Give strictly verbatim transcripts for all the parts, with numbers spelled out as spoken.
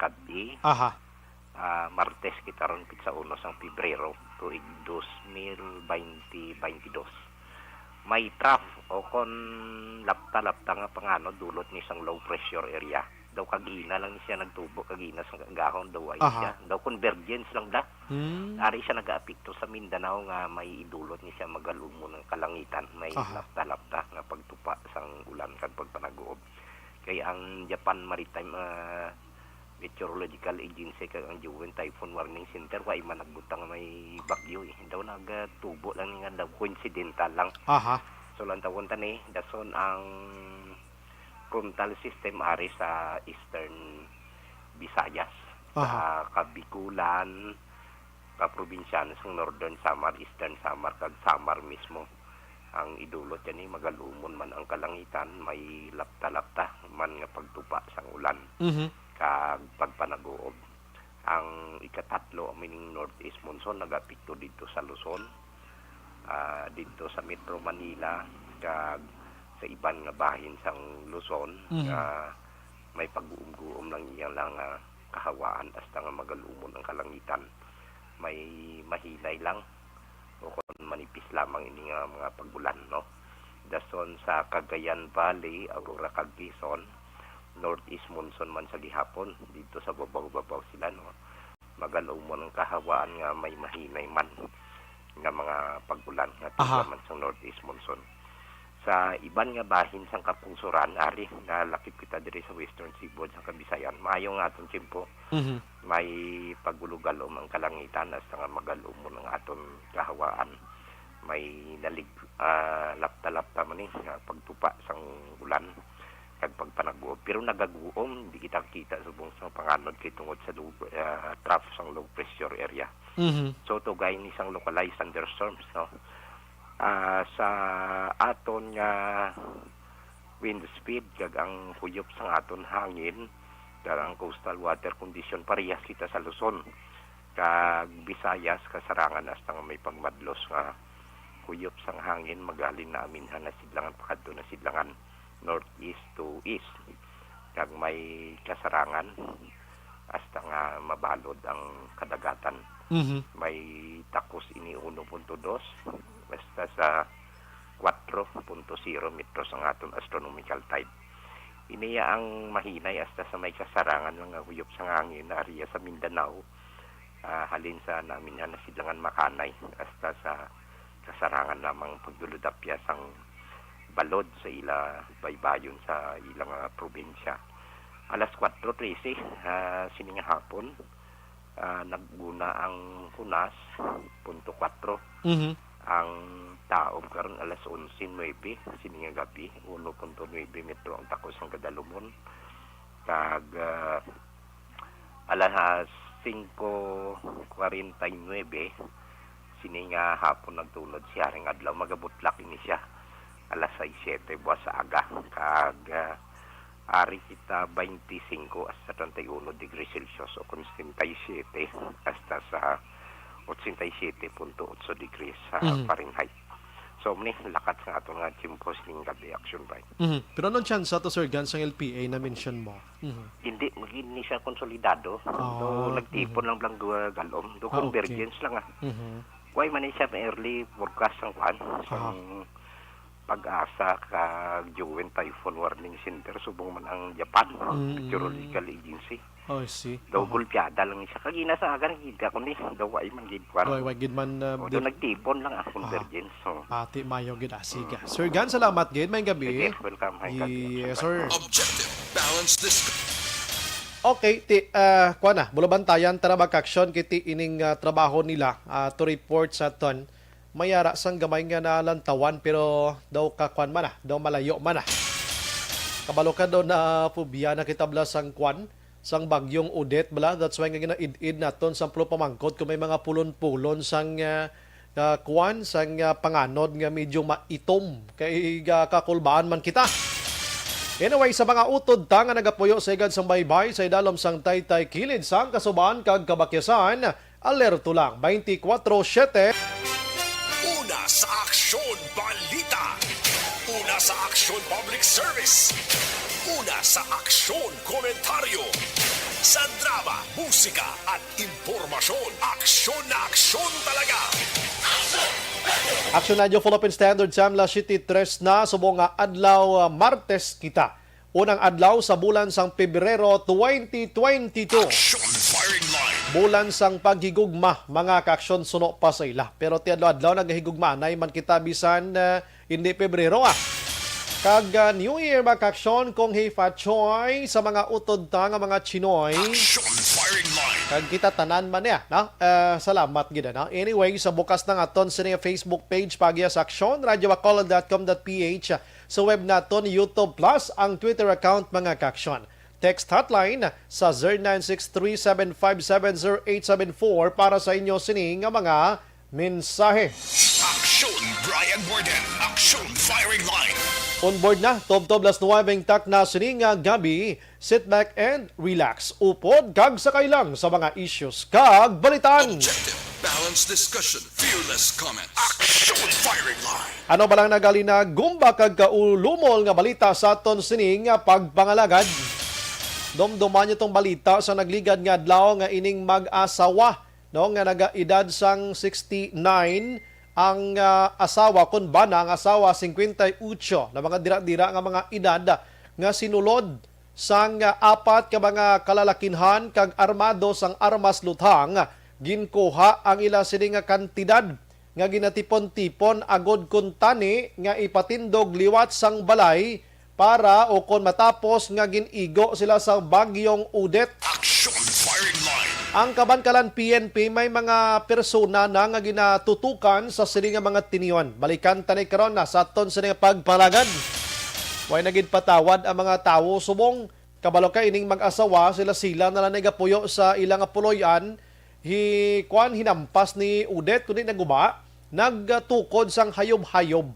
Kag-i, Aha. ah, Martes kita ron, pitsa uno sang Pebrero, tuig dos mil baynte, baynte dos. May trough o kon lapta-lapta nga panganod dulot ni sang low pressure area. Daw kagina lang siya nagtubo, kagina sang gahon daw ay Aha. siya. Daw convergence lang da. Hmm. Ari siya nagaapekto sa Mindanao nga may idulot ni siya magalumon ang kalangitan, may Aha. lapta-lapta nga pagtupa sang ulan kag pagpanaguob. Kay ang Japan Maritime, ah, Meteorological Agency kag ang Juwen Typhoon Warning Center, wa man nagbutang nga may bagyo eh. Daw nagatubo lang ni nga daw coincidental lang. Aha. So, lantawon ta ni, dason ang frontal system ari sa Eastern Visayas, sa Aha. Kabikulan, kaprobinsya sang Northern Samar, Eastern Samar, kag Samar mismo. Ang idulot yan ni magalumon man ang kalangitan, may lapta-lapta man nga pagtupa sang ulan Mhm. kag pagpanaguob. Ang ikatatlo, amo ning northeast monsoon, nagapekto didto sa Luzon, ah, didto sa Metro Manila, kag sa iban nga bahin sang Luzon, Mhm. nga may pagguom-guom lang iya lang nga kahawaan hasta nga magalumon ang kalangitan. May mahinay lang o kon manipis lamang ini nga mga pag-ulan, no? Dason sa Cagayan Valley, Aurora kag Quezon, northeast monsoon man sa gihapon, didto sa babaw-babaw sila, no? Magalumon ang kahawaan nga may mahinay man nga mga pag-ulan nga Aha. tugyan man sa northeast monsoon. Sa iban nga bahin sang kapungsoran, ari, nalakip kita diri sa Western Seaboard sang Kabisayan. Maayo nga aton tiyempo, Mhm. may pagulugalom ang kalangitan hasta nga magalumon ang aton kahawaan. May nalig-, ah, lapta-lapta man ni nga pagtupa sang ulan kag pagpanaguob. Pero nagaguom, di kita kita subong sang panganod kay tungod sa low, ah, trough sang low pressure area. Mhm. So, tugay ni sang localized thunderstorms, no? Ah, sa aton nga wind speed kag ang huyop sang aton hangin, kag ang coastal water condition, parehas kita sa Luzon kag Visayas, kasarangan hasta nga may pagmadlos nga huyop sang hangin, maghalin na aminhan na sidlangan pakadto na sidlangan, northeast to east, kag may kasarangan hasta nga mabalod ang kadagatan. Mhm. May takos ini uno punto dos, hasta sa kwatro punto zero metros ang aton astronomical tide. Ini ang mahinay hasta sa may kasarangan lang nga huyop sang hangin na area sa Mindanao, ah, halin sa naminhan na sidlangan Makanay hasta sa kasarangan lamang pagdulodapya sang balod sa ila baybayon sa ila nga probinsya. Alas kwatro trese, ah, sini nga hapon, ah, nag-una ang hunas, punto kwatro. Mhm. Ang taob karon alas onse nuebe, sini nga gabi, uno punto nuebe metro ang takos sang kadalumon. Kag, ah, alas singko kwarenta y nuebe, sini nga hapon nagtunod si Haring Adlaw, magabutlak ini siya alas sais siyete buwas sa aga. Kag, ah, ari kita baynte singko hasta treinta y uno degrees Celsius o kon setenta y siete hasta sa ochenta y siete punto otso degrees sa Mhm. Fahrenheit. So, mani, lakat sa aton nga tiyempo sining gabi, Action Bright. Mhm. Pero anong tsansa to, Sir Gans, ang L P A na mention mo? Mhm. Hindi, magin ni siya konsolidado. Ah, Do, nagtipon mhm. lang blang duha galom. Do, Ah, okay. convergence lang, ah. Mhm. Why man ni siya early forecast ang kwan? Sa Aha. Pag-asa kag Juwen Typhoon Warning Center, subong man ang Japan Mm. Meteorological Agency. Oh, I see. Daw Aha. gulpiada lang siya. Kag ina sa aga nakita ko ni, daw wa man gid kwan. Wa, wa gid man, uh, O, di- daw nagtipon lang ang Aha. convergence. Oh. Ati, mayo gid, ah. Sige. Mm. Sir Gan, salamat gid. Maayong gabi. Sige, welcome. Maayong gabi. Yes, sir. Objective, balanced discussion. Okay, ti, ah, kuwan na, bulabantayan, tara mag-action, kiti ining, ah, trabaho nila, ah, to report sa aton. May ara sang gamay nga nalantawan, pero daw ka kuwan man na, daw malayo man na. Kabalo ka daw na pubya na kita bala sang kuwan, sang bagyong Odette bala. That's why nga ginaid-id naton sang pulo pamangkot kung may mga pulon-pulon sang, ah, ah, kuwan, sang, ah, panganod nga medyo maitom. Kay, ah, kakulbaan man kita. Anyway, sa mga utod ta nga nagapuyo sa igad sang baybay, sa idalom sang taytay kilid sang kasuban kag kabakyasan, alerto lang, twenty-four seven. Una sa Aksyon Balita. Una sa Aksyon Public Service. Una sa Aksyon Komentaryo. Sa Drama Musika at impormasyon. Aksyon na aksyon talaga. Action Radio Philippine Standard Time, alas siyete tres na, subong nga adlaw, ah, Martes kita. Unang adlaw sa bulan sang Pebrero twenty twenty-two. Action firing line. Bulan sang paghigugma, mga kaaksyon, suno pa sa ila. Pero ti adlaw-adlaw nagahigugma, anay man kita bisan, ah, hindi Pebrero, ah. Kag, ah, New Year, mga kaaksyon, kong Hifa Choi sa mga utod ta nga mga Chinoy. Action firing line. Kag kita tanan man niya, no? Ah, salamat gid, no? Anyway, sa bukas na nga aton sini Facebook page, pagya sa aksyon, radyo bacolod dot com dot P H, sa web naton, YouTube Plus, ang Twitter account, mga kaaksyon. Text hotline sa zero nine six three seven five seven zero eight seven four para sa inyo sini nga mga mensahe. Action Brian Warden. Action firing line. On board na, tubtob alas nuwebe ang takna sini nga gabi. Sit back and relax. Upod kag sakay lang sa mga issues kag balitaan. Objective, balanced discussion, fearless comments. Action firing line. Ano ba lang nagalinagumba kag kaulumol nga balita sa aton sini nga pagpangalagad? Dumduman niyo tong balita sa nagligad nga adlaw nga ining mag-asawa, no, nga nagaedad sang sixty-nine ang, ah, asawa, kun bana ang asawa, cincuenta y ocho na mga dira-dira nga mga edad, nga sinulod sang, ah, apat ka mga kalalakinhan kag armado sang armas luthang, ginkuha ang ila sini nga kantidad nga ginatipon-tipon agod kuntani nga ipatindog liwat sang balay para o kon matapos nga gin-igo sila sa Bagyong Odette. Action firing line. Ang Kabankalan P N P may mga persona na nga ginatutukan sa sini nga mga tinion. Balikan ta ni karon na sa aton sini nga pagpalagad. Way na gid patawad ang mga tawo subong kabalo ka ining mag-asawa, sila-sila na lang nagapuyo sa ilang puloy-an. Hi, kuan, hinampas ni Odette, kundi naguba, nagtukod sang hayob-hayob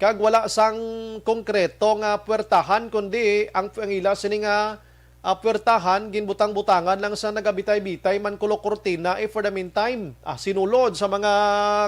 kag wala sang konkreto nga puwertahan, kundi ang, ang ila sini nga, ah, puwertahan ginbutang-butangan lang sa nagabitay-bitay man kulo kurtina, eh, for the meantime, ah, sinulod sa mga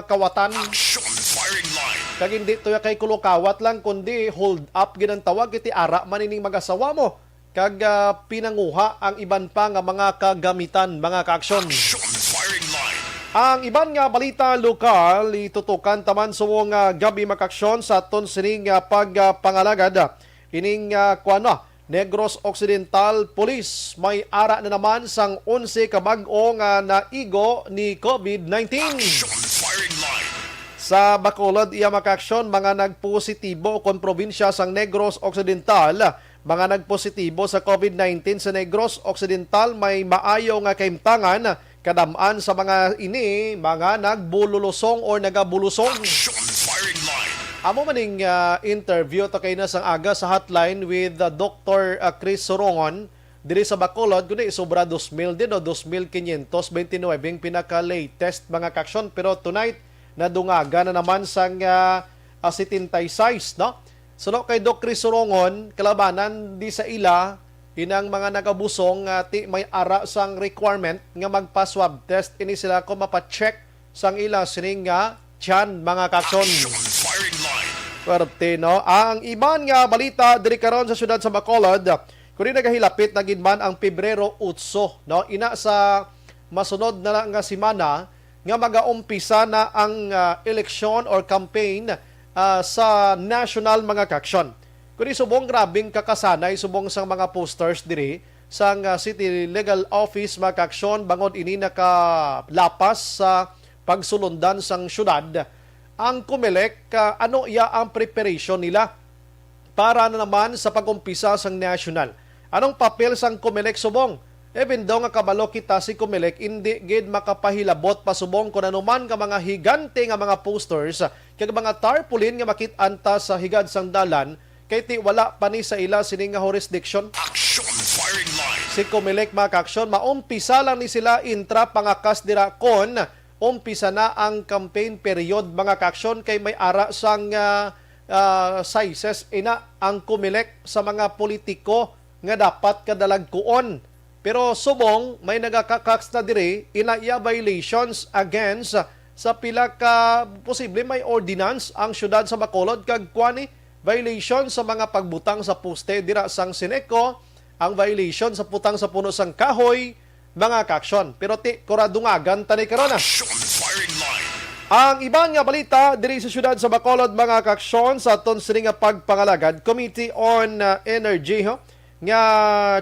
kawatan. Action firing line. Kag hindi to ya kay kulo kawat lang, kundi hold up gid ang tawag, kay ti ara man ining mag-asawa mo. Kag, ah, pinanguha ang iban pa nga mga kagamitan, mga kaaksyon. Action firing line. Ang iban nga balita lokal, itutukan ta man subong nga gabi, mga kaaksyon, sa aton sining, ah, pagpangalagad. Ining, ah, kuwan, ah, Negros Occidental Police may ara na naman sang onse ka bag-o nga naigo ni COVID nineteen. Action firing line. Sa Bacolod, iya, mga kaaksyon, mga nagpositibo kon probinsya sang Negros Occidental, mga nagpositibo sa COVID nineteen sa Negros Occidental, may maayo nga kahimtangan. Kadam-an sa mga ini, mga nagbululusong or nagabulusong. Action firing line. Amo maning, ah, interview to kay na sang aga sa hotline with, ah, Doctor, ah, Chris Sorongon diri sa Bacolod, kundi sobra dos mil din, o dos mil quinientos veintinuebe ang pinaka-latest, mga kaaksyon. Pero tonight, nadungaga na naman sang, ah, ah, setenta y seis, no? Suno kay Doc Chris Sorongon, kalabanan di sa ila inang mga nagabusong nga ti may ara sang requirement nga magpa-swab test ini sila kung mapa-check sang ila sining nga tiyan, mga kaaksyon. Action firing line. Swerte, no? Ang iban nga balita diri karon sa siyudad sa Bacolod, kundi nagahilapit na gid man ang Pebrero otso, no? Ina sa masunod na lang nga semana nga magaumpisa na ang, ah, eleksyon or campaign, ah, sa national, mga kaaksyon. Kundi subong grabing kakasanay subong sang mga posters diri sang, ah, City Legal Office, mga kaaksyon, bangod ini nakalapas sa pagsulundan sang siyudad. Ang Comelec, ah, ano iya ang preparation nila para na naman sa pag-umpisa sang national? Anong papel sang Comelec subong? Even though nga kabalo kita, si Comelec indi gid makapahilabot pa subong kon ano man nga mga higante nga mga posters kag mga tarpaulin nga makit-an ta sa higad sang dalan, kay ti wala pa ni sa ila sini nga jurisdiction. Action firing line. Si Comelec, mga kaaksyon, maumpisa lang ni sila intra pangakas dira kon umpisa na ang campaign period, mga kaaksyon, kay may ara sang, ah, ah, sizes ina ang Comelec sa mga politiko nga dapat kadalagkuon. Pero subong may nagakakaks na diri, ina iya violations against sa pila ka posible may ordinance ang siyudad sa Bacolod, kag kuan ni violation sa mga pagbutang sa poste dira sang Ceneco, ang violation sa putang sa puno sang kahoy, mga kaaksyon. Pero ti, kura dungagan ta ni karon, ah. Action Firing Line. Ang iban nga balita diri sa siyudad sa Bacolod, mga kaaksyon, sa aton sini nga pagpangalagad, Committee on, ah, Energy, ho, nga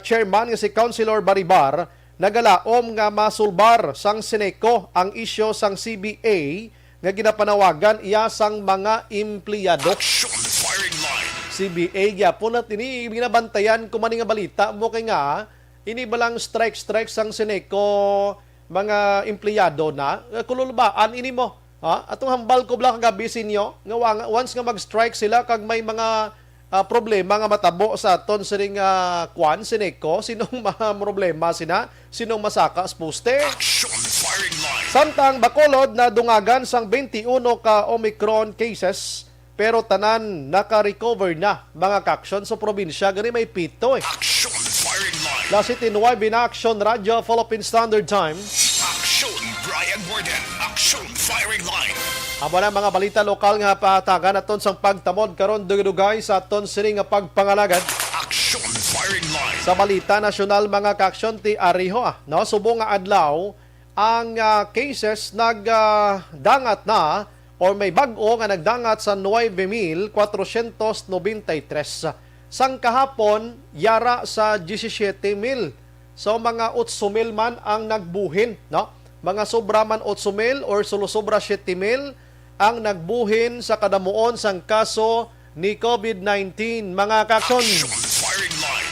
chairman nga si Councilor Baribar nagalaom nga masulbar sang Ceneco ang isyu sang C B A nga ginapanawagan iya sang mga empleyado. Action Firing Line. C B A gyapon na tini ginabantayan ko man nga balita mo kay nga ini balang strike-strike sang Ceneco mga empleyado na, eh, kululbaan ini mo. Ha? Atong hambal ko bala kagabi sa inyo nga wa-, once nga mag-strike sila kag may mga, ah, problema nga matabo sa aton sining, ah, kwan, Ceneco, sinong ma-, problema sina? Sinong masaka sa poste? Action Firing Line. Samtang Bacolod na dungagan sang twenty-one ka Omicron cases, pero tanan naka-recover na, mga kaaksyon. Sa probinsya gani may pito, eh. Action Firing Line. La City Nueve na Action Radyo, Philippine Standard Time. Action Brian Warden. Action Firing Line. Amo na mga balita lokal nga pahatagan naton sang pagtamod karon, dugay-dugay sa aton sini nga pagpangalagad. Action Firing Line. Sa balita nasyonal, mga kaaksyon, ti ariho, ah, no, subong nga adlaw, ang, ah, cases nag, ah, dangat na or may bag-o nga nagdangat sa nuebe mil kwatrosyentos nobenta y tres. Sang kahapon, yara sa diyesisiete mil. So, mga otso mil man ang nagbuhin, no? Mga sobra man otso mil or sulosobra siyete mil ang nagbuhin sa kadamuon sang kaso ni COVID nineteen, mga kaaksyon. Action Firing Line.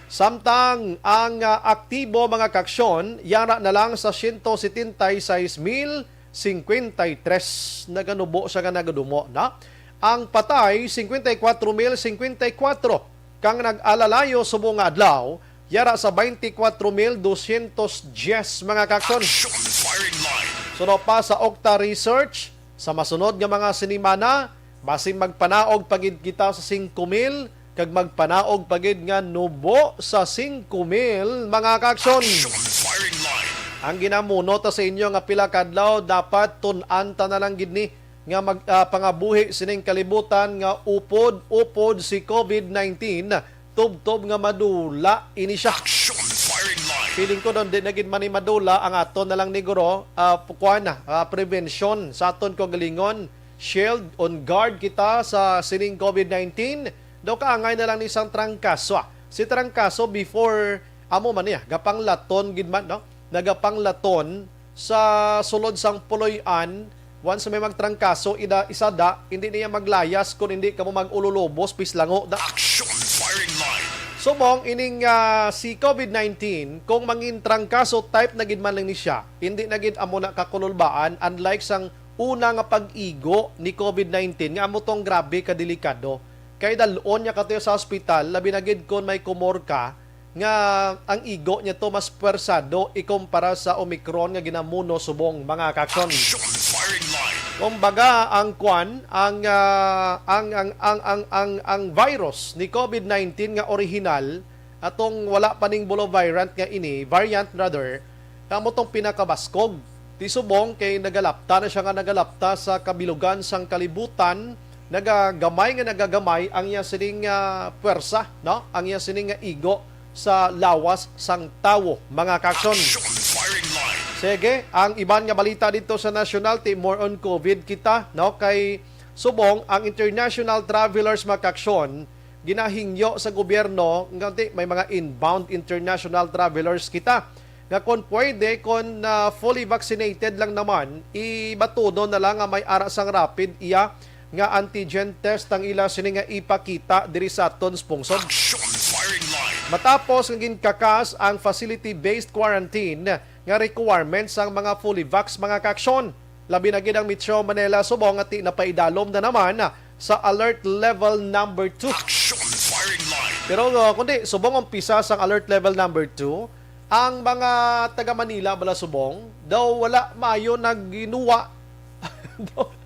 Samtang ang, ah, aktibo, mga kaaksyon, yara na lang sa siyento setenta y seis mil cincuenta y tres. Naganubo siya nga nagadumo na. Ang patay, cincuenta y cuatro mil cincuenta y cuatro. Kang nag-alalayo subong nga adlaw, yara sa twenty-four mil dosyentos diyes, mga kaaksyon. Action Firing Line. Suno pa sa Okta Research, sa masunod nga mga sinimana, basin magpanaog pa gid kita sa singko mil, kag magpanaog pa gid nga nubo sa singko mil, mga kaaksyon. Action Firing Line. Ang ginamuno ta sa inyo nga pila ka adlaw, dapat tun-an ta na lang gid ni nga mag-, ah, pangabuhi sining kalibutan nga upod-upod si COVID nineteen, tubtob nga madula ini siya. Action Firing Line. Feeling ko, daw di na gid man ni madula ang aton na lang ni guro, ah, kuan na, ah, prevention sa aton kaugalingon. Shield, on guard kita sa sining COVID nineteen. Daw kaangay na lang ni sang trangkaso, ah. Si trangkaso before, amo man niya, gapanglaton gid man, no? Nagapanglaton sa sulod sang puloy-an. Once may magtrangkaso, ida, isada, hindi niya maglayas kung hindi kamo mag-ululubos, pislango da. Action Firing Line. Subong ining, ah, si COVID nineteen, kung mangin trangkaso type na gid man lang ni siya, hindi na gid amo na kakululbaan, unlike sang una nga pag-igo ni COVID nineteen, nga amo tong grabe ka delikado. Kay dal-on niya katuyo sa ospital, labi na gid kon may kumor ka, nga ang igo niya to mas pwersado ikumpara sa Omicron nga ginamuno subong, mga kaaksyon. Action Firing Line. Kumbaga, ang kwan, ang, ah, ang, ang, ang, ang, ang, ang virus ni COVID nineteen nga orihinal, atong wala pa ning bulo variant nga ini, variant rather, kamo tong pinakabaskog. Ti subong kay nagalapta na siya nga nagalapta sa kabilugan sang kalibutan, nagagamay nga nagagamay ang iya sining, ah, pwersa, no? Ang iya sining nga igo sa lawas sang tawo, mga kaaksyon. Action Firing Line. Sige, ang iban nga balita dito sa nasyonal, ti more on COVID kita, no? Kay subong ang international travelers, mga kaaksyon, ginahingyo sa gobyerno nga ti may mga inbound international travelers kita nga kon pwede, kon, ah, fully vaccinated lang naman, ibatunon na lang nga may ara sang rapid iya nga antigen test ang ila sini nga ipakita diri sa aton sa pungsod. Action Firing Line. Matapos nga ginkakas ang facility-based quarantine nga requirement sang mga fully vax, mga kaaksyon, labi na gid ang Metro Manila subong nga ti napaidalom na naman sa alert level number two. Action Firing Line. Pero, uh, kundi subong umpisa sang alert level number two, ang mga taga Manila bala subong daw wala maayo nagginuwa. Daw,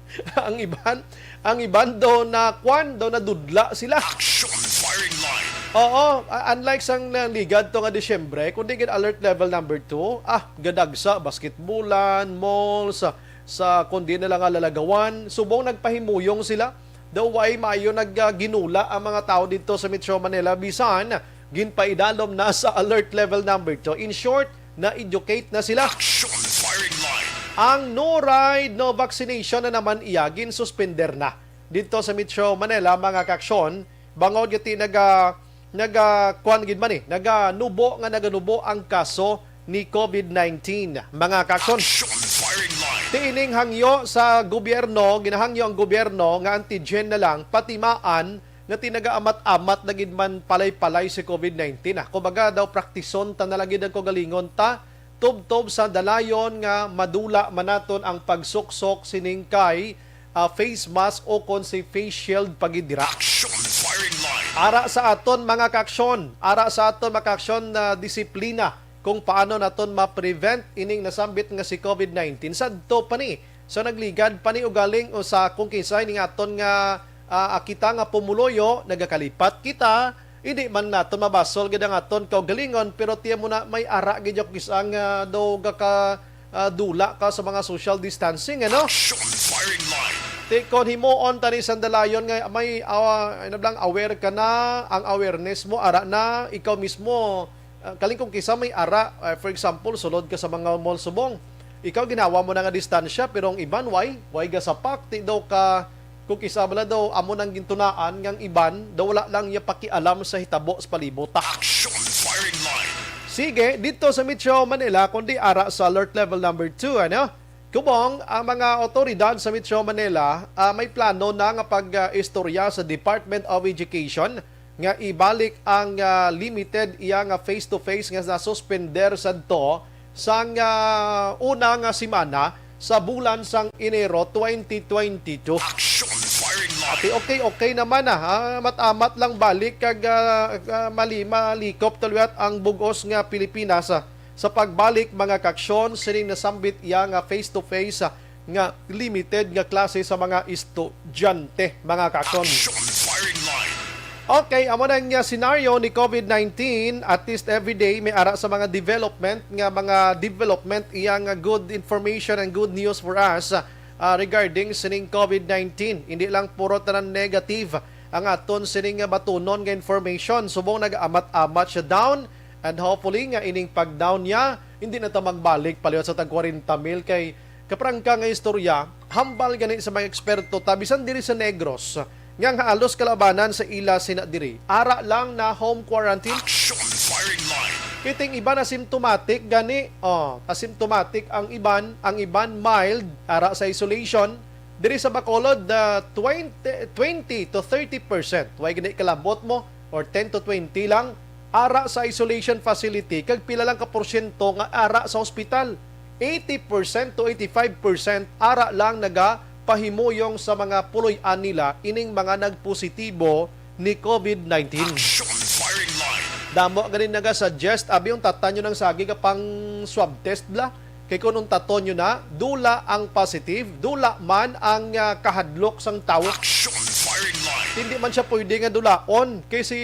ang iban, ang iban daw na kwan, daw nadudla sila. Action Firing Line. Oo, uh, unlike sang naligad to nga Disyembre, kundi gid alert level number two, ah, gadagsa, basketbulan, malls, sa, sa kundi na lang nga lalagawan, subong nagpahimuyong sila. Daw way maayo nag, ah, ginula ang mga tawo dito sa Metro Manila, bisan ginpaidalom na sa alert level number two. In short, na-educate na sila. Action Firing Line. Ang no ride, no vaccination na naman iya, ginsuspender na dito sa Metro Manila, mga kaaksyon. Bangod nga ti naga, naga, kuwan gid man eh, naganubo nga naganubo ang kaso ni COVID nineteen, mga kaaksyon. Action Firing Line. Ti ining hangyo sa gobyerno, ginahangyo ang gobyerno nga antigen na lang, patimaan nga ti nagaamat-amat na gid man palay-palay si COVID nineteen, ah. Kumbaga daw, praktison ta na lang gid ang kaugalingon ta, tubtob sa dalayon nga madula man naton ang pagsuksok sining kay, ah, face mask o kon si face shield pa gid dira. Action Firing Line. Ara sa aton mga kaaksyon, ara sa aton mga kaaksyon na disiplina kung paano naton ma-prevent ining nasambit nga si COVID nineteen. Sadto pa ni, so nagligad pa ni ugaling usa kung kinsa ining aton nga, ah, kita nga pumuluyo, nagakalipat kita, hindi man naton mabasol gid ang aton kaugalingon, pero tiyan mo na may ara gid yung kis-, ang, ah, daw gaka, ah, dula ka sa mga social distancing, ano? Action Firing Line. Ti kon himuon tani sandalayon nga may, ah, ano lang, aware ka na, ang awareness mo ara na, ikaw mismo, ah, kaling kung kisa may ara, ah, for example, sulod ka sa mga mall subong. Ikaw ginawa mo na nga distansya, pero ang iban, way, way gasapak, ti daw ka, kung kisa bala daw, amo nang gintunaan ngang iban, daw wala lang niya pakialam sa hitabo sa palibot. Action Firing Line. Sige, dito sa Metro Manila, kundi ara sa alert level number two, ano? Kubong, ang mga otoridad sa Metro Manila, ah, may plano na nga pag-istorya sa Department of Education nga ibalik ang, ah, limited iya nga face-to-face nga nasuspender sadto sang, ah, una nga semana sa bulan sang Enero twenty twenty-two. Action Firing Line. Ati, okay, okay naman na, ha? Mat-amat lang balik kag, ah, ah, mali, malikop tuluy ang bugos nga Pilipinas, ah, sa pagbalik mga kaaksyon sining nasambit iya nga face-to-face, ah, nga limited nga klase sa mga estudyante, mga kaaksyon. Action Firing Line. Okay, amo na nga senaryo ni COVID nineteen. At least every day may ara sa mga development nga mga development iya nga good information and good news for us, ah, regarding sining COVID nineteen. Hindi lang puro tanan negative ang aton sining nga batunon nga information. Subong nag-amat-amat siya down, and hopefully nga ining pag-down niya, hindi na ta magbalik paliwat sa tag kwarenta mil kay kaprangka nga istorya, hambal gani sa mga eksperto ta, bisan diri sa Negros, nga ang halos kalabanan sa ila sina diri, ara lang na home quarantine. Action Firing Line. Kiting iban asymptomatic gani, oh, asymptomatic ang iban, ang iban mild, ara sa isolation. Diri sa Bacolod, ah, twenty, twenty to thirty percent. Way gani kalabot mo, or ten to twenty lang, ara sa isolation facility, kag pila lang ka porsyento nga ara sa ospital. Eighty percent to eighty-five percent ara lang nagapahimuyong sa mga puloy-an nila ining mga nagpositibo ni COVID nineteen. Action Firing Line. Damo gani naga-suggest, abi, untaton nyo nang sagi ka pang swab test, bla. Kay kung untaton nyo na, dula ang positive, dula man ang, ah, kahadlok sang tawo. Action Firing Line. Hindi man siya pwede nga dulaon, kay si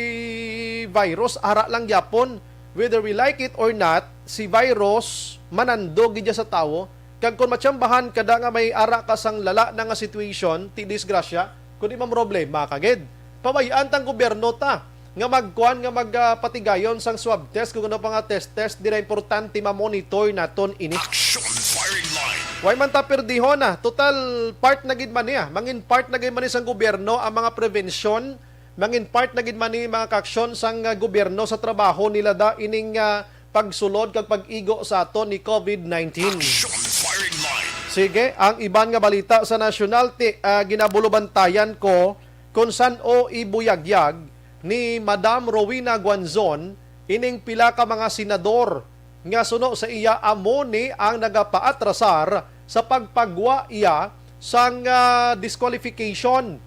virus ara lang gyapon. Whether we like it or not, si virus manandog gid siya sa tawo. Kag kung matsambahan ka da nga may ara ka sang lala na nga situation, ti disgrasya, kundi mamroblema ka gid. Pabay-an tang gobyerno ta nga magkuan, nga mag, ah, patigayon sang swab test, kung ano pa nga test-test, di na importante, ma-monitor naton ini. Action Firing Line. Way man ta perdihon na. Total, part na gid man niya. Mangin part na gid man ni sang gobyerno ang mga prevensyon. Mangin part na gid man ni mga kaaksyon sang, ah, gobyerno sa trabaho nila da ining, ah, pagsulod kag pag-igo sa aton ni COVID nineteen. Action Firing Line. Sige, ang iban nga balita sa nasyonal, ti, ah, ginabulubantayan ko kung san-o ibuyagyag ni Madam Rowena Guanzon ining pila ka mga senador nga suno sa iya amo ni ang nagapaatrasar sa pagpagwa iya sang, ah, disqualification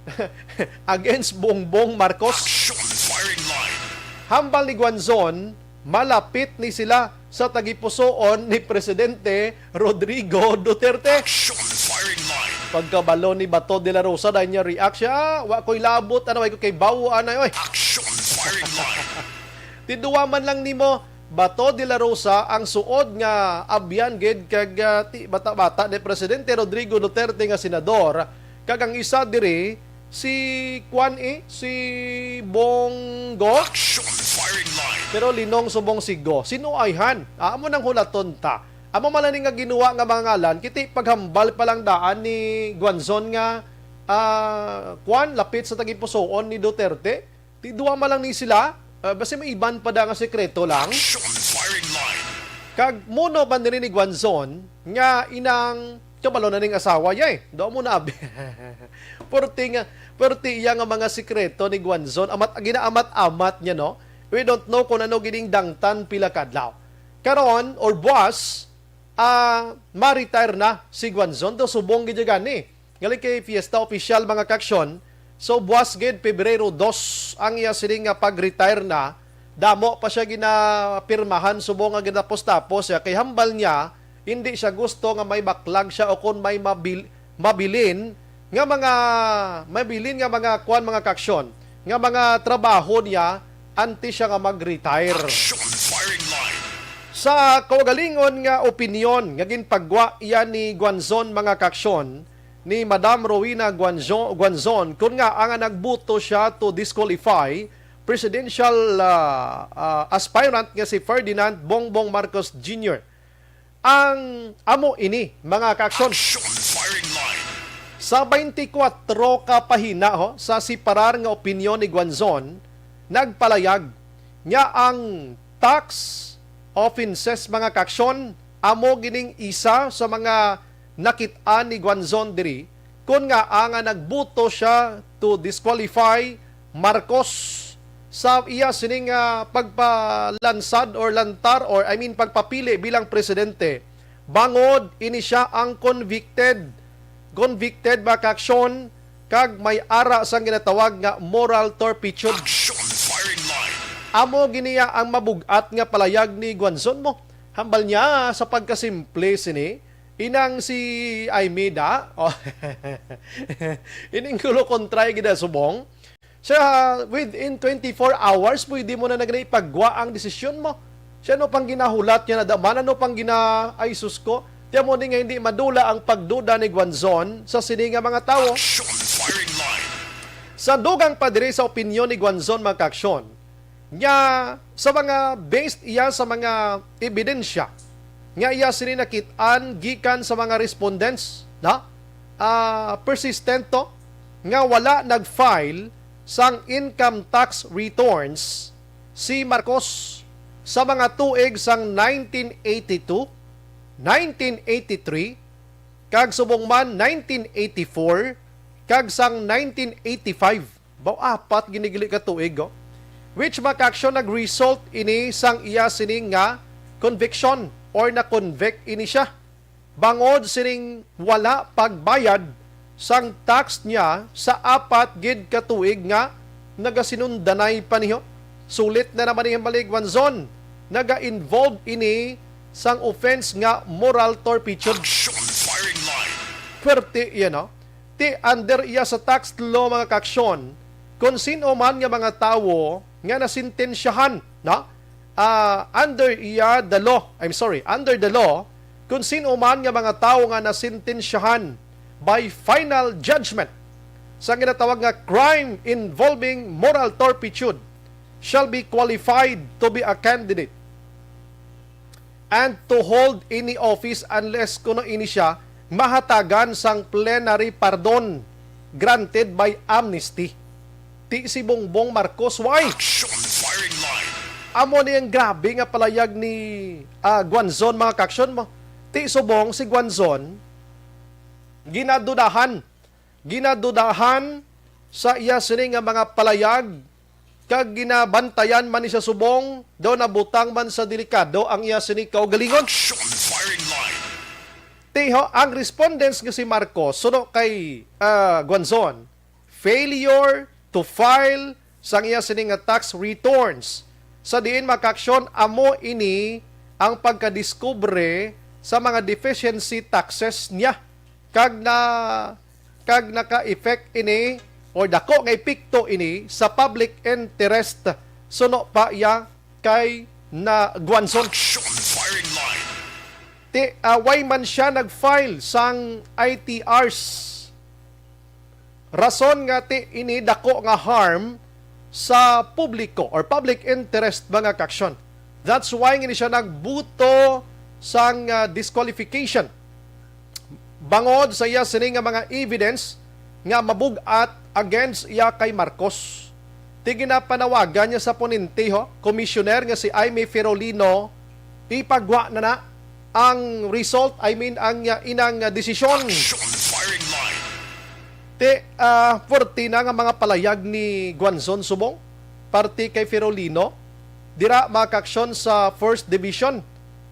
against Bongbong Marcos. Action Firing Line. Hambal ni Guanzon, malapit ni sila sa tagipusoon ni Presidente Rodrigo Duterte. Action Firing Line. Pagkabalo ni Bato de la Rosa, dahil niya react siya, "Ah, wa ko'y labot, ano, wa ko kay bawo, anay, oy." Action Firing Line. Tinduwa man lang nimo, Bato de la Rosa, ang suod nga abyan gid kag, ah, ti-, bata-bata ni Presidente Rodrigo Duterte nga senador, kag ang isa diri, si Kwan eh, si Bong Go. Action firing line. Pero linong subong si Go. Sino ay han? Ah, amo nang hulaton ta. Amo man lang ni nga ginawa nga mga ngalan, kiti paghambal pa lang daan ni Guanzon nga, ah, Kwan, lapit sa tagipusoon ni Duterte. Ti duwa man lang ni sila. Ah, basi may iban pa da nga sekreto lang. Action firing line. Kag muno pa diri ni Guanzon nga inang kabalo na ning asawa, yay. Do mo na abi. Perti nga, perti iya nga mga sikreto ni Guanzon. Amat, ginaamat-amat niya, no? We don't know kung ano gining dangtan pila kadlaw. Karon, or buwas, ah, ma-retire na si Guanzon. Do subong gid gani. Ngali kay fiesta official, mga kaksyon. So, buwas gid, Pebrero dos, ang iya sini nga pag-retire na. Damo pa siya ginapirmahan subong nga ginapos-tapos siya. Kay hambal niya, hindi siya gusto nga may baklag siya o kung may mabil-, mabilin nga mga, mabilin nga mga kwan, mga kaksyon, nga mga trabaho niya antes siya nga mag-retire. Action firing line. Sa kaugalingon nga opinyon nga ginpagwa iya ni Guanzon, mga kaksyon, ni Madam Rowena Guanzo-, Guanzon, kun nga ang nagbuto siya to disqualify presidential, ah, ah, aspirant nga si Ferdinand Bongbong Marcos Junior. Ang amo ini, mga kaksyon. Action firing line. Sa twenty-four ka pahina, ho, sa separar nga opinyon ni Guanzon, nagpalayag nga ang tax offenses, mga kaksyon, amo gining isa sa mga nakit-an ni Guanzon diri, kun nga ang nagbuto siya to disqualify Marcos sa iya sining, ah, pagpalansad or lantar or, I mean, pagpapili bilang presidente, bangod ini siya ang convicted, convicted, mga kaaksyon, kag may ara sang ginatawag nga moral turpitude. Action firing line. Amo giniya ang mabug-at nga palayag ni Guanzon mo. Hambal niya sa pagkasimple sini, inang si Aimee da, oh, ining kulo kontray gid subong. Sa within twenty-four hours, pwede mo na na gani ipagwa ang desisyon mo. Siya, ano pang ginahulat niya na daman? Ano pang gina-, ay, sus ko? Tiyan mo ni nga hindi madula ang pagduda ni Guanzon sa sini nga mga tawo. Action firing line. Sa dugang pa diri sa opinyon ni Guanzon, mga kaaksyon, nga sa mga, based iya sa mga ebidensya nga iya sini nakit-an gikan sa mga respondents, na, ah, persistente nga wala nag-file sang income tax returns si Marcos sa mga tuig sang nineteen eighty-two, nineteen eighty-three, kag subong man nineteen eighty-four, kag sang nineteen eighty-five. Baw apat ginigili ka tuig, oh. Which, mga kaaksyon, nag-result ini sang iya sining nga conviction or na-convict ini siya. Bangod sining wala pagbayad sang tax niya sa apat gid ka tuig nga nagasinundanay pa niyo. Sulit na naman ni Himalig Wanzon, naga-involve ini sang offense nga moral turpitude. Action firing line. Pwerte iya, no? Ti under iya sa tax law, mga kaaksyon, kung sino man nga mga tawo nga nasintensyahan, no? Ah, under iya the law, I'm sorry, under the law, kung sino man nga mga tawo nga nasintensyahan by final judgment sa ginatawag nga crime involving moral turpitude shall be qualified to be a candidate and to hold any office unless kuno ini siya mahatagan sang plenary pardon granted by amnesty. Ti si Bongbong Marcos, why? Action firing line. Amo ni ang grabe nga palayag ni, ah, Guanzon, mga kaaksyon mo. Ti subong si Guanzon, ginadudahan, ginadudahan sa iya sini nga mga palayag, kag ginabantayan man ni siya subong, daw nabutang man sa delikado ang iya sini kaugalingon. Action firing line. Tiho, ang respondents nga si Marcos, suno kay, ah, Guanzon, failure to file sang iya sini nga tax returns. Sa diin, mga kaaksyon, amo ini ang pagkadiskubre sa mga deficiency taxes niya. Kag na, kag naka-effect ini or dako nga epekto ini sa public interest, suno pa iya kay na Guanzon. Action firing line. Ti, ah, why man siya nag-file sang I T Rs? Rason nga ti ini dako nga harm sa publiko or public interest, mga kaaksyon. That's why nga ni siya nagbuto sang, ah, disqualification bangod sa iya sini nga mga evidence nga mabug-at against iya kay Marcos. Ti ginapanawagan niya sa ponente, ho, commissioner nga si Aimee Ferolino, ipagwa na na ang result, I mean, ang, ah, inang, ah, desisyon. Action firing line. Ti, ah, forte na nga mga palayag ni Guanzon subong parte kay Ferolino dira, mga kaaksyon, sa First Division.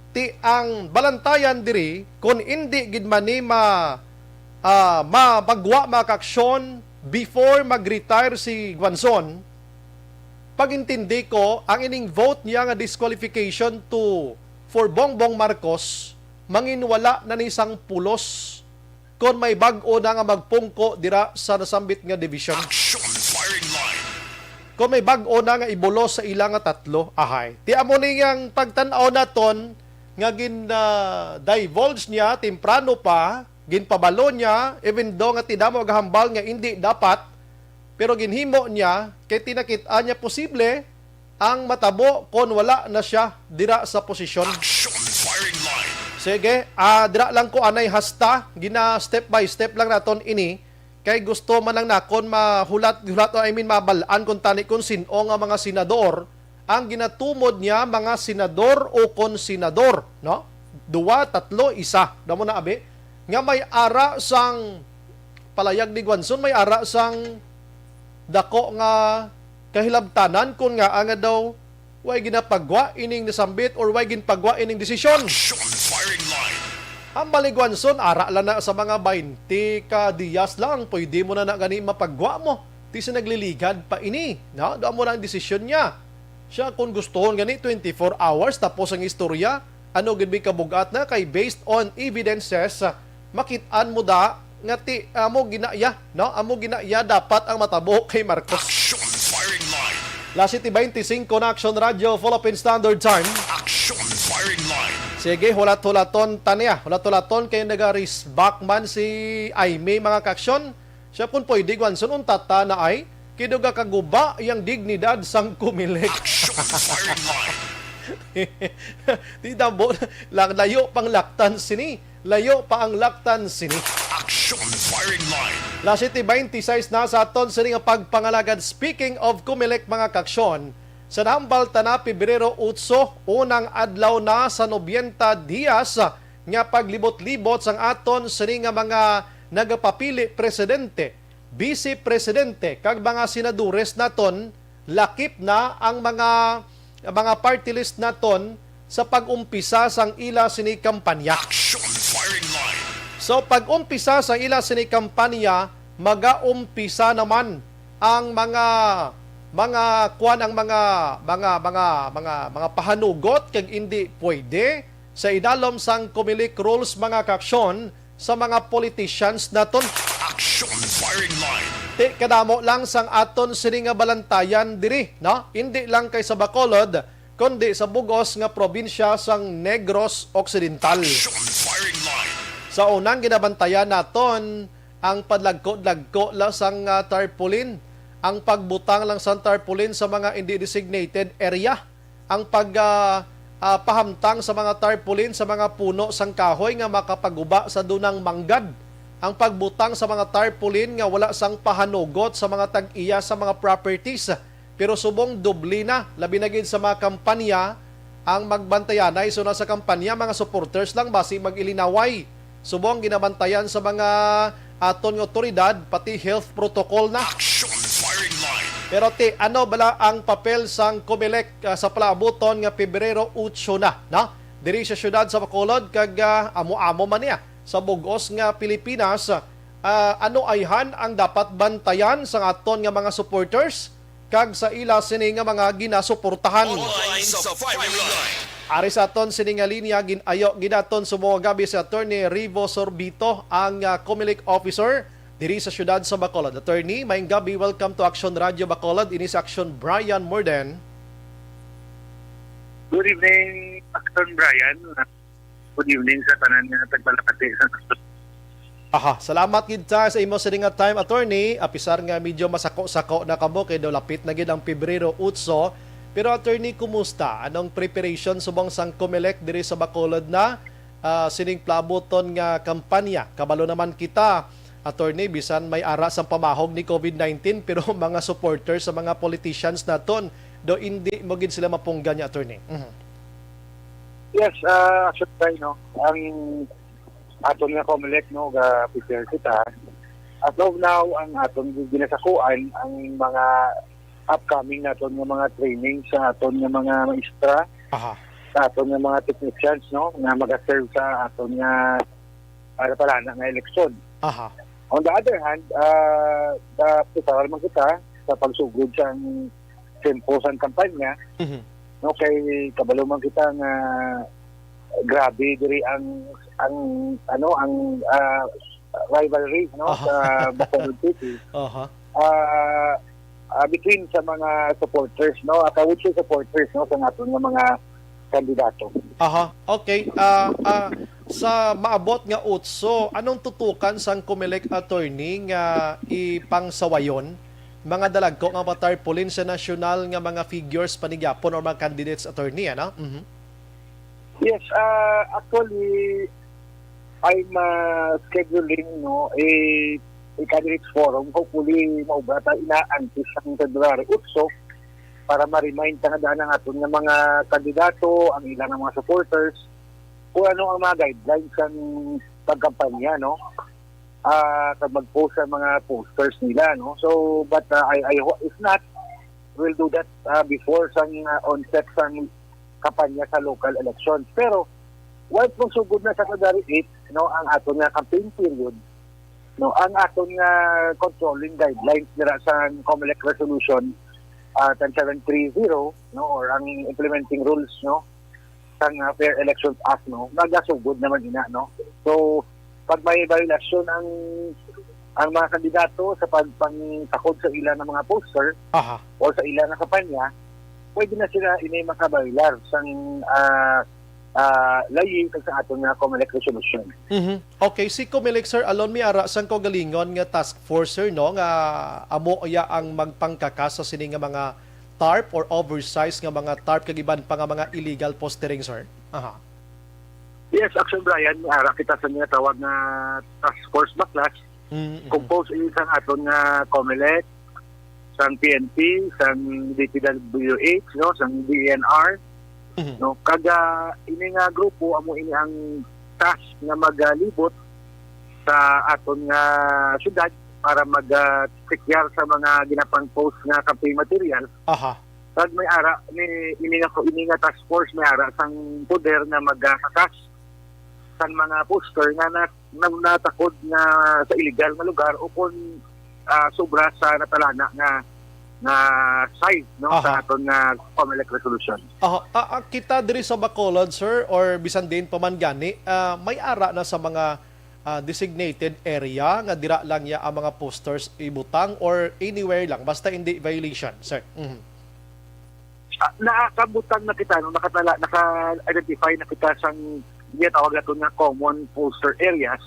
Ti ang balantayan diri, kon indi gid man ni ma-, ah, mapagwa, mga kaaksyon, before mag-retire si Guanzon, pag-intindi ko, ang ining vote niya nga disqualification to for Bongbong Marcos, manginwala na ni sang pulos kon may bag-o na nga magpungko dira sa nasambit nga division. Action firing line. Kon may bag-o na nga ibulos sa ila nga tatlo, ahay. Ti amo ni ang pagtan-aw naton nga gin, ah, divulge niya temprano pa, ginpabalo niya, even though nga ti damo gahambal nga indi dapat, pero ginhimo niya kay tinakit-an niya posible ang matabo kon wala na siya dira sa posisyon. Action firing line. Sige, ah, dira lang ko anay hasta, gina step by step lang naton ini, kay gusto man lang nakon mahulat-hulat, I mean, mabal-an kung tani kung sin-o nga mga senador ang ginatumod niya mga senador o kon senador, no? Duwa, tatlo, isa. Damo na, abi. Nga may ara sang palayag ni Guanzon, may ara sang dako nga kahilabtanan kon ngaa nga daw way ginapagwa ining nasambit or way ginpagwa ining desisyon. Action firing line. Ang Baliguanson, ara lang na sa mga baynte ka diyas lang, pwede mo na, na gani mapagwa mo. Ti sa nagliligad pa ini, no? Doon mo na ang desisyon niya. Siya, kung gustohon gani, twenty-four hours, tapos ang istorya. Ano gid may kabugat na? Kay based on evidences, ah, makit-an mo da nga ti, amo ginaya, no? Amo ginaya dapat ang matabo kay Marcos. Action firing line. Las siete veinticinco na Action Radio, Philippine Standard Time. Action firing line. Sige, hulat-hulaton ta niya. Hulat-hulaton kay naga-race back man si Aimee, mga kaaksyon. Siya, kung pwede, Guanson, unta ta na ay kinuga kaguba yang dignidad sang Comelec. Action firing line. Di dabo, lang layo pang laktan sini. Layo pa ang laktan sini. Action firing line. Las siete veintiséis na sa aton sini nga pagpangalagad. Speaking of Comelec, mga kaaksyon, sa nahambal ta na, Pebrero otso, unang adlaw na sa nobenta dias nga paglibot-libot sang aton sini nga mga nagapapili presidente, vice presidente, kag mga senadores naton, lakip na ang mga, mga party list naton sa pag-umpisa sang ila sini kampanya. Action firing line. So, pag-umpisa sang ila sini kampanya, magaumpisa naman ang mga, mga, kuwan, ang mga, mga, mga, mga, mga pahanugot kag indi pwede sa idalom sang Comelec rules, mga kaaksyon, sa mga politicians naton. Action firing line. Ti kadamo lang sang aton sini nga balantayan diri, no? Indi lang kay sa Bacolod, kundi sa bug-os nga probinsya sang Negros Occidental. Action firing line. Sa unang ginabantayan naton, ang padlagko-dlagko lang sang, ah, tarpaulin, ang pagbutang lang sang tarpaulin sa mga indi designated area, ang pag, ah, ah, pahamtang sa mga tarpaulin sa mga puno sang kahoy nga makapaguba sa dunang manggad, ang pagbutang sa mga tarpaulin nga wala sang pahanugot sa mga tag-iya sa mga properties, pero subong doble na, labi na gid sa mga kampanya, ang magbantayanay. So, nasa kampanya, mga supporters lang, basi mag-ilinaway. Subong ginabantayan sa mga aton nga otoridad, pati health protocol na. Action firing line. Pero ti, ano bala ang papel sang Comelec, ah, sa palaabuton nga Pebrero otso na, no? Diri sa siyudad sa Bacolod kag, ah, amo-amo man niya sa bug-os nga Pilipinas, ah, ano ayhan ang dapat bantayan sang aton nga mga supporters kag sa ila sini nga mga ginasuportahan? Online sa firing line. Ari sa aton sini nga linya, gin-ayo gid naton subong nga gab-i si Attorney Rivo Sorbito, ang, ah, Comelec officer diri sa siyudad sa Bacolod. Attorney, maayong gab-i, welcome to Action Radio Bacolod. Ini si Action Brian Morden. Good evening, Action Brian. Good evening sa tanan nga nagpalapati sa Aha, salamat gid ta sa imo sini nga time, attorney. Apisar nga medyo masako-sako na kamo kay daw lapit na gid ang Pebrero otso. Pero, attorney, kumusta? Anong preparation subong sang Comelec diri sa Bacolod na, ah, sining plabuton nga kampanya? Kabalo naman kita, attorney, bisan may ara sang pamahog ni covid nineteen, pero mga supporters sa mga politicians naton, do hindi mo gid sila mapunggan niya, attorney? Mhm. Yes, uh, actually, no, ang aton nga Comelec, no, ga-prepare kita. As of now, ang aton ginasakuan ang mga upcoming naton nga mga training sa aton nga mga maestra, Aha. sa aton nga mga technicians, no, nga mag-serve sa aton nga para pala na nga eleksyon. Aha. On the other hand, uh, uh, preparar man kita sa pagsugod sa tempo sa kampanya, Mhm. no, kay kabalo man kita nga grabe diri ang ang ano ang ah, rivalry, no, Aha. sa Bacolod City. Aha. Ah, ah, between sa mga supporters, no, aka would say supporters, no, sa naton nga mga kandidato. Aha. Okay. Ah, ah, sa maabot nga utso, anong tutukan sang Comelec, attorney, nga ipangsawayon mga dalagko nga patarpaulin sa nasyonal nga mga figures panigyapon or mga candidates, attorney, ano? Mhm. Yes, uh, actually, I'm uh, scheduling, no, a, a candidates forum. Hopefully, maubra ta ina antes sang February otso para ma-remind ta nga daan ang aton nga mga kandidato, ang ilang mga supporters, kung ano ang mga guidelines sang pagkampanya, no? Ah, kag mag-post sa mga posters nila, no? So, but uh, I, I ho- if not, we'll do that uh, before sang uh, onset sang kampanya sa local elections. Pero once masugod na sa February eight, no, ang aton nga campaign period, no, ang aton nga controlling guidelines dira sa Comelec Resolution uh, ten seven three zero, no, or ang implementing rules, no, sang uh, Fair Elections Act, no, magasugod naman ina, no. So pag may violation ang ang mga kandidato sa pagpangtakod sa ila nga mga poster Aha. o sa ila nga kampanya, pwede na sila ini makabaylar sang ah ah, layi kag sa aton nga Comelec resolution. Mhm. Okay, si Comelec, sir, alon mi ara sang kaugalingon nga task force, sir, no, nga amo iya ang magpangkakas sa sini nga mga tarp or oversize nga mga tarp kag iban pa nga mga illegal postering, sir. Aha. Yes, actually, Brian, ara kita sa mga tawag nga task force baklas. Mm, mm. Composed ini sang aton nga Comelec, sang P N P, sang D P W H, no, sang D E N R, Mhm. no. Kag ah, ini nga grupo amo ini ang task nga magalibot sa aton nga syudad para mag ah, secure sa mga ginapang-post nga campaign material. Aha. Kag may ara ni ini nga ini nga task force may ara sang poder nga magkakas sang mga poster nga na, na natakod nga sa illegal nga lugar o kon ah, sobra sa natalana nga nga size, no, Aha. sa aton nga Comelec resolution. Aha. Ah, ah, kita diri sa Bacolod, sir, or bisan din pa man gani, ah, may ara na sa mga ah, designated area nga dira lang ya ang mga posters ibutang or anywhere lang basta hindi violation, sir? Mhm. Ah, nakabutang na kita, no, nakatala, naka-identify na kita sang ginatawag naton nga common poster areas,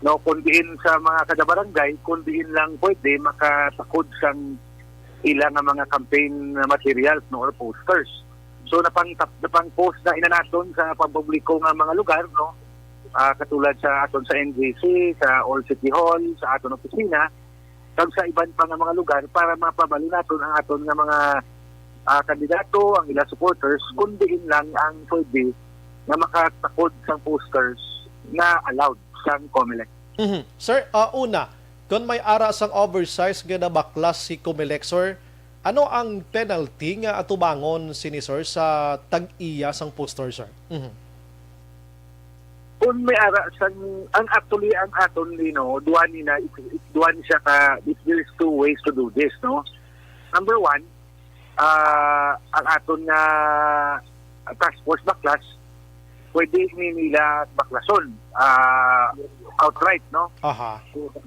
no, kun diin sa mga kada barangay, kun diin lang pwede makatakod sang ila nga mga campaign materials, no, or posters. So napang napang-post na ina naton sa pampubliko nga mga lugar, no, ah, katulad sa aton sa N G C, sa All City Hall, sa aton opisina, kag sa iban pa nga mga lugar para mapabalo naton ang aton nga mga ah, kandidato, ang ila supporters, kun diin lang ang pwede nga makatakod sang posters nga allowed sang Comelec. Mhm. Sir, ah, una, kung may ara sang oversize nga nabaklas si Comelec, sir, ano ang penalty nga atubangon sini, sir, sa tag-iya sang poster, sir? Mhm. Kung may ara sang, ang actually ang aton, you know, duwa ni na, it- it- duwa ni siya ka, it- there's two ways to do this, no? Number one, ah, ang aton nga task force baklas, pwede ni nila baklason ah, outright, no? Aha.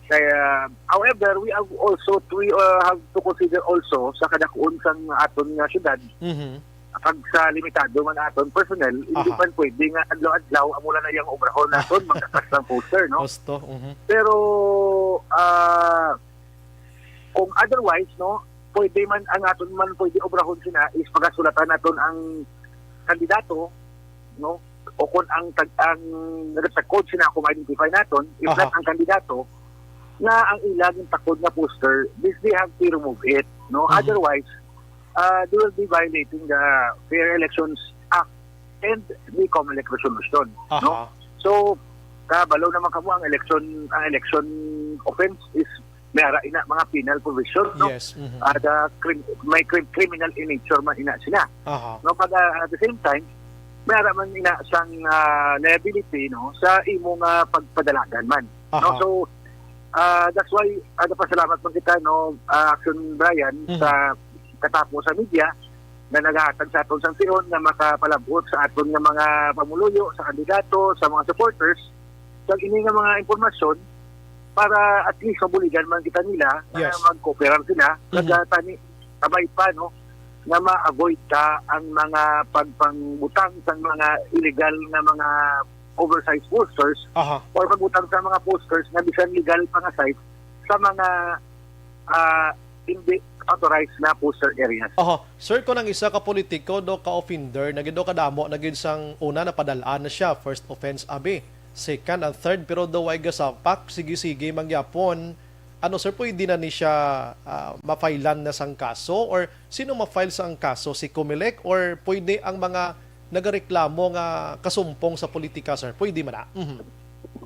Kaya, however, we have also we uh, have to consider also sa kadakuon sang aton nga syudad Mhm. pag sa limitado man aton personnel, hindi Aha. man pwede nga adlaw-adlaw amo lang na iyang obrahon naton, magkakas lang poster, no? Gusto, mhm. Pero, ah, kung otherwise, no, pwede man, ang aton man pwede obrahon sina is pagasulatan naton ang kandidato, no, o kung ang tag-, ang nagtakod sina kung identify naton, if Aha. not ang kandidato, na ang ila gintakod nga poster, this they have to remove it, no? Mhm. Otherwise, uh, they will be violating the Fair Elections Act and the Comelec resolution, Aha. no? So, kabalo naman kamo ang election, ang election offense is may ara ina mga penal provision, no? Yes, mhm. Ah, the crim-, may crim-, criminal in nature man ina sila. Aha. No, pag, ah, at the same time, may ara man ina sang, ah, liability, no, sa imo nga pagpadalagan man. No? Aha. So, ah, that's why, ah, nagpasalamat man kita, no, ah, Action Brian, Mhm. sa katapo sa media na nagahatag sa aton sang tion nga makapalabot sa aton nga mga pamuluyo, sa kandidato, sa mga supporters, sa ini nga mga impormasyon para at least mabuligan man kita nila nga Yes. magkooperar sila, Mhm. nga tani, kabay pa, no, nga ma-avoid ta ang mga pagpangbutang sang mga illegal nga mga oversized posters Aha. or pagbutang sa mga posters nga bisan legal pa nga size sa mga, ah, hindi authorized na poster areas. Aha. Sir, kung ang isa ka politiko, do, ka offender, na gid, do, kadamo na gid sang una, napadal-an na siya, first offense, abi, second and third, pero do way gasapak, sige-sige mangyapon. Ano, sir, pwede na ni siya, ah, ma-filean na sang kaso? Or sino ma-file sang kaso? Si Comelec? Or pwede ang mga nagareklamo nga kasumpong sa politika, sir? Pwede man na? Mhm.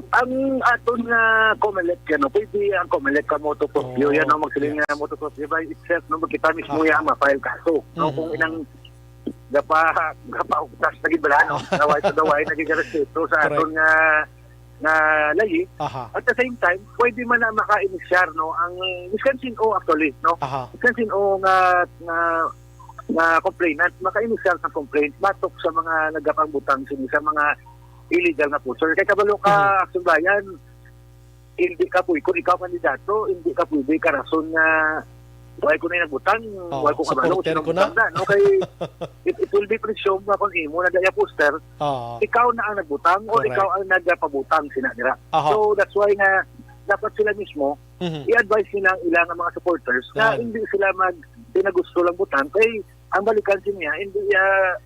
Ang aton nga Comelec, ano, pwede ang Comelec ka motu proprio, Oh, yan ang magsiling yes. nga motu proprio by itself, no? Kita mismo Aha. yan ang ma-file kaso, no? Mhm. Kung inang gapa-, gapaugtas na gid bala, no? Naway sa daway, naging respeto sa Correct. aton nga, nga layi. Aha. At the same time, pwede man na maka-inisyar, no? Ang miskan sin-o, actually, no? Aha. Miskan sin-o nga, nga, nga complainant, maka-inisyar sa complaint, batok sa mga nagapangbutang sini sa mga illegal nga poster. Kay kabalo ka, Mhm. Action Brian, hindi ka pwede, kung ikaw kandidato, hindi ka pwede karason nga, "Why ko na nagbutang? Oo, Why ko kabalo supporter sino ko na. butang na?" No? Kay, it, it will be presumed nga kung imo na daya poster, Oo. ikaw na ang nagbutang or Correct. ikaw ang nagpabutang sina dira. Aha. So, that's why nga, dapat sila mismo, Mhm. i-advise nila ang ilang mga supporters na Yan. hindi sila mag, hindi na gusto lang butang. Kay, ang balikan sa niya, hindi, ah,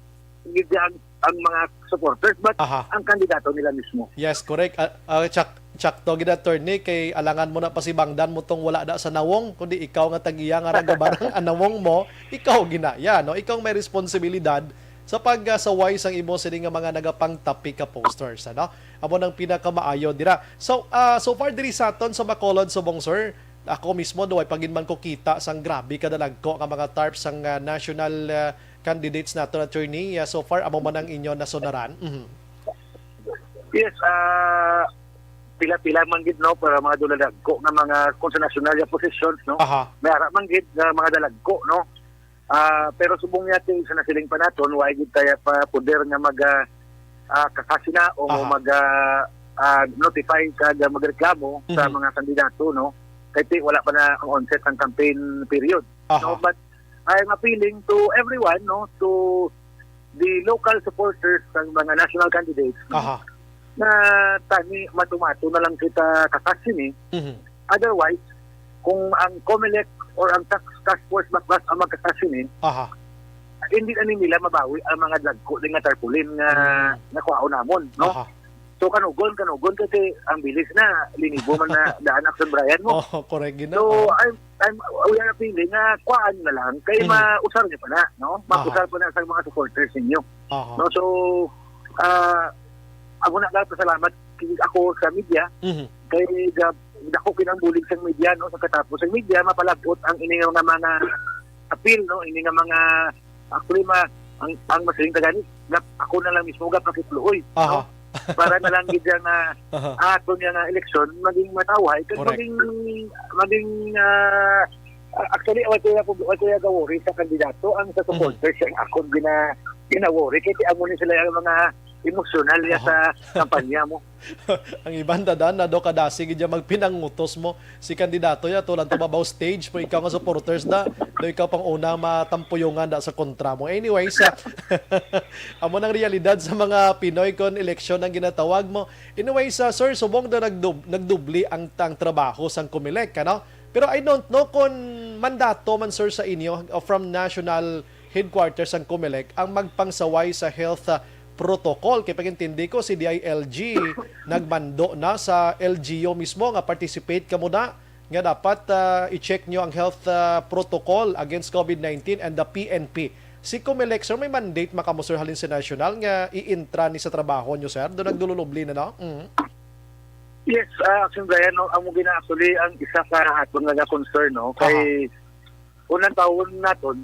hindi ang, ang mga supporters, but Aha. ang kandidato nila mismo. Yes, correct. Ah, ah, tsak-, tsakto gid, attorney, kay alangan mo na pasibangdan mo tong wala da sa nawong, kundi ikaw nga tag-iya nga nagabarang ang nawong mo, ikaw gina, ya, no? Ikaw may responsibilidad sa pagsaway sang imo sini nga mga nagapangtapik ka posters, ano? Amo nang pinakamaayo dira. So, ah, so far diri sa aton sa Bacolod, subong, sir, ako mismo, duway pa gid man ko kita sang grabe kadalagko nga mga tarps sang, ah, national, ah, candidates nato, attorney. Ah, so far, amo man ang inyo nasunaran. Mhm. Yes, ah, pila-pila man gid, no, para mga duladagko nga mga kung sa national nga positions, no. Aha. May ara man gid nga mga dalagko, no. Ah, pero subong niya, ti, sa nasiling pa naton, wa gid tayo pa poder nga mag, ah, ah, kakasina o Aha. mag, ah, ah, notify kag magreklamo sa Mhm. mga kandidato, no. Kay ti, wala pa na ang onset ang campaign period. Aha. No, but I am appealing to everyone, no, to the local supporters sang mga national candidates, no, Aha. na tani matumato na lang kita kakas sini. Mhm. Otherwise, kung ang Comelec or ang task, task force baklas ang magkakas sini, Aha. hindi na nila mabawi ang mga dagko din nga tarpaulin nga Mm. nakuhaon namon, no? Aha. So, kanugon, kanugon, kasi ang bilis na, linibo man na daan, Action Brian, mo. Oh, correct gid na. So, Oh. I'm, I'm, we are appealing nga kuhaan na lang, kay Mhm. mausar niyo pa na, no? Aha. Mausar pa na sa mga supporters ninyo. Aha. No? So, ah, ako na lang, pasalamat ako sa media, Mhm. kay ga-, dako kinang bulig sa media, no? Sa katapos sa media, mapalabot ang ini nga mga appeal, no? Ini nga mga, actually, ma-, ang, ang masiling ka gani, gap-, ako na lang mismo gapakipluoy, Aha. no? Para na lang gid nga Aha. aton nga, nga eleksyon maging matawhay, kag Correct. maging, maging, ah, ah, actually, wala ko ya, wala ko ya ga-worry sa kandidato, ang sa Mhm. supporters, ang akon gina-, gina-worry, kay ti amo ni sila ang mga emosyonal ya sa kampanya mo. Ang iban, dadan na do kadasi gid ya magpinangutos mo si kandidato ya, tulan to babaw stage mo, ikaw nga supporters na do, ikaw pang una matampuyungan da sa kontra mo. Anyway, sa amo nang realidad sa mga Pinoy kon eleksyon ang ginatawag mo. Anyway, sa sir, subong do nagdub, nagdubli ang, ang trabaho sang Comelec, ano? Pero I don't know kung mandato man, sir, sa inyo, uh, from national headquarters sang Comelec ang magpangsaway sa health, uh, protocol. Kay pagintindi ko, si D I L G nagmando na sa L G U mismo nga participate kamo na nga dapat, uh, i-check nyo ang health, uh, protocol against COVID nineteen and the P N P. Si Comelec, sir, may mandate makamo, sir, halin sa national nga i-intra ni sa trabaho nyo, sir? Do nagdululubli na, no? Mm. Yes, uh, Action Brian, no, amo gina actually ang isa ka aton nga concern, no, kay unang taon naton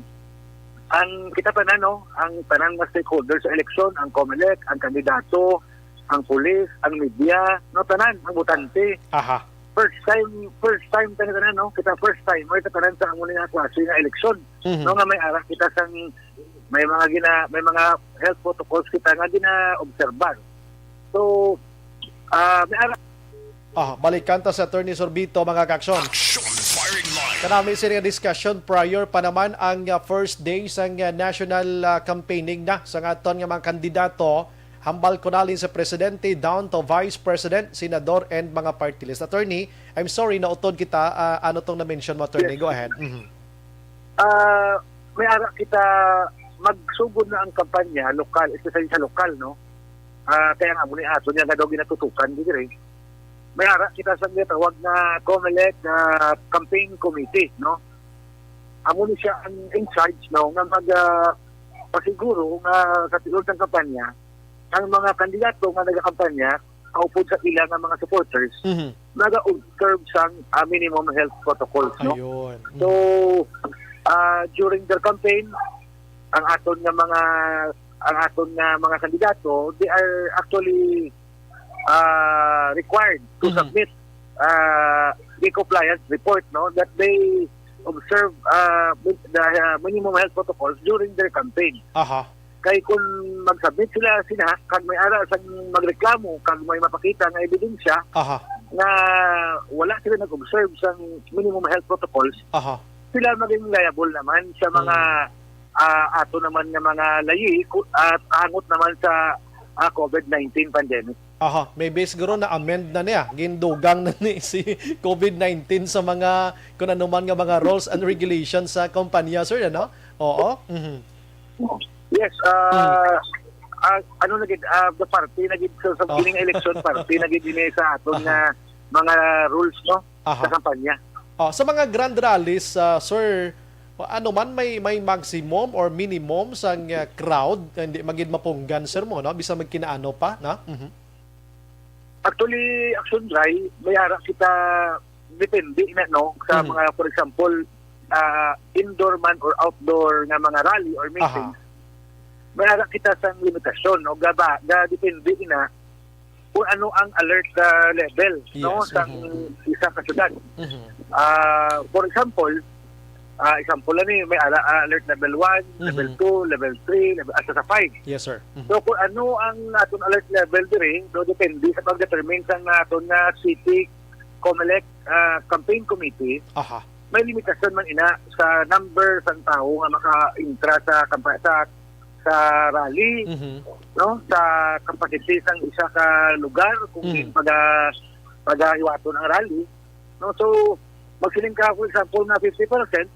ang kita tanan, no, ang tanan nga stakeholders sa eleksyon, ang Comelec, ang kandidato, ang pulis, ang media, no, tanan, ang botante. Aha. First time, first time tanan, tanan, no, kita first time, may tanan sa amo nga klase nga eleksyon, Mhm. no, nga may ara kita sang may mga gina, may mga health protocols kita nga gina-obserbar. So, ah, may ara Ah, balikan ta sa Attorney Sorbito, mga ka-aksyon. Action Firing Line. Kanami sini nga discussion prior pa naman ang, uh, first day sang, uh, national, uh, campaigning na sa aton nga mga kandidato, hambal ko nalin sa presidente down to vice president, senador, and mga party list. Attorney, I'm sorry, nautod kita, uh, ano tong na-mention mo, attorney. Go ahead. Mhm. Ah, may ara kita magsugod na ang kampanya lokal, especially sa lokal, no? Ah, kaya nga muna ato niya nga daw ginatutukan diri. May ara kita sa gitawag na Comelec, ah, campaign committee, no? Amo ni siya ang in charge, no, nga mag, ah, pasiguro nga sa tinud sang kampanya ang mga kandidato nga nagakampanya kaupod sa ila nga mga supporters Mhm. naga-observe sang, ah, minimum health protocols, no? Ayun. So, ah, during their campaign, ang aton nga mga ang aton nga mga kandidato, they are actually, ah, required to Mhm. submit, ah, the compliance report, no, that they observe, ah, the, ah, minimum health protocols during their campaign. Aha. Kay kung mag-submit sila sina, kag may ara sang magreklamo, kag may mapakita nga ebidensya Aha. nga wala sila nag-observe sang minimum health protocols, Aha. sila maging liable naman sa mga, ah, ato naman nga mga layi ku- at angot naman sa, ah, COVID nineteen pandemic. Aha, maybe siguro na-amend na niya. Gindugang na ni si COVID nineteen sa mga, kung ano man nga mga rules and regulations sa kompanya, sir, ano? Oo. Mhm. Yes, ah, ah, ano na gid, ah, the party na gid sa, sa Oh. gining election party na gid ini sa aton nga mga rules, no, Aha. sa kampanya. Oh, sa mga grand rallies, ah, sir, ano man, may may maximum or minimum sang, ah, crowd, hindi magid mapunggan, sir, mo, no? Bisan magkinaano pa, no? Mhm. Actually, Action Dry, may ara kita depende na, no, sa Mhm. mga, for example, ah, indoor man or outdoor nga mga rally or meeting. Aha. May ara kita sang limitasyon, no, gaba, ga depende na kung ano ang alert, ah, level, no, Yes, sang mhm. isa ka syudad. Mhm. Ah, for example, ah, example lang ni, may ala, ah, alert level one, level Mhm. two, level three, level, hasta sa five. Yes, sir. Mhm. So kung ano ang aton alert level diri, no, depende sa pag-determine sang aton nga city Comelec, ah, campaign committee, Aha. may limitasyon man ina sa number sang tawo nga maka-intra sa kampa-, sa sa rally, Mhm. no, sa capacity sang isa ka lugar kung Mhm. din paga pagahiwaton ang rally, no. So magsiling ka, for example, nga fifty percent,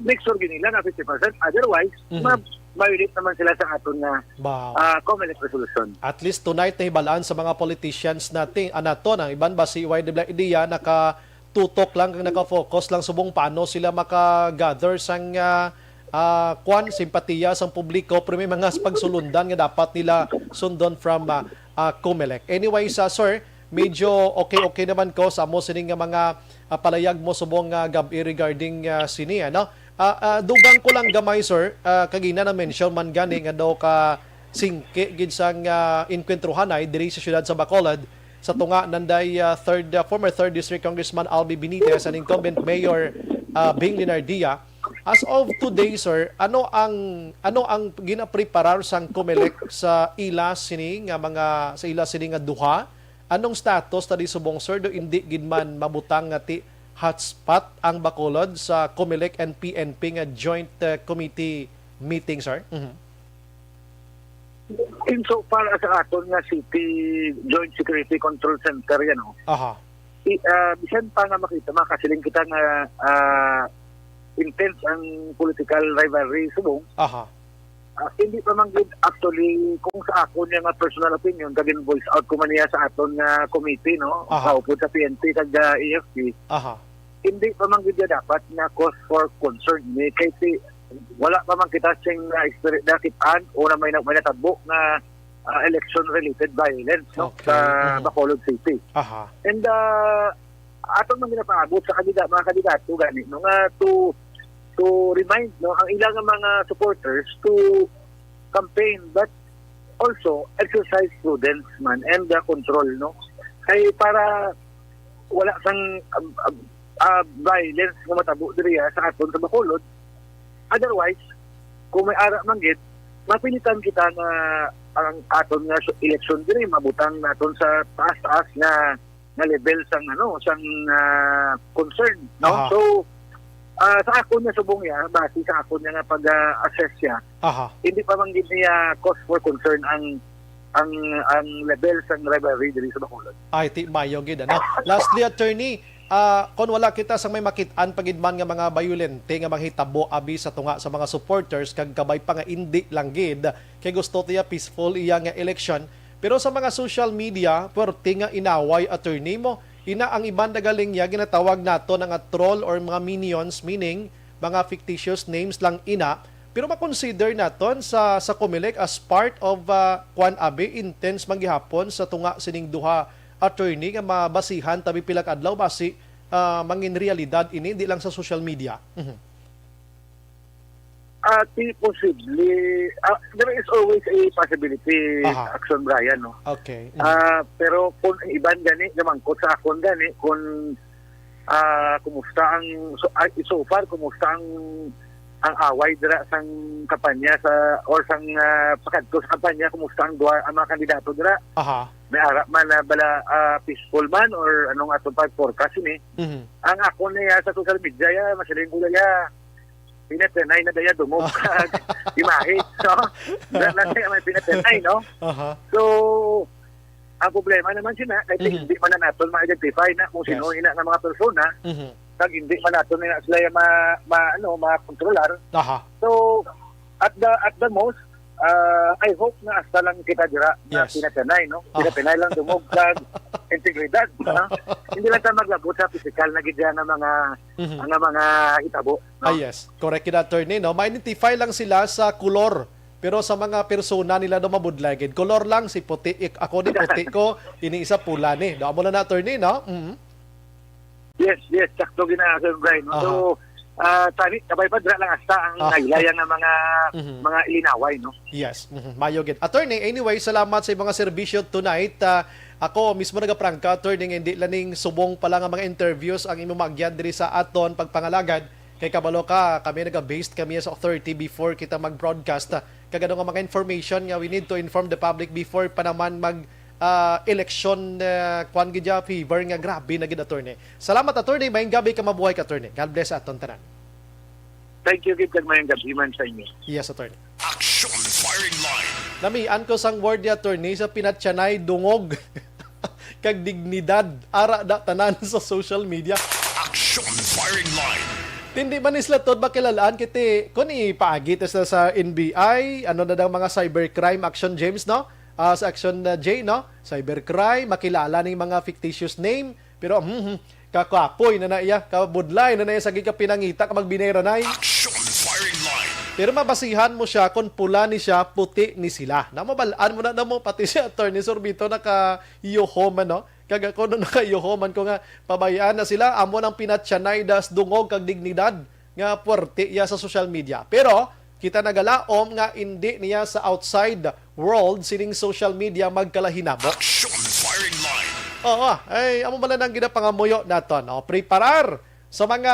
make sure gid nila nga fifty percent, otherwise Mhm. ma-violate naman sila sa aton nga, Ba. ah, Comelec resolution. At least tonight nahibalaan sa mga politicians natin, ah, naton, ang iban ba si Y W Idea nakatutok lang kag nakafocus lang subong paano sila maka-gather sang, ah, ah, kwan, simpatiya sang publiko, pero may mga pagsulundan nga dapat nila sundon from, ah, ah, Comelec. Anyway, sa sir, medyo okay-okay naman ko sa amo sining nga mga, ah, palayag mo subong nga gab-i regarding, ah, sini, ano? Ah, ah, dugang ko lang gamay, sir, ah, kagina na mention man gani nga daw ka singki gid sang, ah, enkwentruhanay diri sa siyudad sa Bacolod sa tunga nanday, ah, third, ah, former third District Congressman Albi Benitez and incumbent Mayor, ah, Bing Lenardia. As of today, sir, ano ang, ano ang ginapreparar sang Comelec sa ila sini nga mga, sa ila sini nga duha? Anong status ta di subong, sir, do indi gid man mabutang nga ti hotspot ang Bacolod sa Comelec and P N P nga joint, uh, committee meeting, sir? Mhm. In so far as aton nga city joint security control center yan, no? Aha. I, ah, bisan pa nga makita, makasiling kita nga, ah, intense ang political rivalry subong. Aha. Ah, hindi pa man gid actually, kung sa akon nga personal opinion, kag voice out ko man niya sa aton nga committee, no? Aha. Kaupo sa P N P kag, ah, A F P. Aha. Hindi pa man gid dapat nga cause for concern ni kay si wala pa man kita sing, ah, experience na kit-an o na may na, may natabo nga, ah, election-related violence, no, okay, sa, mhm, Bacolod City. Aha. And, ah, aton man ginapaabot sa kandida-, mga kandidato gani, no, nga to to remind, no, ang ilang mga supporters to campaign but also exercise prudence man and, uh, control, no, kay para wala sang, um, um, uh, violence nga matabo diri, ah, sa aton sa Bacolod. Otherwise, kung may ara man gid, mapilitan kita nga ang aton nga election diri mabutang naton sa taas-taas nga nga level sang, ano, sang, ah, concern, no? Aha. So, ah, sa akon nga subong niya, base sa akon nga pag-assess siya, aha, hindi pa man gid niya cause for concern ang ang ang level sang rivalry diri sa Bacolod. Ay, ti mayo gid, ano? Lastly, attorney, ah, kon wala kita sang may makit-an pa gid man nga mga bayolente nga manghitabo abi sa tunga sa mga supporters kag kabay pa nga indi lang gid kay gusto tiya peaceful iya nga eleksyon, pero sa mga social media, puwerte nga inaway, attorney, mo. Ina ang iban nagaling niya ginatawag nato na nga troll or mga minions, meaning mga fictitious names lang ina. Pero makonsider naton sa sa Comelec as part of, ah, kwan abi, intense man gihapon sa tunga sining duha, attorney, nga mabasihan tabi pila ka adlaw basi, ah, mangin realidad ini, di lang sa social media. Mhm. Ah, ti posible, ah, there is always a possibility, aha, Action Brian, no? Okay. Mm. Ah, pero kung ang iban gani, namangkot sa akon gani, kung, ah, kumusta ang, so, ah, so far, kumusta ang, ang away dira sang kampanya sa, or sang, ah, pakadto sa kampanya, kumusta ang duha, ang mga kandidato dira? Aha. May ara man na bala, ah, peaceful man or anong atong pag-forecast ini? Mhm. Ang akon niya sa social media, ya, masiling ko ya, pinatenay na daya dungog kag imahe, no? Na, na siya may pinatenay, no? Aha. So, ang problema naman sina, kay, mhm, hindi man na naton ma-identify na kung sino, yes, ina nga mga persona, mhm, kag hindi man naton na sila ma, ma, ano, makontrolar. Aha. So, at the, at the most, ah, I hope nga hasta lang kita dira na, yes, pinatenay, no? Ah. Pinatenay lang dungog kag integridad, no? Hindi lang ta maglabot sa pisikal na gid nga mga, mhm, nga mga hitabo, no? Ah, yes. Correct yun, attorney, no? Ma-identify lang sila sa kulor. Pero sa mga persona nila daw mabudlay gid. Kolor lang, si puti, ik-, ako ni puti ko, ini isa pula ni. Do amo lang na, attorney, no? Mhm. Yes, yes, sakto gina, Sir Brian, no? Aha. So, ah, tani, kabay pa dira lang hasta ang, aha, nailaya nga mga, mhm, mga ilinaway, no? Yes, mhm, mayo gid. Attorney, anyway, salamat sa imong mga serbisyo tonight. Ah, ako mismo nagaprangka, attorney, nga hindi lang ning subong pala nga mga interviews ang imo maagyan diri sa aton pagpangalagad. Kay kabalo ka, kami naga-based kami as authority before kita mag-broadcast. Kag ano nga mga information nga we need to inform the public before pa naman mag, ah, election, ah, kwan gid ya, fever nga grabe na gid, attorney. Salamat, attorney. Maayong gabi ka, mabuhay ka, attorney. God bless aton tanan. Thank you gid kag maayong gabi man sa inyo. Yes, attorney. Action Firing Line. Namian ko sang word ni attorney sa pinatyanay, dungog kag dignidad. Ara da tanan sa social media. Action Firing Line. Tindi man ni sila tod makilalaan kiti kun ipaagi ta sa, sa N B I, ano na daw mga cybercrime action, James, no? Ah, sa action, ah, J, no? Cybercrime, makilala ning mga fictitious name, pero, hmm, hmm, kakapoy na na iya, kabudlay na na iya sa gikapinangita ka magbinera nay. Action Firing Line. Pero mabasihan mo siya kung pula ni siya, puti ni sila. Na mabal-an mo na, na mo, pati si Attorney Sorbito naka-yuhoman, no? Kag ako no naka-yuhoman ko nga pabayaan na sila, amo nang pinatyanay das dungog kag dignidad nga puwerte iya sa social media. Pero kita nagalaom nga indi niya sa outside world sining social media magkalahinabo. Action Firing Line. Oo, ay amo man lang ginapangamuyo naton, no? Preparar Sa mga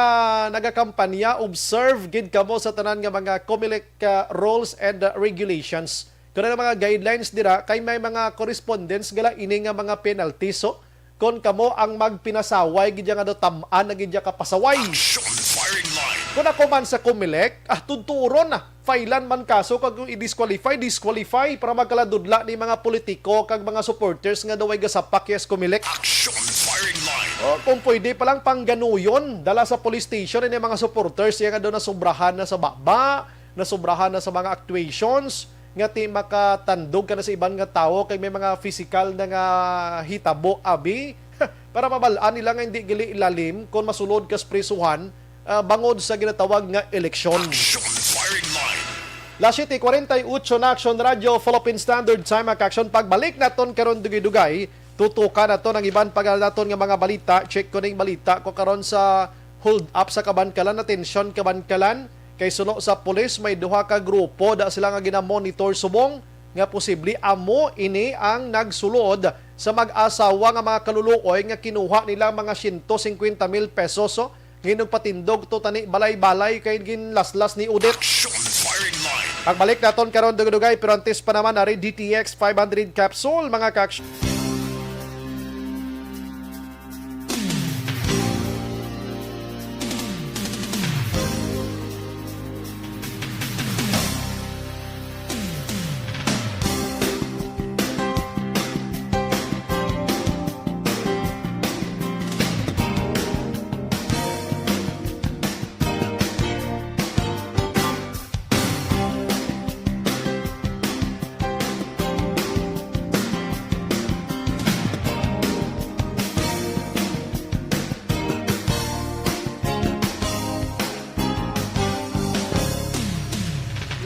nagakampanya, observe gid kamo sa tanan nga mga Comelec, ah, rules and, ah, regulations. Kung ano mga guidelines dira, kay may mga correspondence gala ini nga mga penalties. So, kung kamo ang magpinasaway, gid nga daw tam-an na gid ka pasaway. Action firing line. Kung ako man sa Comelec, ah, tudturon na. Filean man kaso kag kung i-disqualify, disqualify para magkaladudla ni mga politiko kag mga supporters nga daw ay gasapak yes Comelec. Action firing line. O, kung pwede pa lang pangganuyon, dala sa police station ini mga supporters iya nga daw nasubrahan na sa baba, nasubrahan na sa mga actuations, nga ti makatandog ka na sa iban nga tawo kay may mga physical na nga hitabo abi para mabal-an nila nga hindi gali ilalim kung masulod ka sa prisuhan, ah, bangod sa ginatawag nga eleksyon. Action firing line. Las siete cuarenta y ocho na Action Radio, Philippine Standard Time, ang Action. Pagbalik naton karon dugay-dugay, tutukan naton ang iban pa naton nga mga balita. Check ko ning balita ko karon sa hold up sa Kabankalan, atensyon Kabankalan, kay suno sa pulis may duha ka grupo da sila nga ginamonitor subong nga posible amo ini ang nagsulod sa mag-asawa nga mga kaluluoy nga kinuha nila mga siyento singkwenta mil pesos, so, nga nagpatindog to tani balay-balay kay ginlaslas ni Odette. Action firing line. Pagbalik naton karon dugay-dugay, pero antes pa naman, ari D T X five hundred capsule, mga ka-action.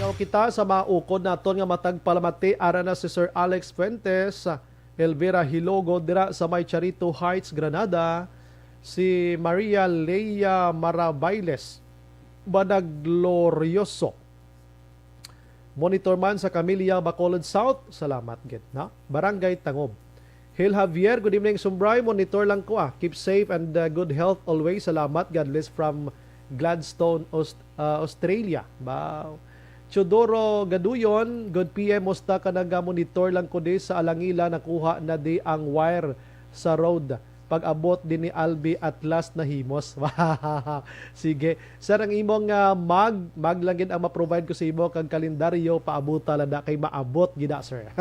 Yaw kita sa mga ukod naton nga matag palamati, ara na si Sir Alex Fuentes, Elvira Hilogo dira sa may Charito Heights, Granada, si Maria Leia Marabailes Banaglorioso. Monitor man sa Camilla, Bacolod South. Salamat gid, na. Barangay Tangob. Hil Javier, good evening, Sumbray. Monitor lang ko, ah. Keep safe and, uh, good health always. Salamat. God bless from Gladstone, Aust-, uh, Australia. Wow. Teodoro Gaduyon, good P M, musta ka, naga-monitor lang ko di sa Alangila, nakuha na di ang wire sa road. Pag-abot din ni Albi, at last nahimos. Sige. Sir, ang imong, ah, mug, mug lang gid ang ma-provide ko sa imo, kag kalendaryo, paabuta lang na kay maabot gid na, sir.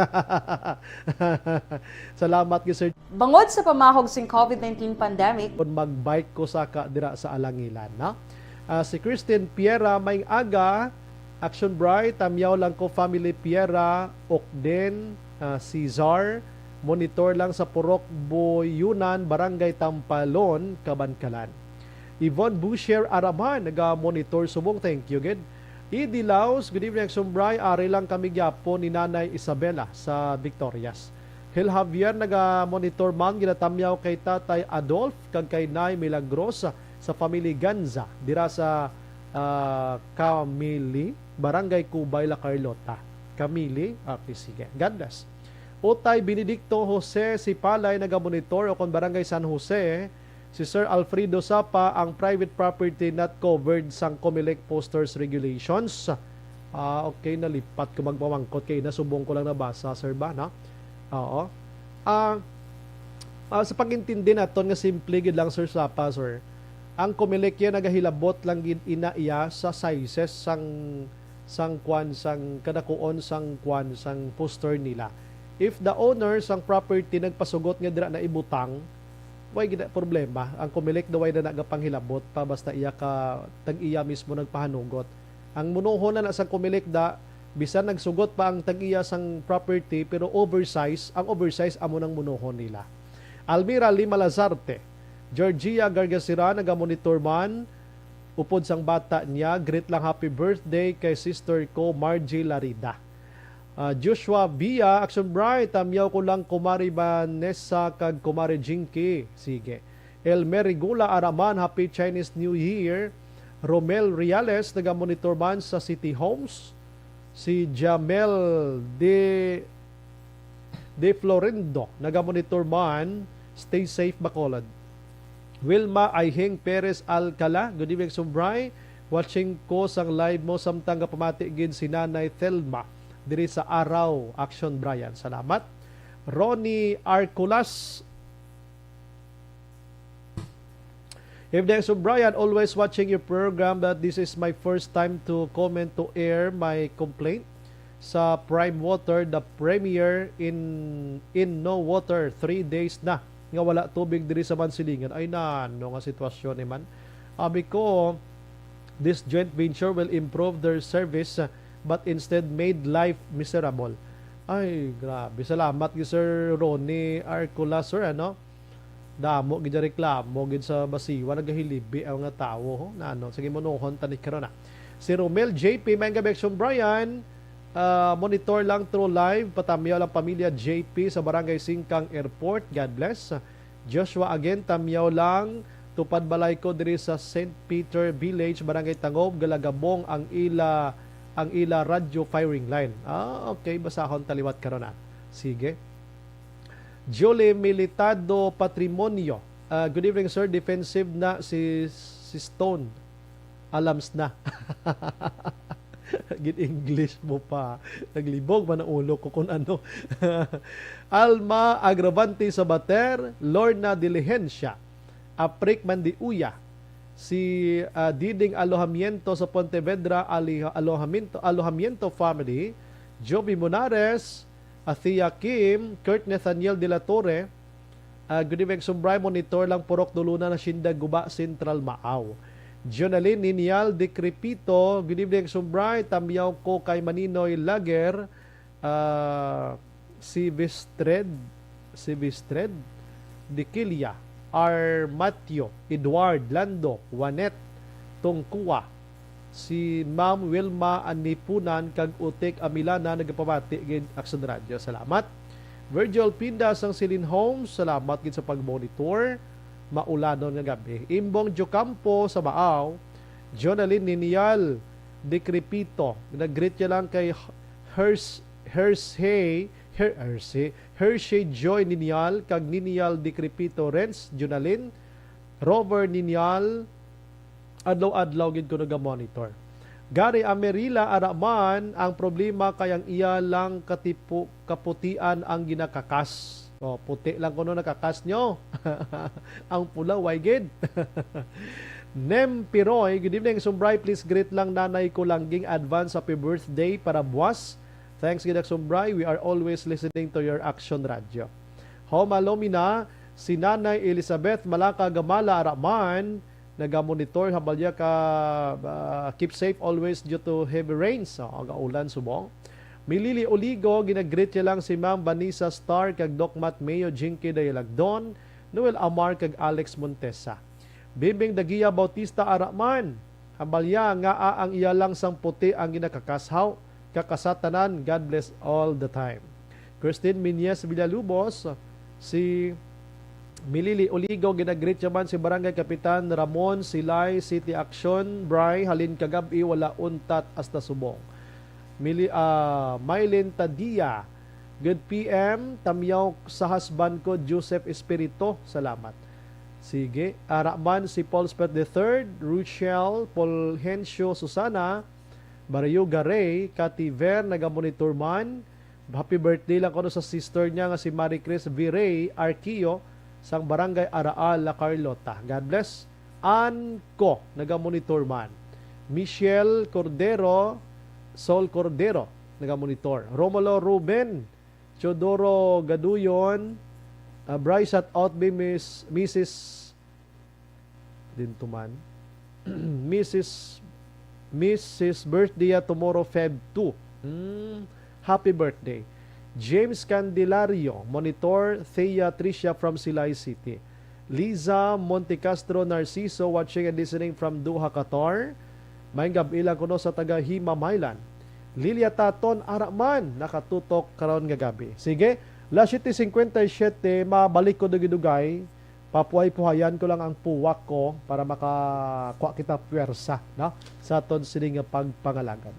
Salamat gid, sir. Bangod sa pamahog sing covid nineteen pandemic, Kung mag-bike ko saka dira sa Alangilan, no? Ah, si Christine Piera, may aga, Action Bright, tamyaw lang ko, family Piera, Okden, ah, Cesar, monitor lang sa Purok Boyunan, Barangay Tampalon, Kabankalan. Yvonne Busher Araman, naga-monitor subong, thank you gid. Edi Laos, good evening, Action Bright, ari lang kami gyapon ni Nanay Isabela sa Victorias. Hil Javier, naga-monitor man, ginatamyaw kay Tatay Adolf kag kay Nay Milagros sa family Ganza dira sa, ah, Camili, Barangay Cubay, La Carlota. Camili? Okay, sige. God bless. Utay Benedicto Jose Sipalay, naga-monitor, o kon Barangay San Jose, si Sir Alfredo Sapa, ang private property not covered sang Comelec Posters Regulations. Ah, okay, nalipat ko magpamangkot kay nasubong ko lang nabasa, sir, ba, no? Oo. Ah, ah, sa pag-intindi naton nga simple gid lang, Sir Sapa, sir, ang Comelec iya nagahilabot lang gid ina iya sa sizes sang, sang kwan, sang kadakuon sang kwan, sang poster nila. If the owner sang property nagpasugot nga dira na ibutang, way gid na problema. Ang Comelec daw way na nagapanghilabot pa basta iya ka tag-iya mismo nagpahanugot. Ang munohon na na sang Comelec da, bisan nagsugot pa ang tag-iya sang property, pero oversize, ang oversize amo nang munohon nila. Almira Lima Lazarte, Georgia Gargasira, nagamonitor man, upod sang bata niya, greet lang happy birthday kay sister ko, Margie Larida. Ah, Joshua Via, Action Bright, tamyaw ko lang, Kumari Vanessa kag Kumari Jinky. Sige. Elmer Regula Araman, Happy Chinese New Year. Romel Reales, nagamonitor man sa City Homes. Si Jamel De, De Florindo, nagamonitor man. Stay safe, Bacolod. Wilma Aihing Perez Alcala, good evening, Sub Bri. Watching ko sang live mo samtang gapamati gid si Nanay Thelma diri sa Araw, Action Brian. Salamat. Ronnie Arculas, evening, Sub Brian. Always watching your program, but this is my first time to comment to air my complaint sa Prime Water, the premier in, in no water, three days na nga wala tubig diri sa Mansilingan. Ay, nano nga sitwasyon ni man. Abi ko, this joint venture will improve their service, uh, but instead made life miserable. Ay, grabe. Salamat gi Sir Ronnie Arcola, sir, ano? Damo gid ang reklamo gid sa Basiwa, nagahilibi ang mga tawo, ho. Nano, sige, monohon ta ni karon, ah. Si Romel J P, maayong gabi, Action Brian. Ah, monitor lang through live. Patamyaw lang pamilya J P sa Barangay Singkang Airport. God bless. Joshua again, tamyaw lang. Tupad balay ko diri sa Saint Peter Village, Barangay Tangob, Galagabong ang ila, ang ila radyo firing line. Ah, okay, basahon ta liwat karon, ah. Sige. Julie Militado Patrimonio. Ah, good evening, sir. Defensive na si, si Stone. Alams na. Gin-English mo pa. Naglibog man ang ulo ko kung ano. Alma Agravante Sabater, Lorna Diligencia, Aprik Mandiuya, si, ah, Diding Alojamiento sa Pontevedra, Ali-, Alojamiento, Alojamiento family, Joby Monares, Athea Kim, Kurt Nathaniel de la Torre, ah, good evening, Sub Bri, monitor lang, Purok Duluna, Hacienda Guba, Central, Maaw. Jonalyn Ninial Decrepito, good evening, Sub Bri, tamyaw ko kay Maninoy Lager, ah, si Vistred, si Vistred Diquilia, R. Matthew, Edward, Lando, Juanet, Tungkua, si Ma'am Wilma Anipunan kag Utik Amilana nagapamati gid, Action Radio. Salamat. Virgil Pinda sang Silin Homes, salamat gid sa pag-monitor. Maulanon nga gabi. Imbong Jocampo sa Maaw, Jonalyn Ninial Decrepito, nag-greet niya lang kay Hers-, Hersey, Her-, Hersey, Hershey Joy Ninial kag Ninial Decrepito, Renz, Jonalyn, Rover Ninial, adlaw-adlaw gid kuno ga-monitor. Gary Amerila, ara man, ang problema kay ang iya lang katipo-, kaputian ang ginakakas. O, puti lang kuno nakakas nyo. Ang pula, why gid? Nem Piroy, good evening, Sub Bri. Please greet lang nanay ko lang ging advance happy birthday para buwas. Thanks gid, Sub Bri. We are always listening to your Action Radio. Home Alumina, si Nanay Elizabeth Malaka Gamala, ara man, nagamonitor, habalya ka, ah, keep safe always due to heavy rains. O, gaulan subong. Milili Oligo, ginagreet niya lang si Ma'am Vanessa Star kag Doc Matt Mayo, Jinky Dayalagdon, Noel Amar kag Alex Montesa. Bimbing Dagia Bautista, ara man, habalya nga, ah, ang iya lang sang puti ang ginakakashaw, kakasatanan, God bless all the time. Christine Minyes Villalubos, si Milili Oligo, ginagreet niya man si Barangay Kapitan Ramon Silay, City Action, Bri, halin kagab-i, wala untat hasta subong. Mili-, ah, Mylene Tadia, good P M, tamyaw sa husband ko, Joseph Espirito. Salamat. Sige, ara man si Paul Spet the third, Rochelle, Fulgencio, Susana, Barrio Garay, Cathy Ver, nagamonitor man. Happy birthday lang kuno sa sister niya nga si Marie Chris Viray Arquio sang Barangay Araal, La Carlota. God bless. Ann ko, nagamonitor man. Michelle Cordero, Sol Cordero, nagamonitor. Romulo Ruben, Teodoro Gaduyon, ah, Bryce, shout out bi Miss, Missus Dintuman. Missus, Missus birthday ya tomorrow, Feb two. Hmm, happy birthday. James Candelario, monitor, Thea Tricia from Silay City. Liza Montecastro Narciso, watching and listening from Doha, Qatar. Maayong gab-i lang kuno sa taga Himamaylan. Lilia Taton, ara man, nakatutok karon nga gabi. Sige, las siete cincuenta y siete, mabalik ko dugay-dugay. Papuhay-puhayan ko lang ang puwak ko para makakuha kita puwersa, no? Sa aton sini nga pagpangalagad.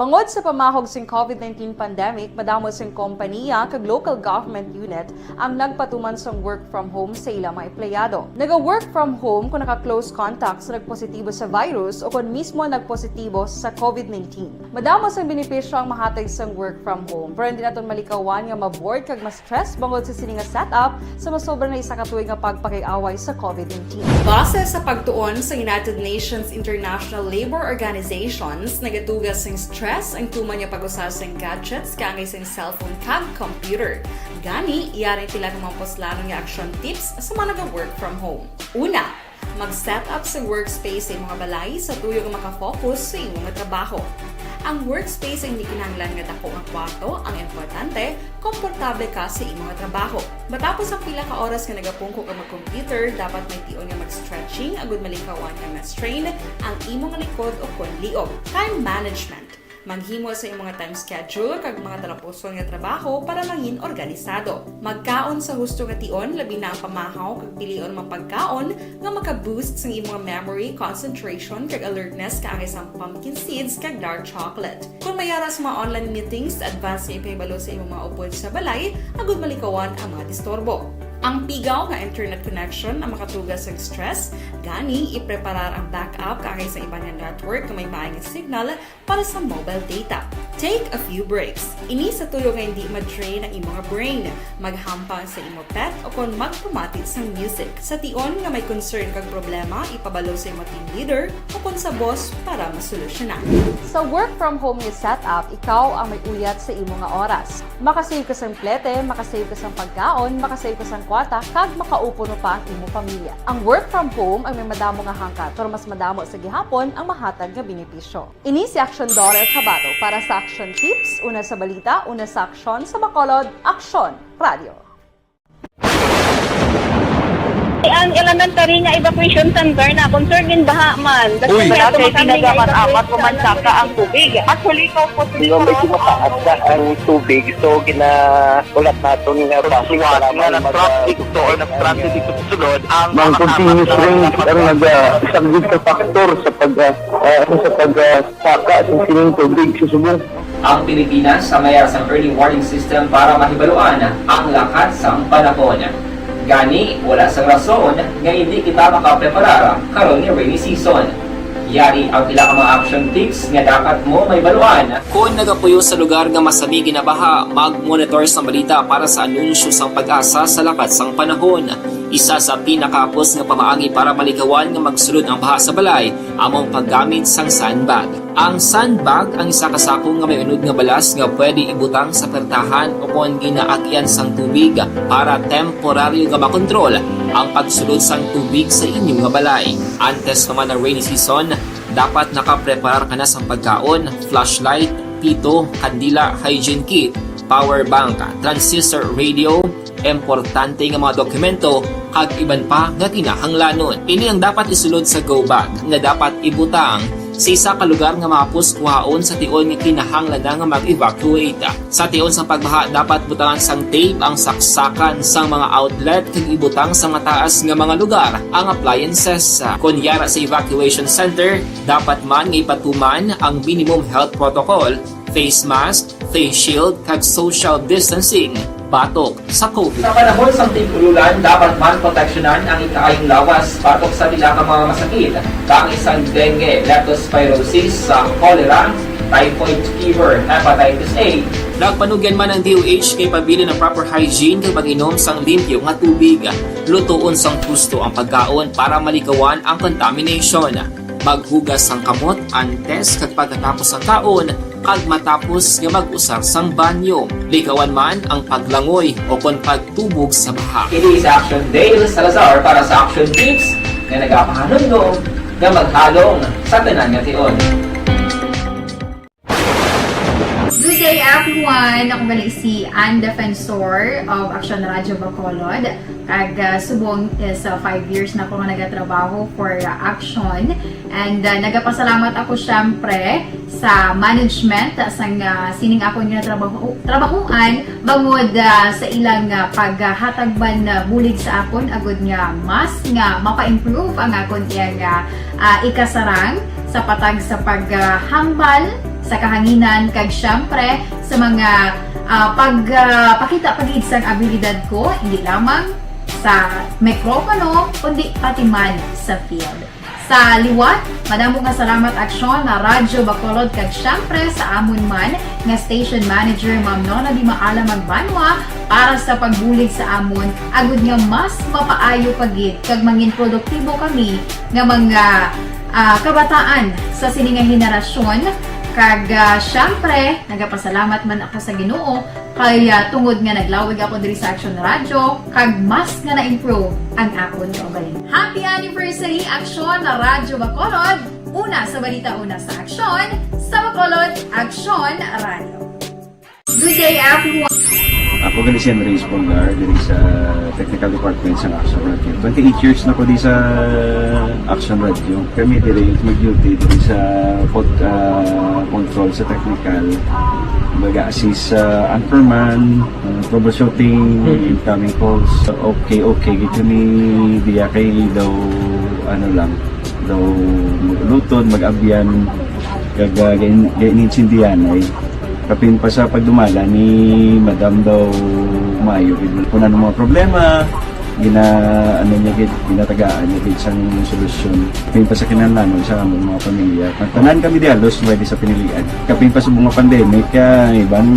Bangod sa pamahog sing COVID nineteen pandemic, madamo sing kompaniya kag local government unit ang nagpatuman sang work from home sa ilang mga empleyado. Naga-work from home kung naka-close contact sa nagpositibo sa virus o kon mismo nagpositibo sa COVID nineteen. Madamo sang benepisyo ang mahatag sang work from home, pero hindi naton malikawan nga ma-bored kag ma-stress bangod sa sini nga setup sa masobra na isa ka tuig nga pagpakig-away sa COVID nineteen. Base sa pagtuon sa United Nations International Labour Organizations, nagatuga sing stress ang tuman nga pag-usa sing gadgets kaangay sing cellphone kag computer. Gani, yari ang pila ka mga puslanon nga action tips sa mga naga-work from home. Una, mag-set up sa workspace sa imong balay sa tuyo nga makafocus sa imong trabaho. Ang workspace ay hindi kinahanglan nga dako nga kwarto ang importante, komportable ka sa imong trabaho. Matapos ang pila ka oras nga nagapungko ka mag-computer, dapat may tion nga mag-stretching agud malikawan nga ma-strain ang imong likod o kon liog. Time management. Maghimo sa imong mga time schedule kag mga talapuson nga trabaho para mangin organisado. Magkaon sa husto nga tion, labi na ang pamahaw kag pilion mga pagkaon nga maka-boost sang imong memory, concentration, kag alertness kaangay sang pumpkin seeds kag dark chocolate. Kung may ara sa mga online meetings, advance nga ipahibalo sa imong mga upod sa balay agud malikawan ang mga disturbo. Ang pigaw nga internet connection ang makatuga sang stress, gani ipreparar ang backup kaangay sa iban nga network nga may maay nga signal para sa mobile data. Take a few breaks. Ini sa tuyo nga hindi ma-drain ang imong brain. Maghampang sa imo pet o kon magpamati sang music. Sa tion nga may concern kag problema, ipabalo sa imo team leader o kon sa boss para masolusyonan. Sa work from home nga setup, ikaw ang may uyat sa imo nga oras. Makasave ka sang plete, makasave ka sang pagkaon, makasave ka sang kwarta, kag makaupod pa ang imo pamilya. Ang work from home ang may madamo nga hangkat, pero mas madamo sa gihapon ang mahatag nga benepisyo. Ini si Aksyon Dorel Cabato para sa Aksyon Tips, una sa balita, una sa aksyon, sa Bacolod, Aksyon Radio. Ang elementary nga evacuation center na concern din baha man. Uy, wala kay tinaga man amat ko man saka ang tubig. Actually, ko po. Medyo mataas na ang tubig, so ginaulat naton nga basi nga mag-, na-traffic to or na-stranded dito sa sulod ang mga continuous rain ang nag-, ah, isang big factor sa pag, ah, ah, sa pag, ah, saka sa sining tubig sa subong. Ang Pilipinas ang may sang early warning system para mahibaluan ang lakat sang panahon. Gani, wala sang rason nga hindi kita makapreparar karon nga rainy season. Yari ang pila ka mga action tips nga dapat mo mahibaluan. Kon nagapuyo sa lugar nga masami ginabaha, mag-monitor sang balita para sa anunsyo sang PAGASA sa lakat sang panahon. Isa sa pinakahapos nga pamaagi para malikawan nga magsulod ang baha sa balay amo ang paggamit sang sandbag. Ang sandbag ang isa ka sako nga may unod nga balas nga pwede ibutang sa pertahan o kon ginaagyan sang tubig para temporaryo nga makontrol ang pagsulod sang tubig sa inyo nga balay. Antes pa man ang rainy season, dapat nakapreparar ka na sang pagkaon, flashlight, pito, kandila, hygiene kit, power bank, transistor radio, importante nga mga dokumento, kag iban pa nga kinahanglanon. Ini ang dapat isulod sa go bag nga dapat ibutang sa isa ka lugar nga mahapos kuhaon sa tion nga kinahanglan na nga mag-evacuate. Sa tion sa pagbaha, dapat butangan sang tape ang saksakan sang mga outlet kag ibutang sa mataas nga mga lugar ang appliances. Kon yara sa evacuation center, dapat man nga ipatuman ang minimum health protocol, face mask, face shield, kag social distancing batok sa COVID. Sa panahon sang tig-ululan, dapat man proteksyonan ang ikaayong lawas batok sa pila ka mga masakit, kaangay sang dengue, leptospirosis, sa cholera, typhoid fever, hepatitis A. Nagpanugyan man ang D O H kay pabilin ang proper hygiene kag pag-inom sang limpyo nga tubig. Lutoon sang husto ang pagkaon para malikawan ang contamination. Maghugas sang kamot antes kag pagkatapos sang kaon kag matapos nga mag-usar sang banyo. Likawan man ang paglangoy o kon pagtubog sa baha. Ini si Action Dale Salazar para sa Action Tips nga nagapahanumdom nga maghalong sa tanan nga tion. Good day, everyone! Ako gali si Ann Defensor of Action Radyo Bacolod. Kag, ah, subong is, ah, five years na ako nga nagatrabaho for, ah, Action. And, ah, nagapasalamat ako, syempre, sa management, ah, sang, ah, sining akon nga trabaho, trabahuan, bangod, ah, sa ilang, ah, paghatag man, ah, bulig sa akon, agud nga mas nga mapa-improve ang akon iyang, ah, ah, ikasarang sa patag sa paghambal sa kahanginan, kag siyempre sa mga, ah, pag, ah, pakita pa gid sang abilidad ko, hindi lamang sa mikropono, kundi pati man sa field. Sa liwat, madamo nga salamat, Aksyon na Radyo Bacolod, kag siyempre sa amon man nga station manager, Ma'am Nona Di Maala Magbanwa, para sa pagbulig sa amon, agud nga mas mapaayo pa gid kag mangin produktibo kami nga mga, ah, kabataan sa sini nga henerasyon. Kag, ah, siyempre, nagapasalamat man ako sa Ginoo kay, ah, tungod nga naglawig ako diri sa Action Radio, kag mas nga na-improve ang akon kaugalingon. Happy anniversary, Aksyon na Radyo Bacolod! Una sa balita, una sa aksyon, sa Bacolod, Aksyon Radio. Good day, everyone. Ako gali si Andres Polgar, diri sa technical department sa Action Radio. Twenty-eight years na ko di sa Action Radio. Kami diri mag-duty diri sa pod-, ah, control sa technical. Mag-assist sa anchorman, ah, troubleshooting, incoming calls. Okay, okay, gid kami diya kay daw, ano lang, daw mag-ulutod, mag-abyan, kag, ah, gain-, gain-, insindihan ay kapin pa sa pagdumala ni Madam daw maayo gid. Kung ano mga problema, gina-, ano niya gid, ginatagaan niya gid sang solusyon. Kapin pa sa kinahanglanon sa among mga pamilya. Ang tanan kami di halos pwede sa pinilian. Kapin pa sa mga pandemic, kaya iban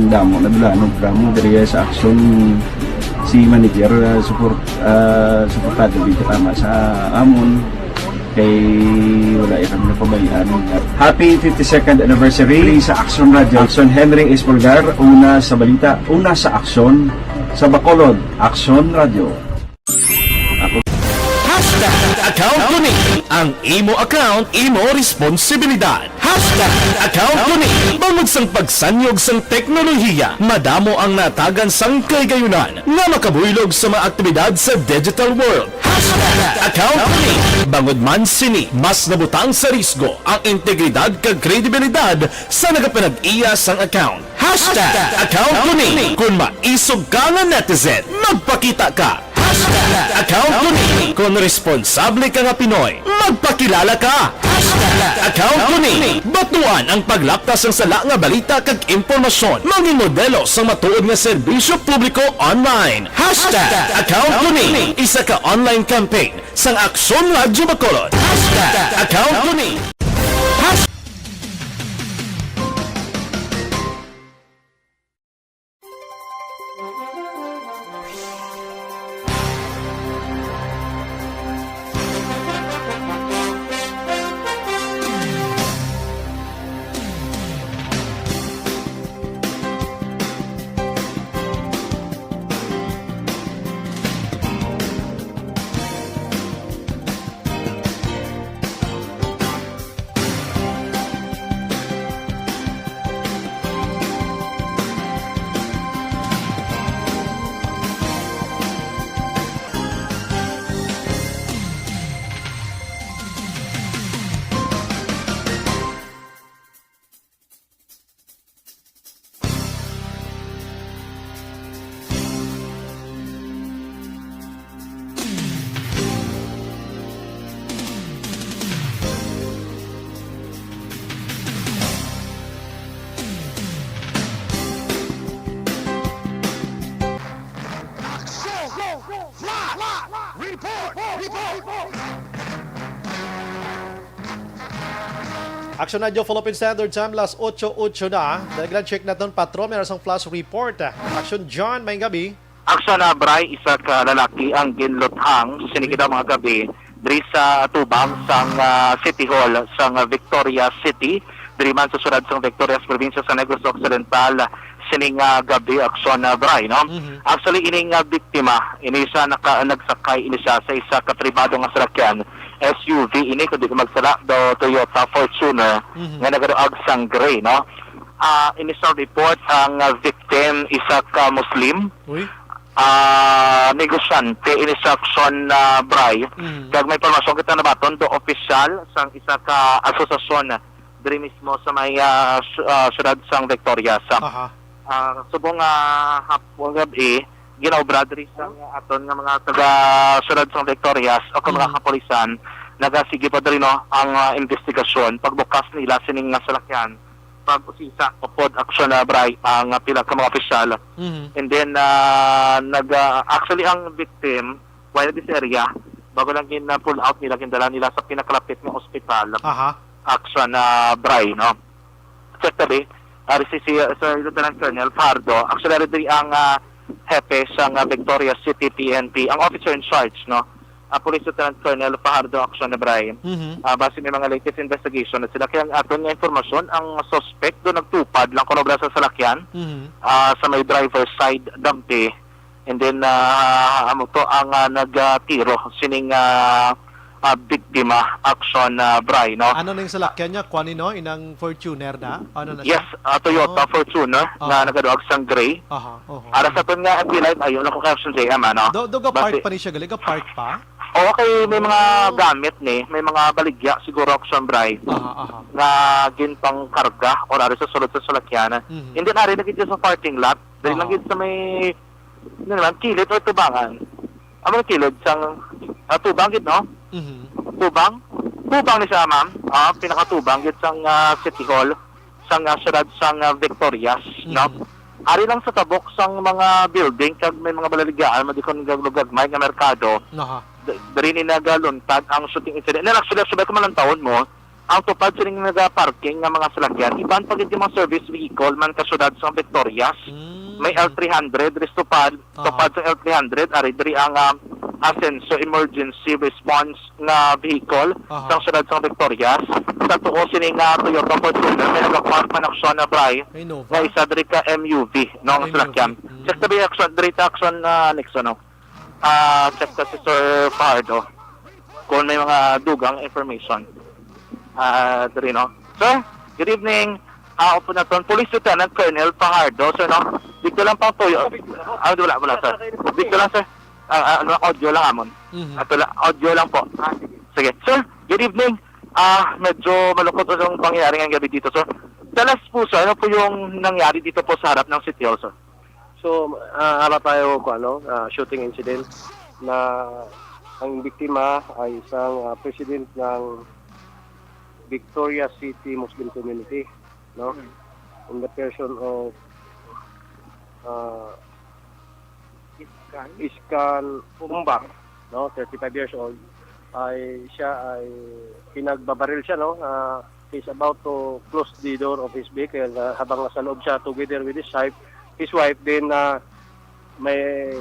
damo na dula, no, drama diri sa aksyon si manager, ah, support, ah, suportado gid katama sa amon. Kay wala ya kami napabayaan. Happy fifty-second anniversary sa Action Radio. Action Henry Espolgar, una sa balita, una sa aksyon, sa Bacolod, Action Radio. Ako. Hashtag account ko ni. Ang imo account, imo responsibilidad. Hashtag account ko ni. Bangod sang pagsanyog sang teknolohiya, madamo ang natagan sang kahigayonan nga makabuylog sa mga aktibidad sa digital world. Hashtag account ko ni. Bangod man sini, mas nabutang sa risgo ang integridad kag kredibilidad sa nagapanag-iya sang account. Hashtag account ko ni. Kung maisog ka nga netizen, magpakita ka. Hashtag account ko ni. Kung responsable ka nga Pinoy, magpakilala ka. Hashtag account ko ni. Batuan ang paglaptas sang sala nga balita kag impormasyon. Mangin modelo sang matuod nga serbisyo publiko online. Hashtag account ko ni. Isa ka online campaign sang Aksyon Radyo Bacolod. Hashtag account ko ni. Hashtag Action Radyo Philippine Standard Time, las otso otso na. Dali lang, check naton patron, meron sang flash report. Action John, may gabi. Action na, Bray, isa ka lalaki ang ginluthang sini gid nga gabi diri sa atubang sang, ah, City Hall sang Victoria City, diri man sa siyudad sang Victoria sa probinsya sa Negros Occidental, sini nga gabi, Action na, Bray, no? Mhm. Actually, ini nga biktima, ini siya naka-, nagsakay ini siya sa isa ka pribado nga salakyan, S U V ini, kung di ko magsala, daw Toyota Fortuner, Mhm. nga nagaduag sang gray, no? Ah, initial report, ang, ah, victim, isa ka Muslim, Uy. ah, negosyante, ini sa Action, ah, Bray. Mhm. Kag may impormasyon kita nabaton do opisyal sang isa ka asosasyon diri mismo sa may, ah, sy-, ah, siyudad sang Victoria. Sa, Aha. ah, subong nga hapon, gabi, ginaobra diri sa aton nga mga taga siyudad sang Victorias o kung mga Mm. kapulisan, nagasige pa diri, no, ang, ah, investigasyon, pagbukas nila sining nga salakyan pag-usisa upod aksyon na, Bri, ang, ah, pila ka mga opisyal. Mhm. And then, ah, nag, ah, actually, ang victim, while this area, bago lang gin, ah, pull out nila, gindala nila sa pinakalapit nga ospital. Aha. Aksyon na, Bri, no? Check tabi, ah, si, si, si Lieutenant Colonel Fajardo. Actually, ari diri ang, ah, hepe sang, ah, Victoria City P N P, ang officer in charge, no? Ah, Police Lieutenant Colonel Fajardo Action na, Bri. Mhm. Ah, base may mga latest investigation na sila. Kaya ang aton nga informasyon, ang suspect do nagtupad lang kuno bala sa salakyan, Mhm. ah, sa may driver's side, dampi. And then, ah, amo to ang, ah, nagtiro sining, ah, ah, biktima, Action, ah, Bri, no? Ano ning salakyan niya? Kuan ni, no? Inang Fortuner na? Ano na siya? Yes, ah, Toyota Oh. Fortuner nga Oh. nagaduag sang gray. Aha, oho. Ara sa aton nga F B Live, ayun ako kay Action J M, ano? Do, do ga park Basi pa ni siya, gali? Ga park pa? Oo, kay may mga Oh. gamit ni, may mga baligya siguro, Action Bri, Aha, aha. nga ginpangkarga or ari sa sulod sa salakyan. Mhm. And then, ari na gid siya sa parking lot. Dali lang Aha. gid sa may, ano naman, kilid or tubangan? Amo kilid sang, ah, tubang gid, no? Mhm. Tubang? Tubang ni siya, ma'am. Ah, pinakatubang gid sang, ah, City Hall, sang, ah, siyudad sang, ah, Victorias, no? Mhm. Ari lang sa tabok sang mga building kag may mga balaligyaan, madikon gag-, gagmay nga merkado. Aha. D-, diri ni nagaluntad ang shooting incident. And actually, actually, kung malantawon mo, ang tupad sining naga-parking nga mga salakyan, iban pa gid yung mga service vehicle man ka siyudad sa Victorias. Mm. May L three hundred, diri sa tupad, Aha. tupad sa L three hundred, ari diri ang, ah, Asenso Emergency Response nga vehicle Aha. sa siyudad sa Victorias. Sa tuo sini nga Toyota Fortuner, may nagapark man aksyon na, Bri, May Nova? nga isa diri ka M U V, no, nga M U V. salakyan. Mm. Check tabi aksyon, diri ta aksyon, ah, Nixon, no? Ah, check ta si Sir Fajardo kung may mga dugang information. Ah, diri, no? Sir, good evening. Ah, upo naton, Police Lieutenant Colonel Fajardo, sir, no? Dito lang pang tuyo. Ah, wala, wala, sir. Dito lang, sir. Ah, ah, ano, audio lang amon. Mhm. Ato la-, audio lang po. Ah, sige. Sige. Sir, good evening. Ah, medyo malungkot po yung pangyayari ngayong gabi dito, sir. Tell us po, sir, ano po yung nangyari dito po sa harap ng City Hall, sir? So, ah, ara tayo ko ano, ah, shooting incident na ang biktima ay isang, ah, president ng Victoria City Muslim Community, no? Hmm. In the person of, ah, Iskan. Iskan Umbak, no? Thirty-five years old. Ay, siya ay pinagbabaril siya, no? Ah, he's about to close the door of his vehicle, ah, habang nasa loob siya together with his wife, his wife, then, ah, may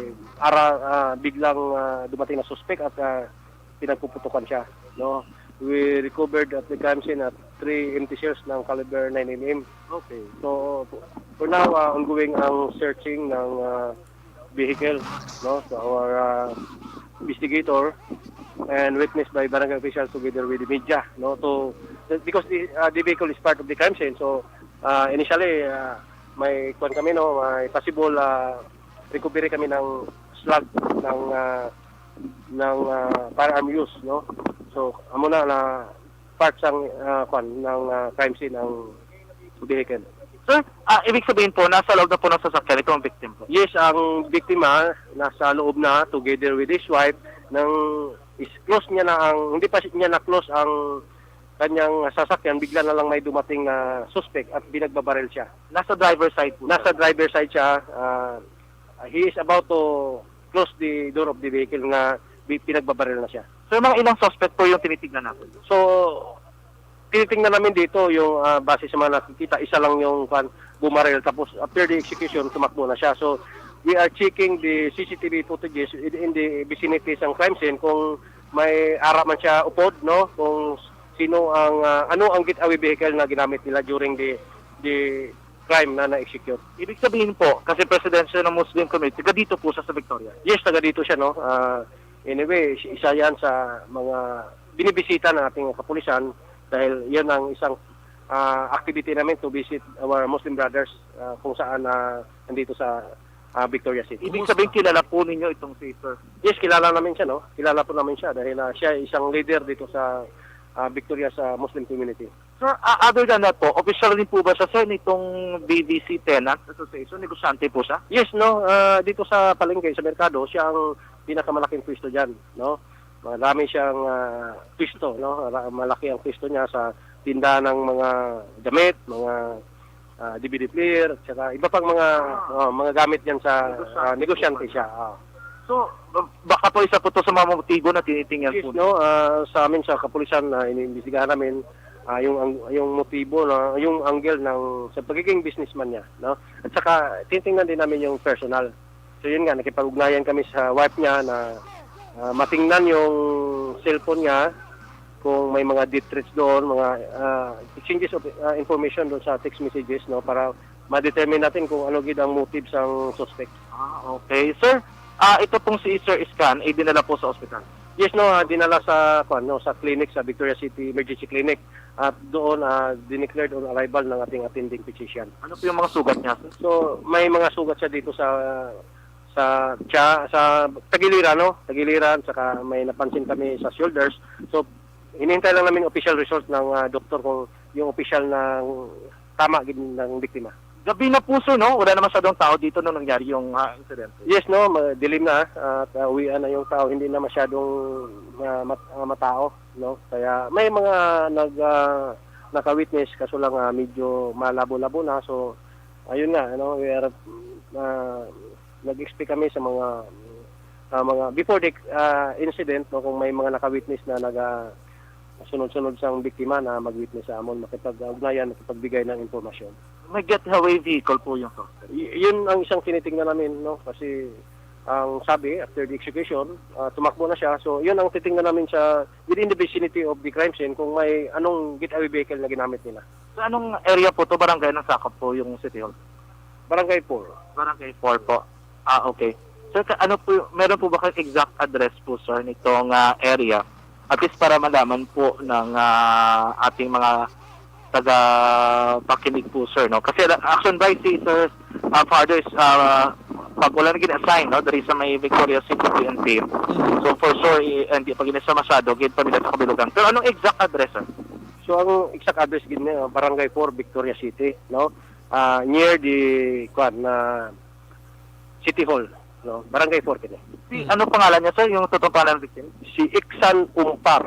ara, ah, biglang, ah, dumating na suspect at, ah, pinagpuputukan siya, no? We recovered at the crime scene at three empty shells ng caliber nine M M. Okay. So, for now, ah, ongoing ang searching ng, ah, vehicle, no? So, our, ah, investigator and witnessed by barangay officials together with the media, no? To, because the, ah, the vehicle is part of the crime scene, so, ah, initially, ah, may kuwan kami, no? May possible, ah, recovery kami ng slug ng, ah, ng, ah, firearm use, no? So, amo na na part sang, ah, kwan, ng, ah, crime scene ang vehicle. Sir, ah, ibig sabihin po, nasa loob na po ng sasakyan itong victim po? Yes, ang biktima nasa loob na together with his wife. Nang is-, close niya na ang, hindi pa si-, niya na-close ang kanyang sasakyan, bigla na lang may dumating na suspect at binagbabaril siya. Nasa driver side po, Nasa sir? driver side siya. Ah, he is about to close the door of the vehicle nga bi-, pinagbabaril na siya. Sir, mga ilang suspect po yung tinitignan natin? So, tinitingnan namin dito yung, ah, base sa mga nakikita, isa lang yung, kwan, bumaril. Tapos, after the execution, tumakbo na siya. So, we are checking the C C T V footages in, in the vicinity sang crime scene kung may ara man siya upod, no? Kung sino ang, ah, ano ang getaway vehicle na ginamit nila during the, the crime na na-execute. Ibig sabihin po, kasi presidente siya ng Muslim community, taga dito po siya sa Victoria? Yes, taga dito siya, no? Ah, anyway, is-, isa yan sa mga binibisita ng ating kapulisan dahil yan ang isang, ah, activity namin to visit our Muslim brothers, ah, kung saan, ah, nandito sa, ah, Victoria City. Ibig Kumusta? sabihin, kilala po ninyo itong si Sir? Yes, kilala namin siya, no? Kilala po namin siya dahil, ah, siya ay isang leader dito sa, ah, Victoria sa Muslim community. Sir, ah, other than that po, official rin po ba siya, sir, nitong B V C Tenants Association? Negosyante po siya? Yes, no. Ah, dito sa palengke, sa merkado, siya ang pinakamalaking pwesto diyan, no? Marami siyang, ah, pwesto, no? Mala-, malaki ang pwesto niya sa tinda ng mga damit, mga, ah, D V D player, at saka iba pang mga, ah, mga gamit diyan sa, ah, negosyante siya. Ah. So, baka po isa po to sa mga motibo na tinitingnan Yes, po. No, ah, sa amin sa kapulisan na iniimbestigahan namin, ah, yung ang- yung motibo na yung angle ng sa pagiging businessman niya, no? At saka titingnan din namin yung personal. So yun nga, nakipag-ugnayan kami sa wife niya na ah, matingnan yung cellphone niya kung may mga death threats doon, mga ah, exchanges of ah, information doon sa text messages, no, para ma-determine natin kung ano gid ang motive sang suspect. Ah, okay. Sir, ah, ito pong si Sir Iskan ay dinala po sa ospital. Yes, no, ah, dinala sa kuan, no, sa clinic sa Victoria City Emergency Clinic at doon ah, dineclared on arrival ng ating attending physician. Ano po yung mga sugat niya, sir? So, may mga sugat siya dito sa sa tiya, sa tagiliran, no? Tagiliran, saka may napansin kami sa shoulders. So, hinihintay lang namin official result ng ah, doktor kung yung official ng tama gid ng biktima. Gabi na po, sir, no? Wala na masyadong tao dito nung nangyari yung ah, insidente. Yes, no, madilim na at ah, uwian na yung tao, hindi na masyadong ah, mat- ah, matao, no? Kaya may mga nag ah, naka-witness, kaso lang ah, medyo malabo-labo na. So, ayun nga, ano, we are ah, nag-expect kami sa mga ah, mga before the ah, incident, no, kung may mga naka-witness na naga sunod-sunod sang biktima na mag-witness sa amon, makipag-ugnayan, makipagbigay ng impormasyon. May getaway vehicle po yung suspect. Y- yun ang isang tinitingnan namin, no, kasi ang sabi, after the execution, ah, tumakbo na siya. So, yun ang titingnan namin sa within the vicinity of the crime scene kung may anong getaway vehicle na ginamit nila. Sa anong area po to, barangay ng sakop po yung City Hall? Barangay four. Barangay four po. Ah, okay. Sir, ka- ano po, y- meron po ba kayong exact address po, sir, nitong ah, area? At least para malaman po ng ah, ating mga taga-pakinig po, sir, no? Kasi la- action by si Sir ah, Father is ah, pag wala na gina-assign, no, dari sa may Victoria City P N P. So for sure, i- hindi pa gina siya masyado gid pamilya sa kabilugan. Pero anong exact address, sir? So ang exact address gid niya, Barangay four, Victoria City, no? Ah, near the kuan na City Hall, no? Barangay four kini. Si, ano pangalan niya, sir? Yung totoong pangalan ng victim? Si Iksan Umpar,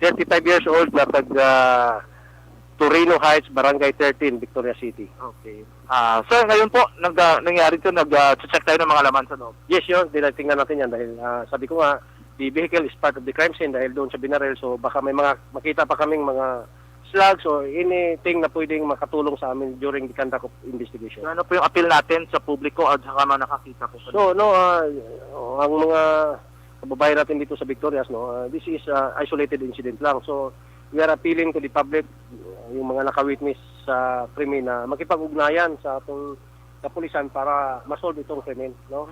thirty-five years old, na taga Torino Heights, Barangay thirteen, Victoria City. Okay. Ah, sir, ngayon po, nag, ah, nangyari to, nag-check tayo ng mga laman sa loob. Yes, yun. Tinitingnan natin yan dahil ah, sabi ko nga, the vehicle is part of the crime scene dahil doon sa binaril. So baka may mga makita pa kaming mga slugs or anything na pwedeng makatulong sa amin during the conduct of investigation. So, ano po yung appeal natin sa publiko at sa mga nakakita po? So, no, ah, ang mga kababayan natin dito sa Victorias, no, ah, this is ah, isolated incident lang. So, we are appealing to the public, yung mga naka-witness sa krimen na makipag-ugnayan sa atong kapulisan para ma-solve itong krimen, no?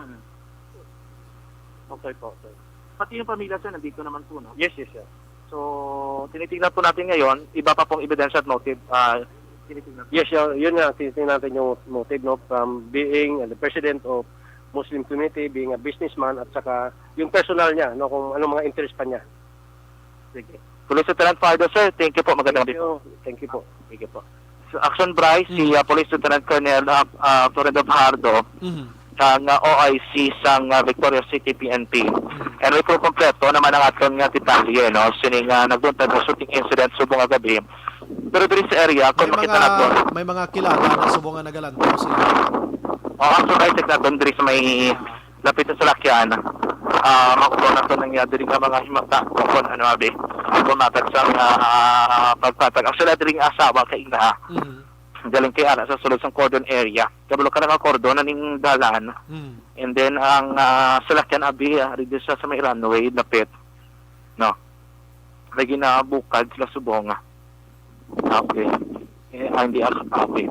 Okay po, sir. Pati yung pamilya, sir, nandito naman po, no? Yes, yes, sir. So, tinitingnan po natin ngayon, iba pa pong ebidensya at motive. Ah, tinitingnan. Yes, yun, yun nga, tinitingnan natin yung motive, no, from being uh, the president of Muslim community, being a businessman, at saka yung personal niya, no, kung anong mga interest pa niya. Sige. Police Lieutenant Fardo, sir, thank you po. Magandang Thank gabi po. You. Thank you po. Sige po. So, Action Bryce, si ah, Police Lieutenant Colonel ah, ah, Florendo Fajardo, Mhm. ang ah, O I C sang ah, Victoria City P N P. And may po kompleto naman ang aton nga detalye, no? Sining ah, nagbuntag nga shooting incident subong nga gabi. Pero diri sa area, kung May makita mga nato, may mga kilala na subong nga nagalantaw sila. o, actually, check natin diri sa may lapit sa salakyan. Ah, makuha nato nang iya diri nga mga himata kung ano, abi. Kung matag sa ah, pagpatag. Actually, diri nga asawa kay ina. Mhm. Galing kay ana sa sulod sa cordon area. Kabalo ka, naka-cordon na ning dalan. Mhm. And then ang ah, salakyan, abi, ah, diri siya sa may runway, lapit. No. May ginabukad sila subong. Okay. Eh, ah, hindi ako, okay.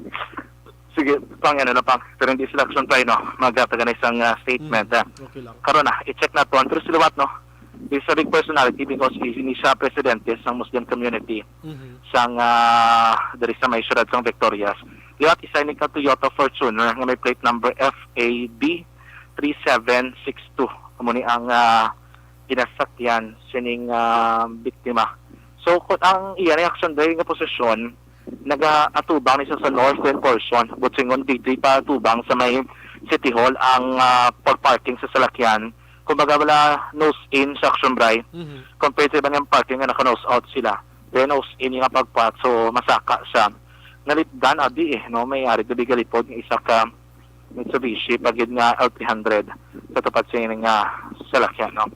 Sige, pang ano na pang, pero hindi sila action tayo, no? Magtatagan na isang ah, statement. Ah. Okay lang. Karon na, i-check naton, pero si liwat, no? Is a big personality because is ini siya presidente sang Muslim community Mhm. sang ah, diri sa may syudad sang Victorias. Liwat, isa ni ka Toyota Fortuner nga may plate number F A B three seven six two. Amo ni ang ah, ginasakyan sining ah, biktima. So, kung ang iya reaction dahil nga posisyon, nagaatubang ni sa, sa northwest portion, butsingon dito pa atubang sa may City Hall ang ah, pag-parking sa salakyan. Kumbaga, wala nose in sa Action Bry Mhm. compared sa iba nga parking nga naka-nose out sila. Then nose in yung pagpat, so masaka siya. nalipdan abi, eh, no? May ari gabi galipod nga isa ka Mitsubishi, pagid nga L three hundred sa tupad sa ini nga salakyan, no?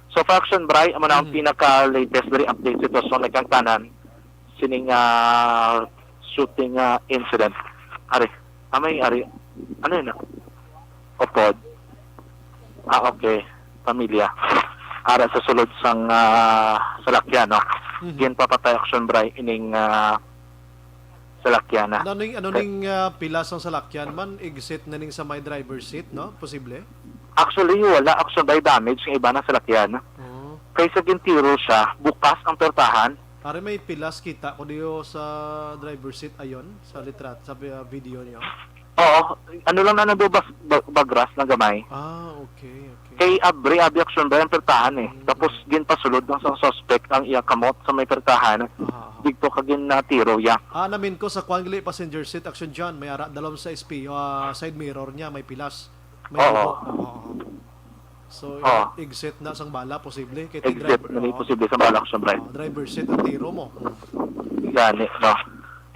So, for Action Bri, amo na ang Mhm. pinaka-latest diri update sitwasyon nga kang tanan sining, ah, shooting, ah, incident. Ari, amay, ari, ano yun, ah? Upod. Ah, okay. Pamilya. Ara sa sulod sang, ah, salakyan, no? Mhm. Ginpapatay, Action Bri, ining, ah, salakyan na. Ano ning, ano Kay ning, ah, pila sang salakyan man, exit na ning sa may driver seat, no? Posible? Actually, wala, Action Bri, damage ang iba na salakyan. Oh. Kaysa gintiro siya, bukas ang pertahan. Pare, may pilas kita ko diyo sa driver seat, ayon, sa litrat-, sa vi-, ah, video niyo. Oo, ano lang na nabubas-, ba-, bagras na gamay. Ah, okay, okay. Kay abri, abi, Action Bri, ang pertahan, eh. Mm, Tapos, mm. ginpasulod lang sa suspect ang iya kamot sa may pertahan. Aha, aha. Didto ka ginatiro, ya. Ah, namin ko sa kwan, gali, passenger seat, Action John, may ara, dalom sa S P, ah, side mirror niya, may pilas. May Oo. Ubo. Oo, oo. So, Oo. exit na sang bala, posible. Kay Exit driver, na may oo. posible sa bala, Action Bri. Oo, driver seat ang tiro mo. Mm. Gani, no?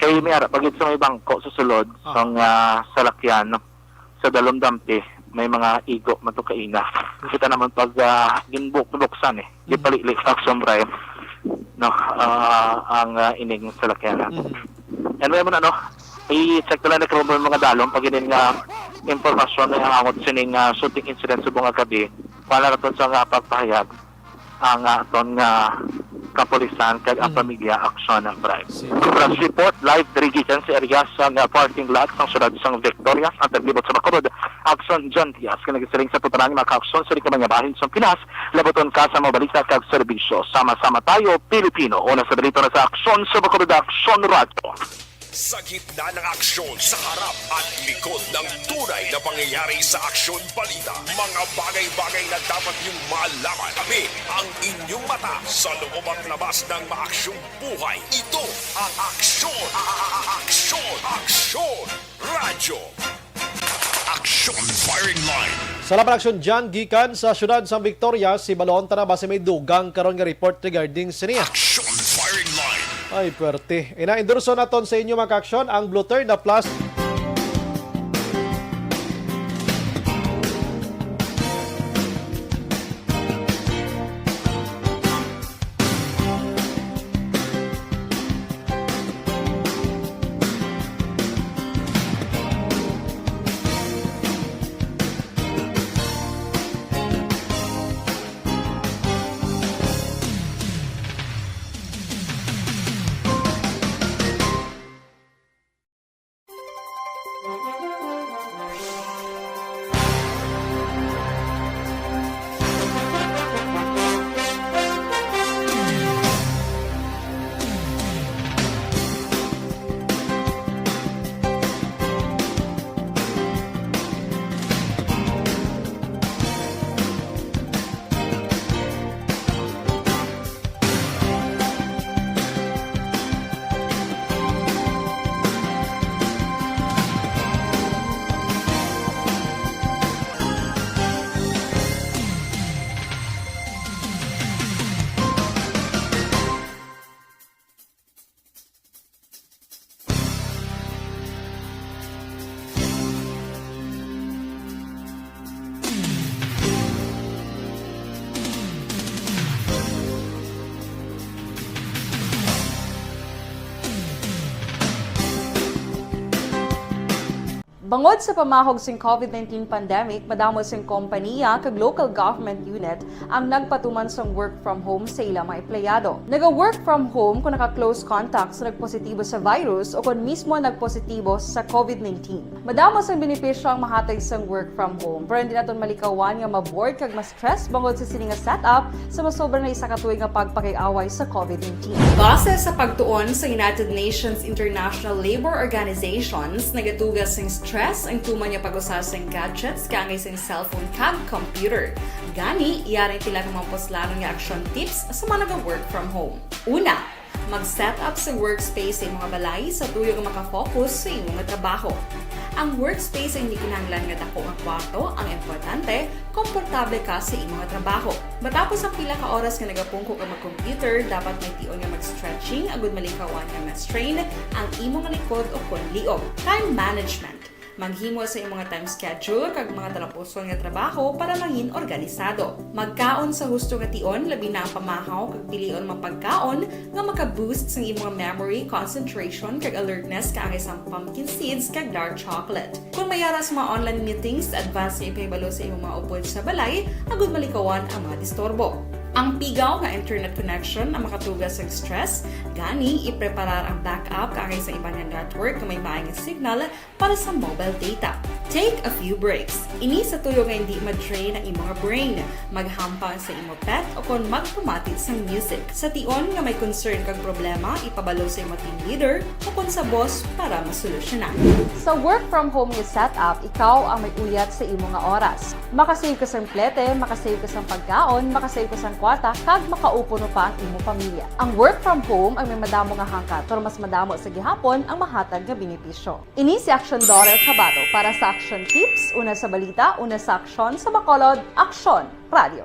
Kay may ara, pagid sa may bangko, sa sulod, Ah. sang, ah, salakyan, sa dalom dampi, may mga igo man to kaina. Kita naman pag, ah, ginbuk-, buksan, eh. Mhm. Gipalili, Action Bri, no, ah, ang, ah, ining salakyan na. Mhm. Anyway, mo na, no, i-check na lang ni Chrome mga dalom pag inin nga impormasyon na ang angot sining, ah, shooting incident subong nga gabi. Wala na to sa nga pagpahayag ang, ah, aton nga kapulisan kag ang Mhm. pamilya, Action Bri. Sige. Flash report, live diri gikan sa area sa nga parking lot sang siyudad sang Victorias, ang taglibot sa Bacolod, Action John Diaz, nga nagasiling sa putanan nga mga ka-aksyon sa di ka mga bahin sa Pinas, labuton ka sa mga balita kag serbisyo. Sama-sama tayo, Pilipino. Una sa balita na sa Aksyon sa Bacolod, Aksyon Radyo. Sa gitna ng aksyon, sa harap at likod ng tunay na pangyayari sa Aksyon Balita, mga bagay-bagay na dapat niyong malaman. Kami ang inyong mata sa loob at labas ng maaksyong buhay. Ito ang Aksyon, a-, a-, a-, Aksyon, Aksyon Radyo. Action Firing Line. Salamat, Action John, gikan sa siyudad sang Victorias. Hibaluon ta na basi may dugang karon nga report regarding sini. Action Firing Line. Ay, pwerte. Ina-endorso naton sa inyo, mga ka-aksyon, ang Blue Turn na Plus. Bangod sa pamahog sing COVID nineteen pandemic, madamo sing kompaniya kag local government unit ang nagpatuman sang work from home sa ila mga empleyado. Naga-work from home kon naka-close contact sa nagpositibo sa virus o kon mismo nagpositibo sa COVID nineteen. Madamo sang benepisyo ang mahatag sang work from home, pero hindi naton malikawan nga ma-bored kag ma-stress bangod sa sini nga setup sa masobra na isa ka tuig nga pagpakig-away sa COVID nineteen. Base sa pagtuon sa United Nations International Labor Organizations, nagatuga sing stress ang tuman nga pag-usa sing gadgets kaangay sing cellphone kag computer. Gani, yari ang pila ka mga puslanon nga action tips sa mga naga-work from home. Una, mag-set up sa workspace sa imong balay sa tuyo nga makafocus sa imong trabaho. Ang workspace ay hindi kinahanglan nga dako nga kwarto, ang importante, komportable ka sa imo nga trabaho. Matapos ang pila ka oras nga nagapungko ka mag-computer, dapat may tion nga mag-stretching agud malikawan nga ma-strain ang imo nga likod o kon liog. Time management. Maghimo sa imo nga time schedule kag mga talapuson nga trabaho para mangin organisado. Magkaon sa husto nga tion, labi na ang pamahaw kag pilion mga pagkaon nga maka-boost sang imo nga memory, concentration, kag alertness kaangay sang pumpkin seeds kag dark chocolate. Kung may ara sa mga online meetings, advance nga ipahibalo sa imo mga upod sa balay agud malikawan ang mga disturbo. Ang pigaw nga internet connection ang makatuga sang stress, gani ipreparar ang backup kaangay sa iban nga network nga may maay nga signal para sa mobile data. Take a few breaks. Ini sa tuyo nga hindi ma-drain ang imo nga brain. Maghampang sa imo pet o kon magpamati sang music. Sa tion nga may concern kag problema, ipabalo sa imo team leader o kon sa boss para masolusyonan. Sa work from home nga setup, ikaw ang may uyat sa imo nga oras. Makasave ka sang plete, makasave ka sang pagkaon, makasave ka sang kwarta, kag makaupo pa ang imo pamilya. Ang work from home ang may madamo nga hangkat, pero mas madamo sa gihapon ang mahatag nga benepisyo. Ini si Aksyon Dorel Cabato para sa Aksyon Tips, una sa balita, una sa aksyon, sa Bacolod, Aksyon Radio.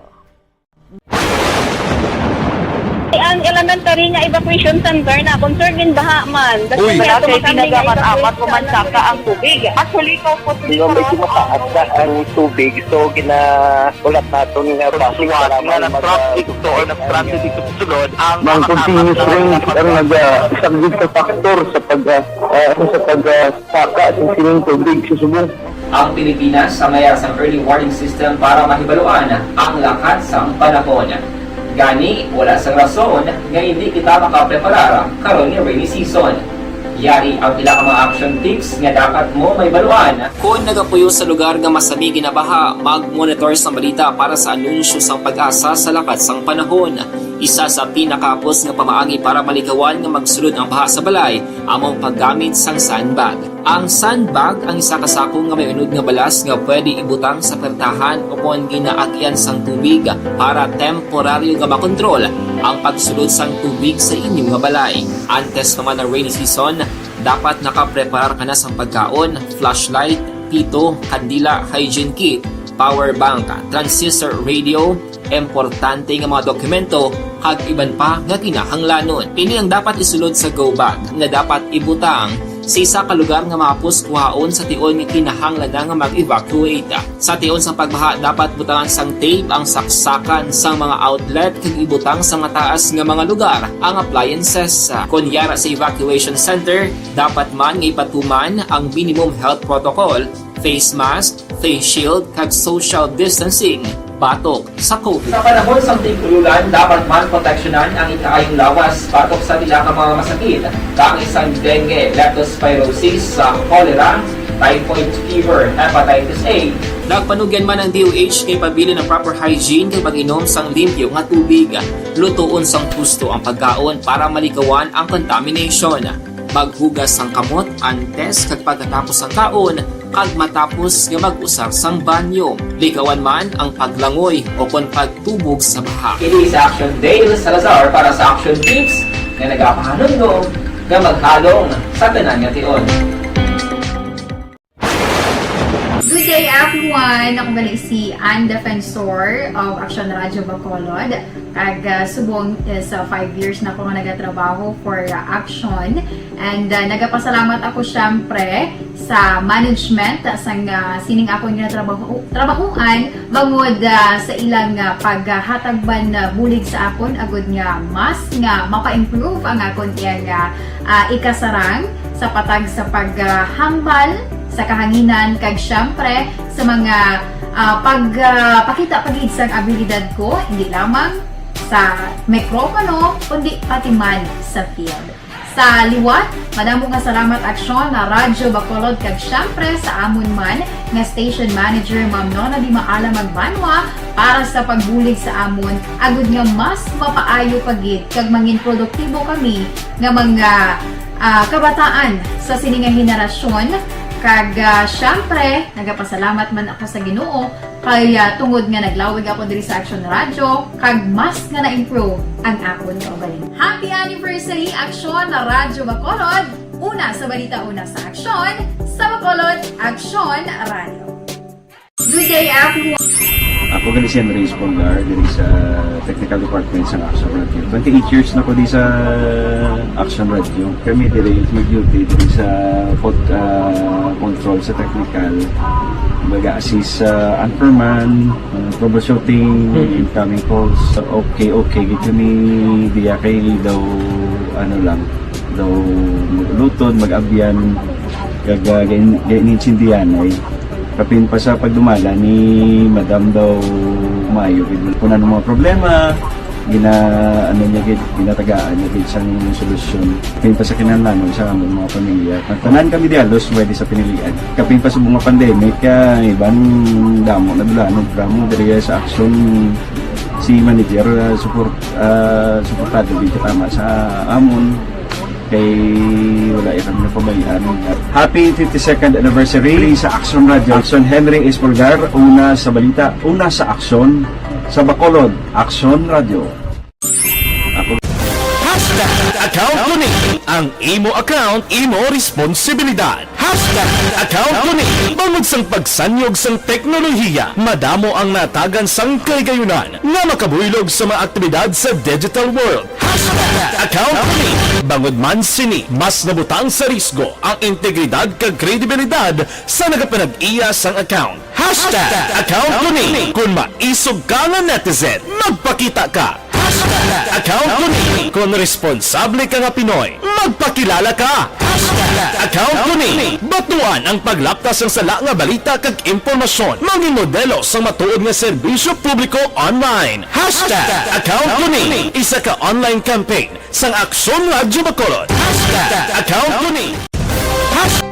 Ang elementary nga evacuation center na concerned din baha man. Uy, wala kay tinaga man apat o man saka ang tubig. Actually, ko po. Di ba, medyo mataas na ang tubig, so ginaulat naton nga basi nga nag-traffic to or nag-transit dito sa sulod ang mga continuous rain ang nagasaglit sa factor sa pag, ah, ah, sa pag, ah, saka sa sining tubig sa subong. Ang Pilipinas ang may sang early warning system para mahibaluan ang lakat sang panahon. Gani, wala sang rason nga hindi kita makapreparar karon nga rainy season. Yari ang pila ka mga action tips nga dapat mo mahibaluan. Kon nagapuyo sa lugar nga masami ginabaha, mag-monitor sang balita para sa anunsyo sang PAGASA sa lakat sang panahon. Isa sa pinakahapos nga pamaagi para malikawan nga magsulod ang baha sa balay amo ang paggamit sang sandbag. Ang sandbag ang isa ka sako nga may unod nga balas nga pwede ibutang sa pertahan o kon ginaagyan sang tubig para temporaryo nga makontrol ang pagsulod sang tubig sa inyo nga balay. Antes pa man ang rainy season, dapat nakapreparar ka na sang pagkaon, flashlight, pito, kandila, hygiene kit, power bank, transistor radio, importante nga mga dokumento, kag iban pa nga kinahanglanon. Ini ang dapat isulod sa go bag nga dapat ibutang sa isa ka lugar nga mahapos kuhaon sa tion nga kinahanglan na nga mag-evacuate. Sa tion sang pagbaha, dapat butangan sang tape ang saksakan sang mga outlet kag ibutang sa mataas nga mga lugar ang appliances. Kon yara sa evacuation center, dapat man nga ipatuman ang minimum health protocol, face mask, face shield, kag social distancing batok sa COVID. Sa panahon sang tig-ululan, dapat man proteksyonan ang ikaayong lawas batok sa pila ka mga masakit, kaangay sang dengue, leptospirosis, sa cholera, typhoid fever, hepatitis A. Nagpanugyan man ang D O H nga ipabilin ang proper hygiene kag mag-inom sang limpyo nga tubig. Lutoon sang husto ang pagkaon para malikawan ang contamination. Maghugas sang kamot antes kag pagkatapos sang kaon, kag matapos nga mag-usar sang banyo. Likawan man ang paglangoy o kon pagtubog sa baha. Ini si Action Dale Salazar para sa Action Tips nga nagapahanumdom nga maghalong sa tanan nga tion. Good day, everyone! Ako gali si Ann Defensor of Action Radio Bacolod. Kag, ah, subong is, ah, five years na ako nga nagatrabaho for, ah, Action. And, ah, nagapasalamat ako, syempre, sa management sang, ah, sining akon nga trabaho, trabahuan bangod, ah, sa ilang, ah, paghatag man, ah, bulig sa akon agud nga mas nga mapa-improve ang akon iyang, ah, ah, ikasarang sa patag sa paghambal sa kahanginan kag, syempre, sa mga, ah, pag, ah, pakita pa gid sang abilidad ko, hindi lamang sa mikropono, kundi pati man sa field. Sa liwat, madamo nga salamat, Aksyon na Radyo Bacolod, kag syempre sa amon man nga station manager, Ma'am Nona Di Maala Magbanwa, para sa pagbulig sa amon, agud nga mas mapaayo pa gid kag mangin produktibo kami nga mga, ah, kabataan sa sini nga henerasyon. Kag, ah, syempre, nagapasalamat man ako sa Ginoo kay, ah, tungod nga naglawig ako diri sa Action Radio, kag mas nga na-improve ang akon kaugalingon. Happy anniversary, Action na Radyo Bacolod! Una sa balita, una sa aksyon, sa Bacolod, Aksyon Radio. Good day, everyone. Ako gali si Henry Espolgar, diri sa Technical Department sa Aksyon Radio. Twenty-eight years na ko di sa Aksyon Radio. Kami diri mag-duty diri sa pod, ah, control sa technical. Mag-assist sa anchorman, ah, troubleshooting, Mm. incoming calls. Okay, okay. Gid kami diya kay daw, ano lang, daw mag-ulutod, mag-abyan, kag, ah, gain-, gain-, gaintindihan ay. Kapin pa sa pagdumala ni Madam daw maayo gid. Kung ano mga problema, gina-, ano niya gid, ginatagaan niya gid sang solusyon. Kapin pa sa kinahanglanon sa among mga pamilya. Tanan kami di halos pwede sa pinilian. Kapin pa sa mga pandemic, ah, iban damo na dulanon, damo diri sa aksyon si manager, ah, support, ah, suportado gid katama sa amon. Kay wala ya kami napabayaan. Happy fifty-second anniversary sa Aksyon Radio. Aksyon Henry Espolgar, una sa balita, una sa aksyon, sa Bacolod, Aksyon Radio. Ako. Hashtag account ko ni. Ang imo account, imo responsibilidad. Hashtag account ko ni. Bangod sang pagsanyog sang teknolohiya, madamo ang natagan sang kaligayunan nga makabuylog sa mga aktibidad sa digital world. Hashtag account ko ni. Bangod man sini, mas nabutang sa risgo ang integridad kag kredibilidad sa nagapanag-iya sang account. Hashtag account ko ni. Kung maisog ka nga netizen, magpakita ka. Hashtag account ko ni. Kung responsable ka nga Pinoy, magpakilala ka. Hashtag account ko ni. Batuan ang paglaptas sang sala nga balita kag impormasyon. Mangin modelo sang matuod nga serbisyo publiko online. Hashtag account ko ni. Isa ka online campaign sang Aksyon Radyo Bacolod. Hashtag account ko ni. Hash-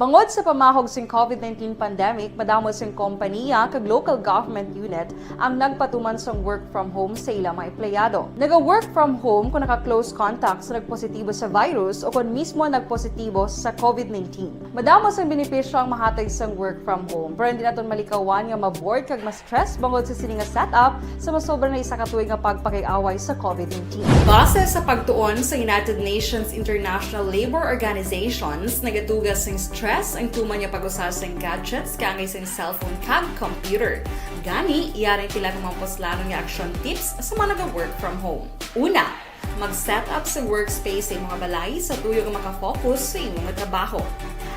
Bangod sa pamahog sing covid nineteen pandemic, madamo sing kompaniya kag local government unit ang nagpatuman sang work from home sa ilang mga empleyado. Naga-work from home kung naka-close contact sa nagpositibo sa virus o kon mismo nagpositibo sa covid nineteen. Madamo sang benepisyo ang mahatag sang work from home, pero hindi naton malikawan nga ma-bored kag ma-stress bangod sa sini nga setup sa masobra na isa ka tuig nga pagpakig-away sa covid nineteen. Base sa pagtuon sa United Nations International Labor Organizations, nagatuga sing stress ang tuman nga pag-usa sing gadgets kaangay sing cellphone kag computer. Gani, yari ang pila ka mga puslanon nga action tips sa mga naga-work from home. Una, mag-set up sa workspace sa imong balay sa tuyo nga makafocus sa imong trabaho.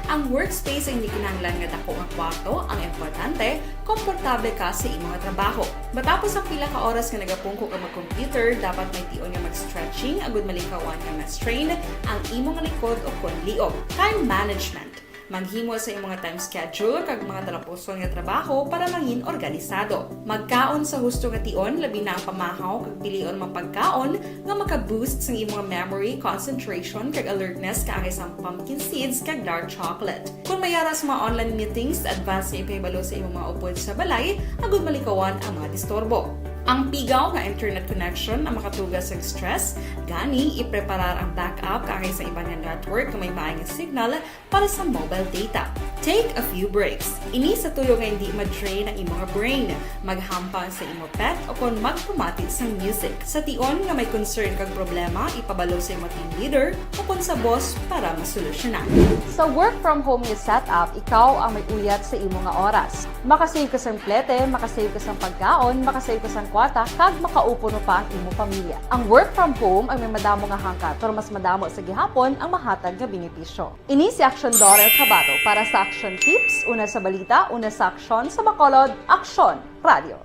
Ang workspace ay hindi kinahanglan nga dako nga kwarto, ang importante, komportable ka sa imong trabaho. Matapos ang pila ka oras nga nagapungko ka mag-computer, dapat may tion nga mag-stretching agud malikawan nga ma-strain ang imong likod o kon liog. Time management. Maghimo sa imong time schedule kag mga talapuson nga trabaho para mangin organisado. Magkaon sa husto nga tion, labi na ang pamahaw kag pilion mga pagkaon nga maka-boost sang imong memory, concentration, kag alertness kaangay sang pumpkin seeds kag dark chocolate. Kung may ara sa mga online meetings, advance nga ipahibalo sa imong mga upod sa balay agud malikawan ang mga disturbo. Ang pigaw nga internet connection ang makatuga sa stress, gani ipreparar ang backup kaangay sa iban nga network nga may maay nga signal para sa mobile data. Take a few breaks. Ini sa tuyo nga hindi ma-drain ang imo nga brain, maghampang sa imo pet, o kon magpamati sang music. Sa tion nga may concern kag problema, ipabalo sa imo team leader o kon sa boss para masolusyonan. Sa work from home nga setup, ikaw ang may uyat sa imo nga oras. Makasave ka sang plete, makasave ka sang pagkaon, makasave ka sang kwarta, kag makaupod pa ang imo pamilya. Ang work from home ang may madamo nga hangkat, pero mas madamo sa gihapon ang mahatag nga benepisyo. Ini si Aksyon Dorel Cabato para sa Aksyon Tips, una sa balita, una sa aksyon, sa Bacolod, Aksyon Radio.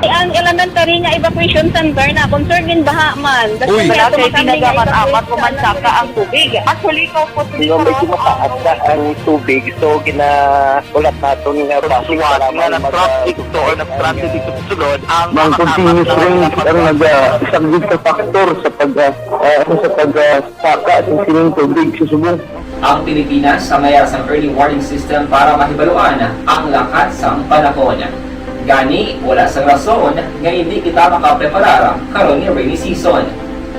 Ang elementary nga evacuation center na concerned in baha man. Uy, Kasi wala may kay tumatambling nga tinaga man evacuation amat o man center. Saka ang tubig. Actually, ikaw po, Di ba, medyo mataas na ang tubig, so ginaulat naton nga Suwat nga nag-traffic to or nag-transit dito sa sulod ang Ang mga continuous apat na rain ang mga naga-, isa gid ka factor sa pag, ah, ah, sa pag, ah, saka sa sining tubig sa subong. Ang Pilipinas ang mayar sang early warning system para mahibaluan ang lakat sang panahon. Gani, wala sang rason nga hindi kita makapreparar karon nga rainy season.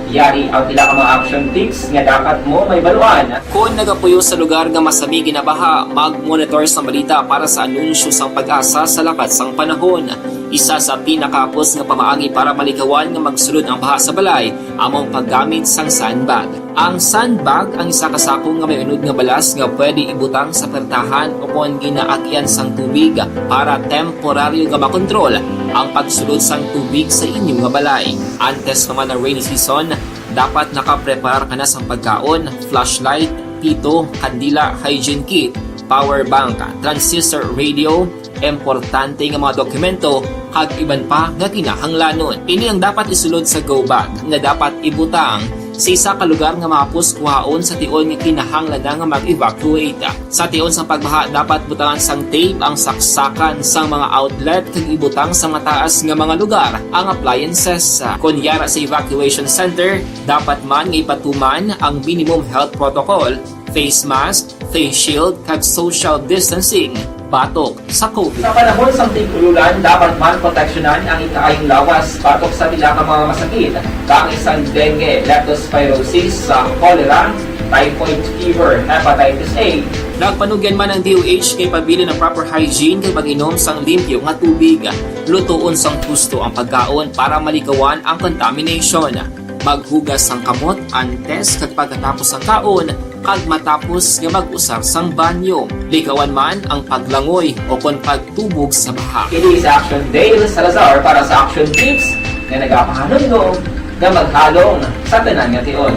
Yari ang pila ka mga action tips nga dapat mo mahibaluan. Kon nagapuyo sa lugar nga masami ginabaha, mag-monitor sang balita para sa anunsyo sang PAGASA sa lakat sang panahon. Isa sa pinakahapos nga pamaagi para malikawan nga magsulod ang baha sa balay amo ang paggamit sang sandbag. Ang sandbag ang isa ka sako nga may unod nga balas nga pwede ibutang sa pertahan o kon ginaagyan sang tubig para temporaryo nga makontrol ang pagsulod sang tubig sa inyo nga balay. Antes pa man ang rainy season, dapat nakapreparar ka na sang pagkaon, flashlight, pito, kandila, hygiene kit, power bank, transistor radio, importante nga mga dokumento, kag iban pa nga kinahanglanon. Ini ang dapat isulod sa go bag nga dapat ibutang sa isa ka lugar nga mahapos kuhaon sa tion nga kinahanglan na nga mag-evacuate. Sa tion sang pagbaha, dapat butangan sang tape ang saksakan sang mga outlet kag ibutang sa mataas nga mga lugar ang appliances. Kon yara sa evacuation center, dapat man nga ipatuman ang minimum health protocol, face mask, face shield, kag social distancing batok sa COVID. Sa panahon sang tig-ululan, dapat man proteksyonan ang ikaayong lawas batok sa pila ka mga masakit, kaangay sang dengue, leptospirosis, sa cholera, typhoid fever, hepatitis A. Nagpanugyan man ang D O H nga ipabilin ang proper hygiene kag pag-inom sang limpyo nga tubig. Lutoon sang husto ang pagkaon para malikawan ang contamination. Maghugas sang kamot antes kag pagkatapos sang kaon, kag matapos nga mag-usar sang banyo. Likawan man ang paglangoy o kon pagtubog sa baha. Ini si Action Dale Salazar para sa Action Tips nga nagapahanumdom nga maghalong sa tanan nga tion.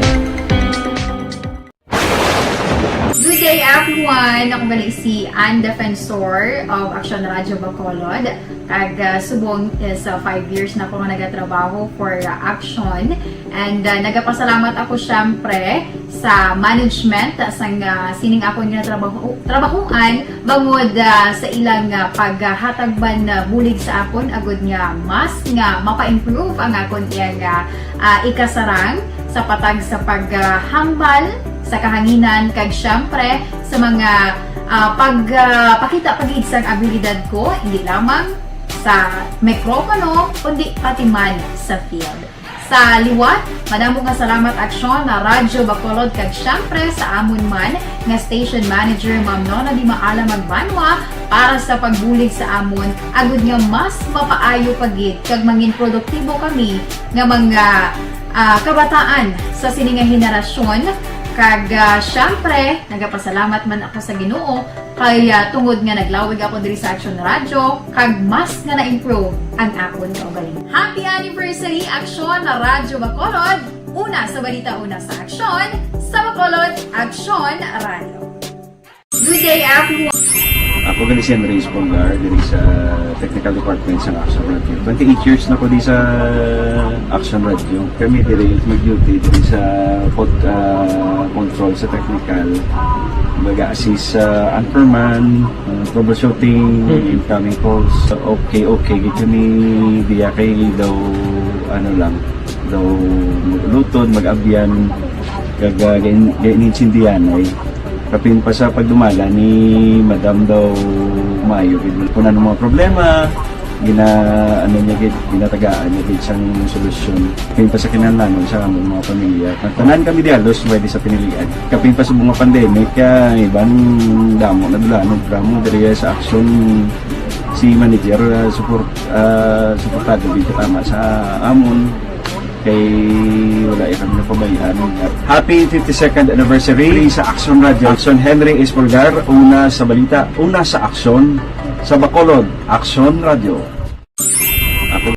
Good day, everyone! Ako gali si Ann Defensor of Action Radio Bacolod. Kag, ah, subong is, ah, five years na ako nga nagatrabaho for, ah, Action. And, ah, nagapasalamat ako, syempre, sa management sang, ah, sining akon nga trabaho, trabahuan bangod, ah, sa ilang, ah, paghatag man, ah, bulig sa akon agud nga mas nga mapa-improve ang akon iyang, ah, ah, ikasarang sa patag sa paghambal sa kahanginan kag syempre sa mga, ah, pag, ah, pakita pa gid sang abilidad ko, hindi lamang sa mikropono, kundi pati man sa field. Sa liwat, madamo nga salamat, Aksyon na Radyo Bacolod, kag syempre sa amon man nga station manager, Ma'am Nona Di Maala Magbanwa, para sa pagbulig sa amon, agud nga mas mapaayo pa gid kag mangin produktibo kami nga mga, ah, kabataan sa sini nga henerasyon. Kag, ah, syempre, nagapasalamat man ako sa Ginoo kay, ah, tungod nga naglawig ako diri sa Action Radio, kag mas nga na-improve ang akon kaugalingon. Happy anniversary, Action na Radyo Bacolod! Una sa balita, una sa aksyon, sa Bacolod, Action Radio. Good day, everyone! Ako gali si Andres Polgar, diri sa Technical Department sa Action Radio. Twenty-eight years na ko di sa Action Radio. Kami diri mag-duty diri sa pod-, ah, control sa technical. Mag-assist sa anchorman, ah, troubleshooting, Mm. incoming calls. Okay, okay. Gid kami diya kay daw, ano lang, daw mag-ulutod, mag-abyan, kag, ah, gain-, gain-, intindihan ay kapin pa sa pagdumala ni Madam daw maayo gid. Kung ano mga problema, Gina-, ano niya gid, ginatagaan niya gid sang solusyon. Kapin pa sa kinahanglanon sa among mga pamilya. Tanan kami dihalos pwede sa pinilian. Kapin pa sa mga pandemic, ah, iban damo na dula, no, drama diri sa aksyon. Si manager, ah, support, ah, suportado gid katama sa amon. Kay wala iya kami napabayaan. Happy fifty-second anniversary sa Aksyon Radio. Aksyon Henry Espolgar, una sa balita, una sa aksyon, sa Bacolod, Aksyon Radio. Ako.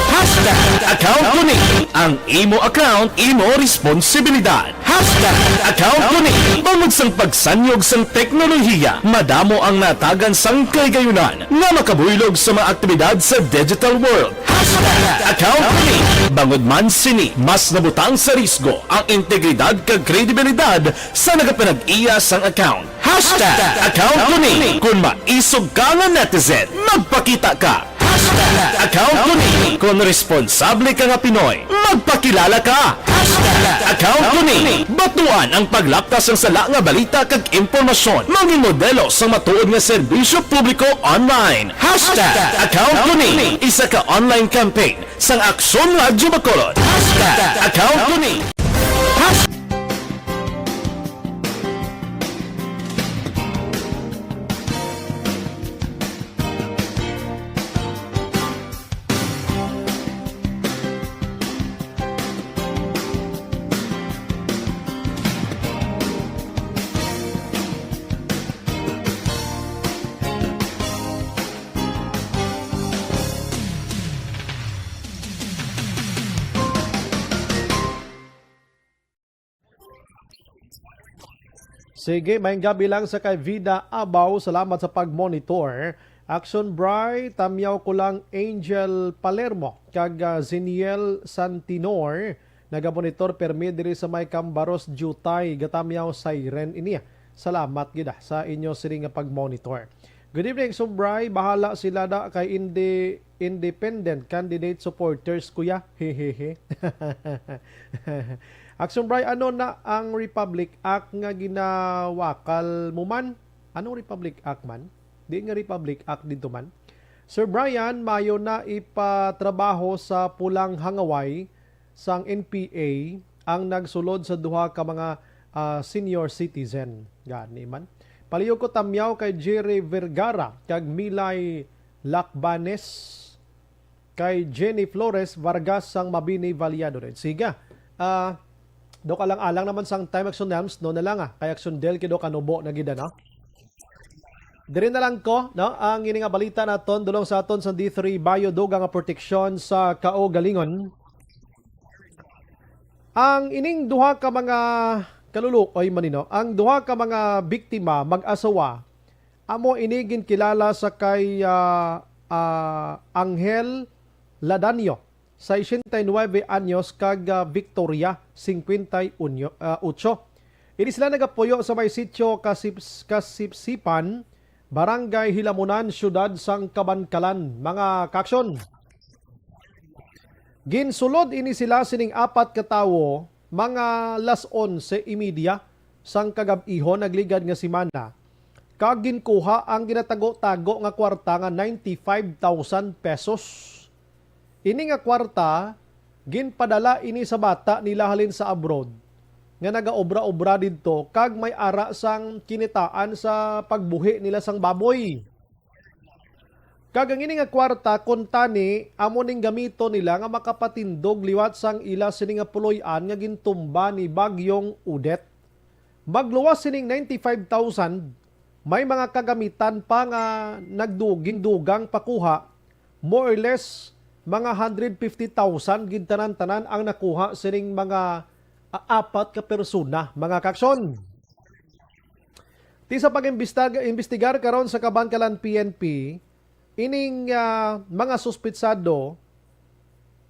Hashtag account ko ni. Ang imo account, imo responsibilidad. Hashtag account ko ni. Bangod sang pagsanyog sang teknolohiya, madamo ang natagan sang kahigayunan nga makabuylog sa mga aktibidad sa digital world. Hashtag account ko ni. Bangod man sini, mas nabutang sa risgo ang integridad kag kredibilidad sa nagapanag-iya sang account. Hashtag account ko ni. Kung maisog ka nga netizen, magpakita ka. Hashtag account ko ni. Kung responsable ka nga Pinoy, magpakilala ka. Hashtag account ko ni. Batuan ang paglapkas sang sala nga balita kag impormasyon. Maging modelo sang matuod nga serbisyo publiko online. Hashtag account ko ni. Isa ka online campaign sang Aksyon Radyo Bacolod. Hashtag account ko ni. Hashtag Sige, maayong gabi lang sa kay Vida Abaw. Salamat sa pag-monitor. Action Bry, tamyaw ko lang Angel Palermo kag, ah, Zeniel Santinor. Nagamonitor permi diri sa may Cambaros, Jutay. Gatamyaw siren ini. Salamat gid, ah, sa inyo sini nga pag-monitor. Good evening, Sumbray. Bahala sila da kay indi-, independent candidate supporters, kuya. Hehehe. Ak Sumbray, ano na ang Republic Act nga ginawakal mo man? Anong Republic Act man? Di nga Republic Act dito man. Sir Brian, mayo na ipatrabaho sa pulang hangaway sang N P A ang nagsulod sa duha ka mga, ah, senior citizen. Gani man. Palihog ko tamyaw kay Jerry Vergara kag Milay Lacbanes, kay Jenny Flores Vargas sang Mabini, Valladolid. Siga, ah, do ka lang alang naman sang time, Action Nelms, no na lang, ah, kay Action Del kido kanubo na gid, no? Diri na lang ko, no? Ang ini nga balita naton, dulong sa aton sa D three Bayo, dugang nga proteksyon sa kaugalingon. Ang ining duha ka mga kaluluoy man ni, no? Ang duha ka mga biktima, mag-asawa, amo ini ginkilala sa kay, ah, ah, Angel Ladanio, sesenta y nueve anyos, kag, ah, Victoria, cincuenta y uno, ah, ocho. Ini sila nagapuyo sa may sitio Kasip-, Kasipsipan, Barangay Hilamunan, Siyudad sang Kabankalan, mga kaaksyon. Ginsulod ini sila sining apat ka tawo mga las onse y media sang kagab-ihon nagligad nga semana, kag ginkuha ang ginatago-tago nga kwarta nga ninety-five thousand pesos. Ini nga kwarta, ginpadala ini sa bata nila halin sa abroad nga nagaobra-obra didto kag may ara sang kinitaan sa pagbuhi nila sang baboy. Kag ang ini nga kwarta, kuntani, amo ning gamiton nila nga makapatindog liwat sang ila sini nga puloy-an nga gintumba ni Bagyong Odette. Magluwas sining ninety-five thousand, may mga kagamitan pa nga nagduging-dugang pakuha, more or less, mga hundred fifty thousand gid tanan-tanan ang nakuha sining mga, ah, apat ka persona, mga kaaksyon. Ti sa pag-imbestigar karon sa Kabankalan P N P, ining, ah, mga suspitsado,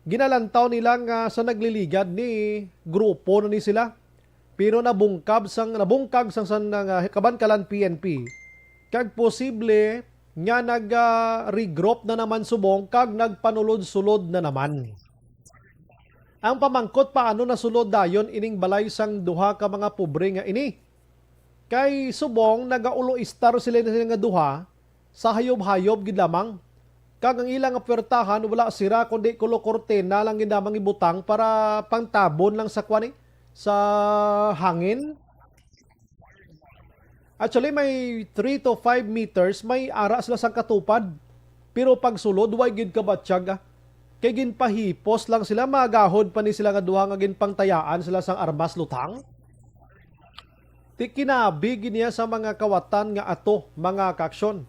ginalantaw nila nga sa nagliligad ni grupo na ni sila. Pero nabungkab sang, nabungkag sang, sang, nga Kabankalan P N P. Kag posible nga nag, ah, regroup na naman subong kag nagpanulod-sulod na naman. Ang pamangkot, paano nasulod dayon ining balay sang duha ka mga pobre nga ini? Kay subong nagaulo-istar sila, sila nga duha sa hayob-hayob gid lamang. Kag ang ilang puwertahan wala sira kundi kulo kurtina lang gid lamang ibutang para pangtabon lang sa kuan, eh, sa hangin. Actually, may three to five meters, may ara sila sang katupad. Pero pagsulod, way gid kabatyag, ah. Kay ginpahipos lang sila, magahod pa ni sila nga duha nga ginpangtayaan sila sang armas lutang. Ti kinabi gid niya sa mga kawatan nga ato, mga kaaksyon.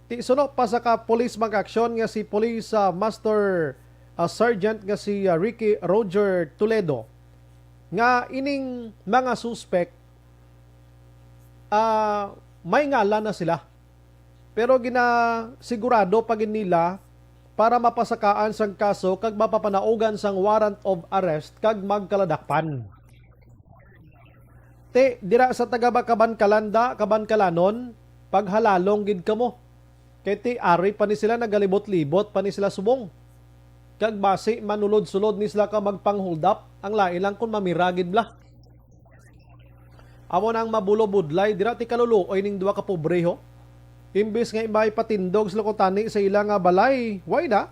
Ti suno pa sa ka police, mga kaaksyon, nga si Police, ah, Master, ah, Sergeant nga si, ah, Ricky Roger Toledo, nga ining mga suspek, ah, may ngalan na sila. Pero ginasigurado pa gid nila para mapasakaan sang kaso kag mapapanaugan sang warrant of arrest kag magkaladakpan. Ti, dira sa taga Kabankalanda, Kabankalanon, paghalalong gid kamo. Kay ti, ari pa ni sila, nagalibot-libot pa ni sila subong. Kag basi, manulod-sulod ni sila ka magpang-hold up, ang lain lang kung mamira gid bala. Amo nang mabulobudlay dira ti kaluluoy ning duha ka pobre, ho. Imbis nga may patindog sila kutani sa ila nga balay, way na.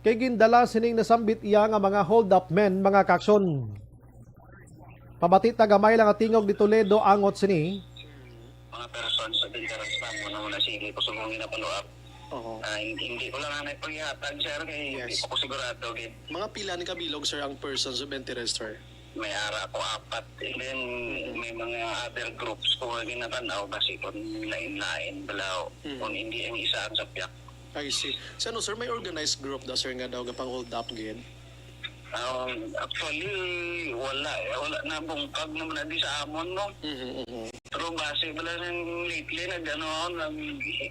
Kay gindala sining nasambit iya nga mga hold-up men, mga kaaksyon. Pabati ta gamay lang nga tingog ni Toledo angot sini. Mga persons of interest na muna muna sige ko subong na follow up. Oo. Ah, hindi, hindi ko lang anay paghatag, sir, kay hindi Yes. pa ko sigurado gid. Mga pila ni kabilog, sir, ang persons of interest, sir? May ara ko apat. And then, Mm. may mga other groups ko nga ginatanaw kasi kung lain-lain bala, Mm. kung hindi ang isa ang sapyak. I see. Sa ano, sir, may organized group daw, sir, nga daw gapang-hold up gid? Um, actually, wala. Wala na, bungkag naman na di sa amon, no? Mhm, mhm. Pero base bala ng lately, nag-ano ako, nag,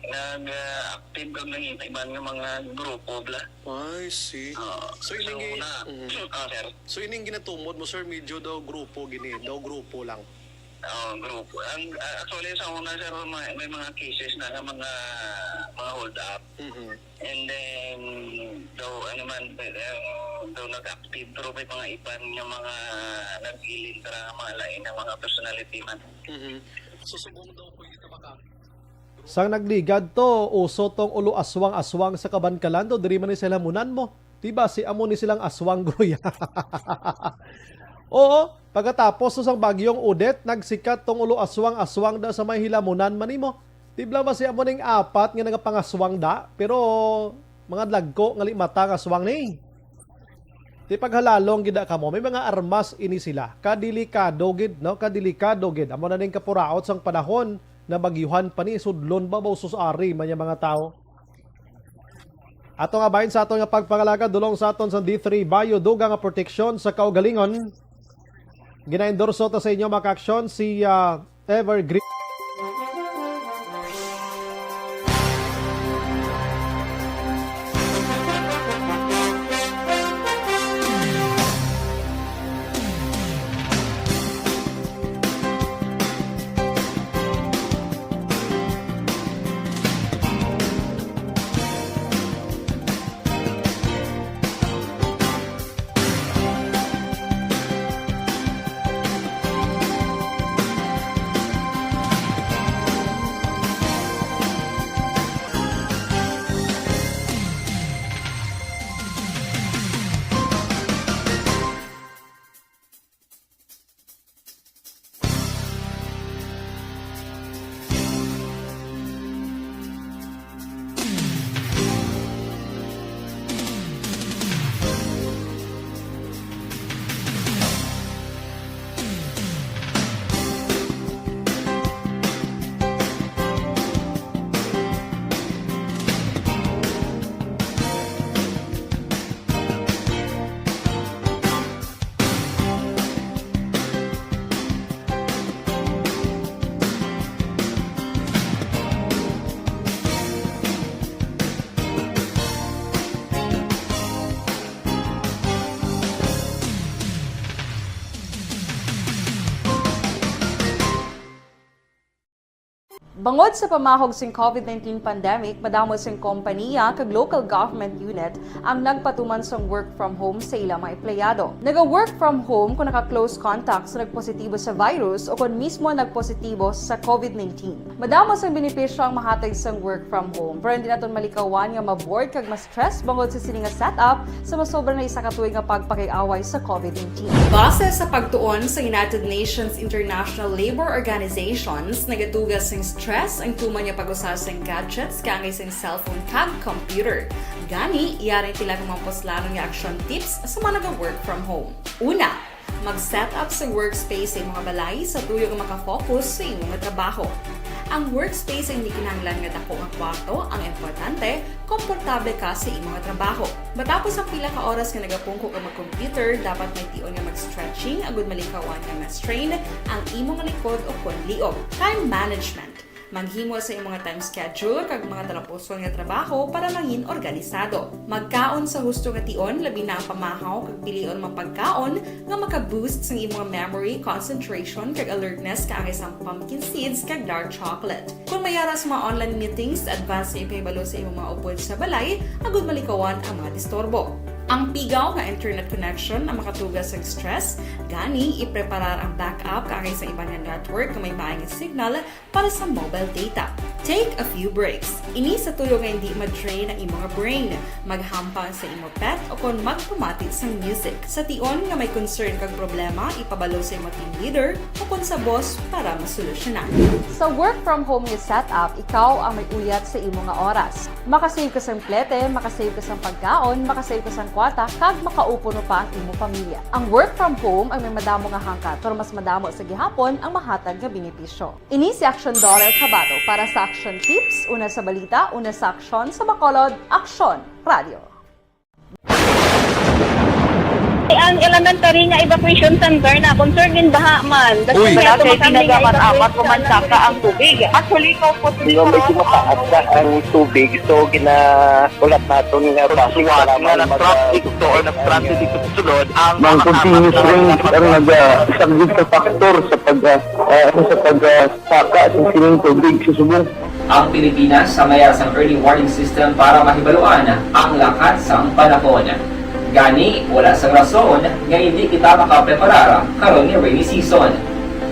nag, ah, active kag nangita iban nga mga grupo bala. I see. Oo. So, So, ining gi-, una, mhm. ah, sir. So, ining ginatumod mo, sir, medyo daw grupo gini, daw grupo lang. Oo, grupo. Ang, ah, actually, sa una, sir, may, may mga cases na nga mga, mga hold up. Mhm. And then, daw, ano man, eh, daw nag-active, pero may mga iban nga mga nag-ilintra nga mga lain nga mga personality man. Mhm. So, subong daw po yung tabaka. Sang nagligad to, uso tong ulo aswang-aswang sa Kabankalan to, diri man ni sa Lamunan mo. Di ba, si amo ni silang aswang, Groy? Oo, pagkatapos to sang Bagyong Odette, nagsikat tong ulo aswang-aswang da sa may hilamunan man nimo. Di ba, basi amo ning apat nga nagapangaswang da, pero mga dagko nga limata nga aswang ni. Di paghalalong gid da kamo, may mga armas ini sila. Kadelikado gid, no? Kadelikado gid. Amo na ning kapuraot sang panahon, nabagyuhan pa ni, sudlon ba, ba, sus-ari man yung mga tao? Ato nga bahin sa aton nga pagpangalaga, dulong sa aton sa D three Bio, dugang nga proteksyon sa kaugalingon. Ginaendorso ta sa inyo, mga kaaksyon, si, ah, Evergreen. Bangod sa pamahog sing COVID nineteen pandemic, madamo sing kompaniya kag local government unit ang nagpatuman sang work from home sa ila mga empleyado. Naga-work from home kung naka-close contact sa nagpositibo sa virus o kon mismo nagpositibo sa COVID nineteen. Madamo sang benepisyo ang mahatag sang work from home, pero hindi naton malikawan nga ma-bored kag ma-stress bangod sa sini nga setup sa masobra na isa ka tuig nga pagpakig-away sa COVID nineteen. Base sa pagtuon sa United Nations International Labour Organizations, nagatuga sing stress ang tuman nga pag-usa sing gadgets kaangay sing cellphone kag computer. Gani, yari ang pila ka mga puslanon nga action tips sa mga naga-work from home. Una, mag-set up sa workspace sa imong balay sa tuyo nga makafocus sa imong trabaho. Ang workspace ay hindi kinahanglan nga dako nga kwarto, ang importante, komportable ka sa imong trabaho. Matapos ang pila ka oras nga nagapungko ka mag-computer, dapat may tion nga mag-stretching agud malikawan nga ma-strain ang imong likod o kon liog. Time management. Maghimo sa imong time schedule kag mga talapuson nga trabaho para mangin organisado. Magkaon sa husto nga tion, labi na ang pamahaw kag pilion mga pagkaon nga maka-boost sang imong memory, concentration, kag alertness kaangay sang pumpkin seeds kag dark chocolate. Kung may ara sa mga online meetings, advance sa ipahibalo sa imong mga upod sa balay agud malikawan ang mga disturbo. Ang pigaw nga internet connection ang makatuga sa stress, gani ipreparar ang backup kaangay sa iban nga network nga may maayong signal para sa mobile data. Take a few breaks. Ini sa tuyo nga hindi ma-drain ang imong brain. Maghampang sa imo pet o kon magpamati sang music. Sa tion nga may concern kag problema, ipabalo sa imo team leader o kon sa boss para masolusyonan. Sa work from home nga setup, ikaw ang may uyat sa imo nga oras. Makasave ka sang plete, makasave ka sang pagkaon, makasave ka sang kwarta, kag makaupo no pa ang imo pamilya. Ang work from home ang may madamo nga hangkat, pero mas madamo sa gihapon ang mahatag nga benepisyo. Ini si Action Daughter Kabato para sa Action Tips, una sa balita, una sa aksyon, sa Bacolod, Aksyon Radio. Ang elementary nga evacuation center na concern gin baha man. Uy! Wala kay ginagamit-amat, kumansaka ang tubig. Actually, ikaw po, medyo mataas na ang tubig, so ginahulat naton nga base nga mag-, na-traffic to or na-stranded dito sa sulod ang mga continuous rains ang nag-, ah, isang big factor sa pag, ah, ah, sa pag, ah, saka sa sining tubig sa subong. Ang Pilipinas sa mayara sang early warning system para mahibaluan ang lakat sang panahon. Gani, wala sang rason nga hindi kita makapreparar karon nga rainy season.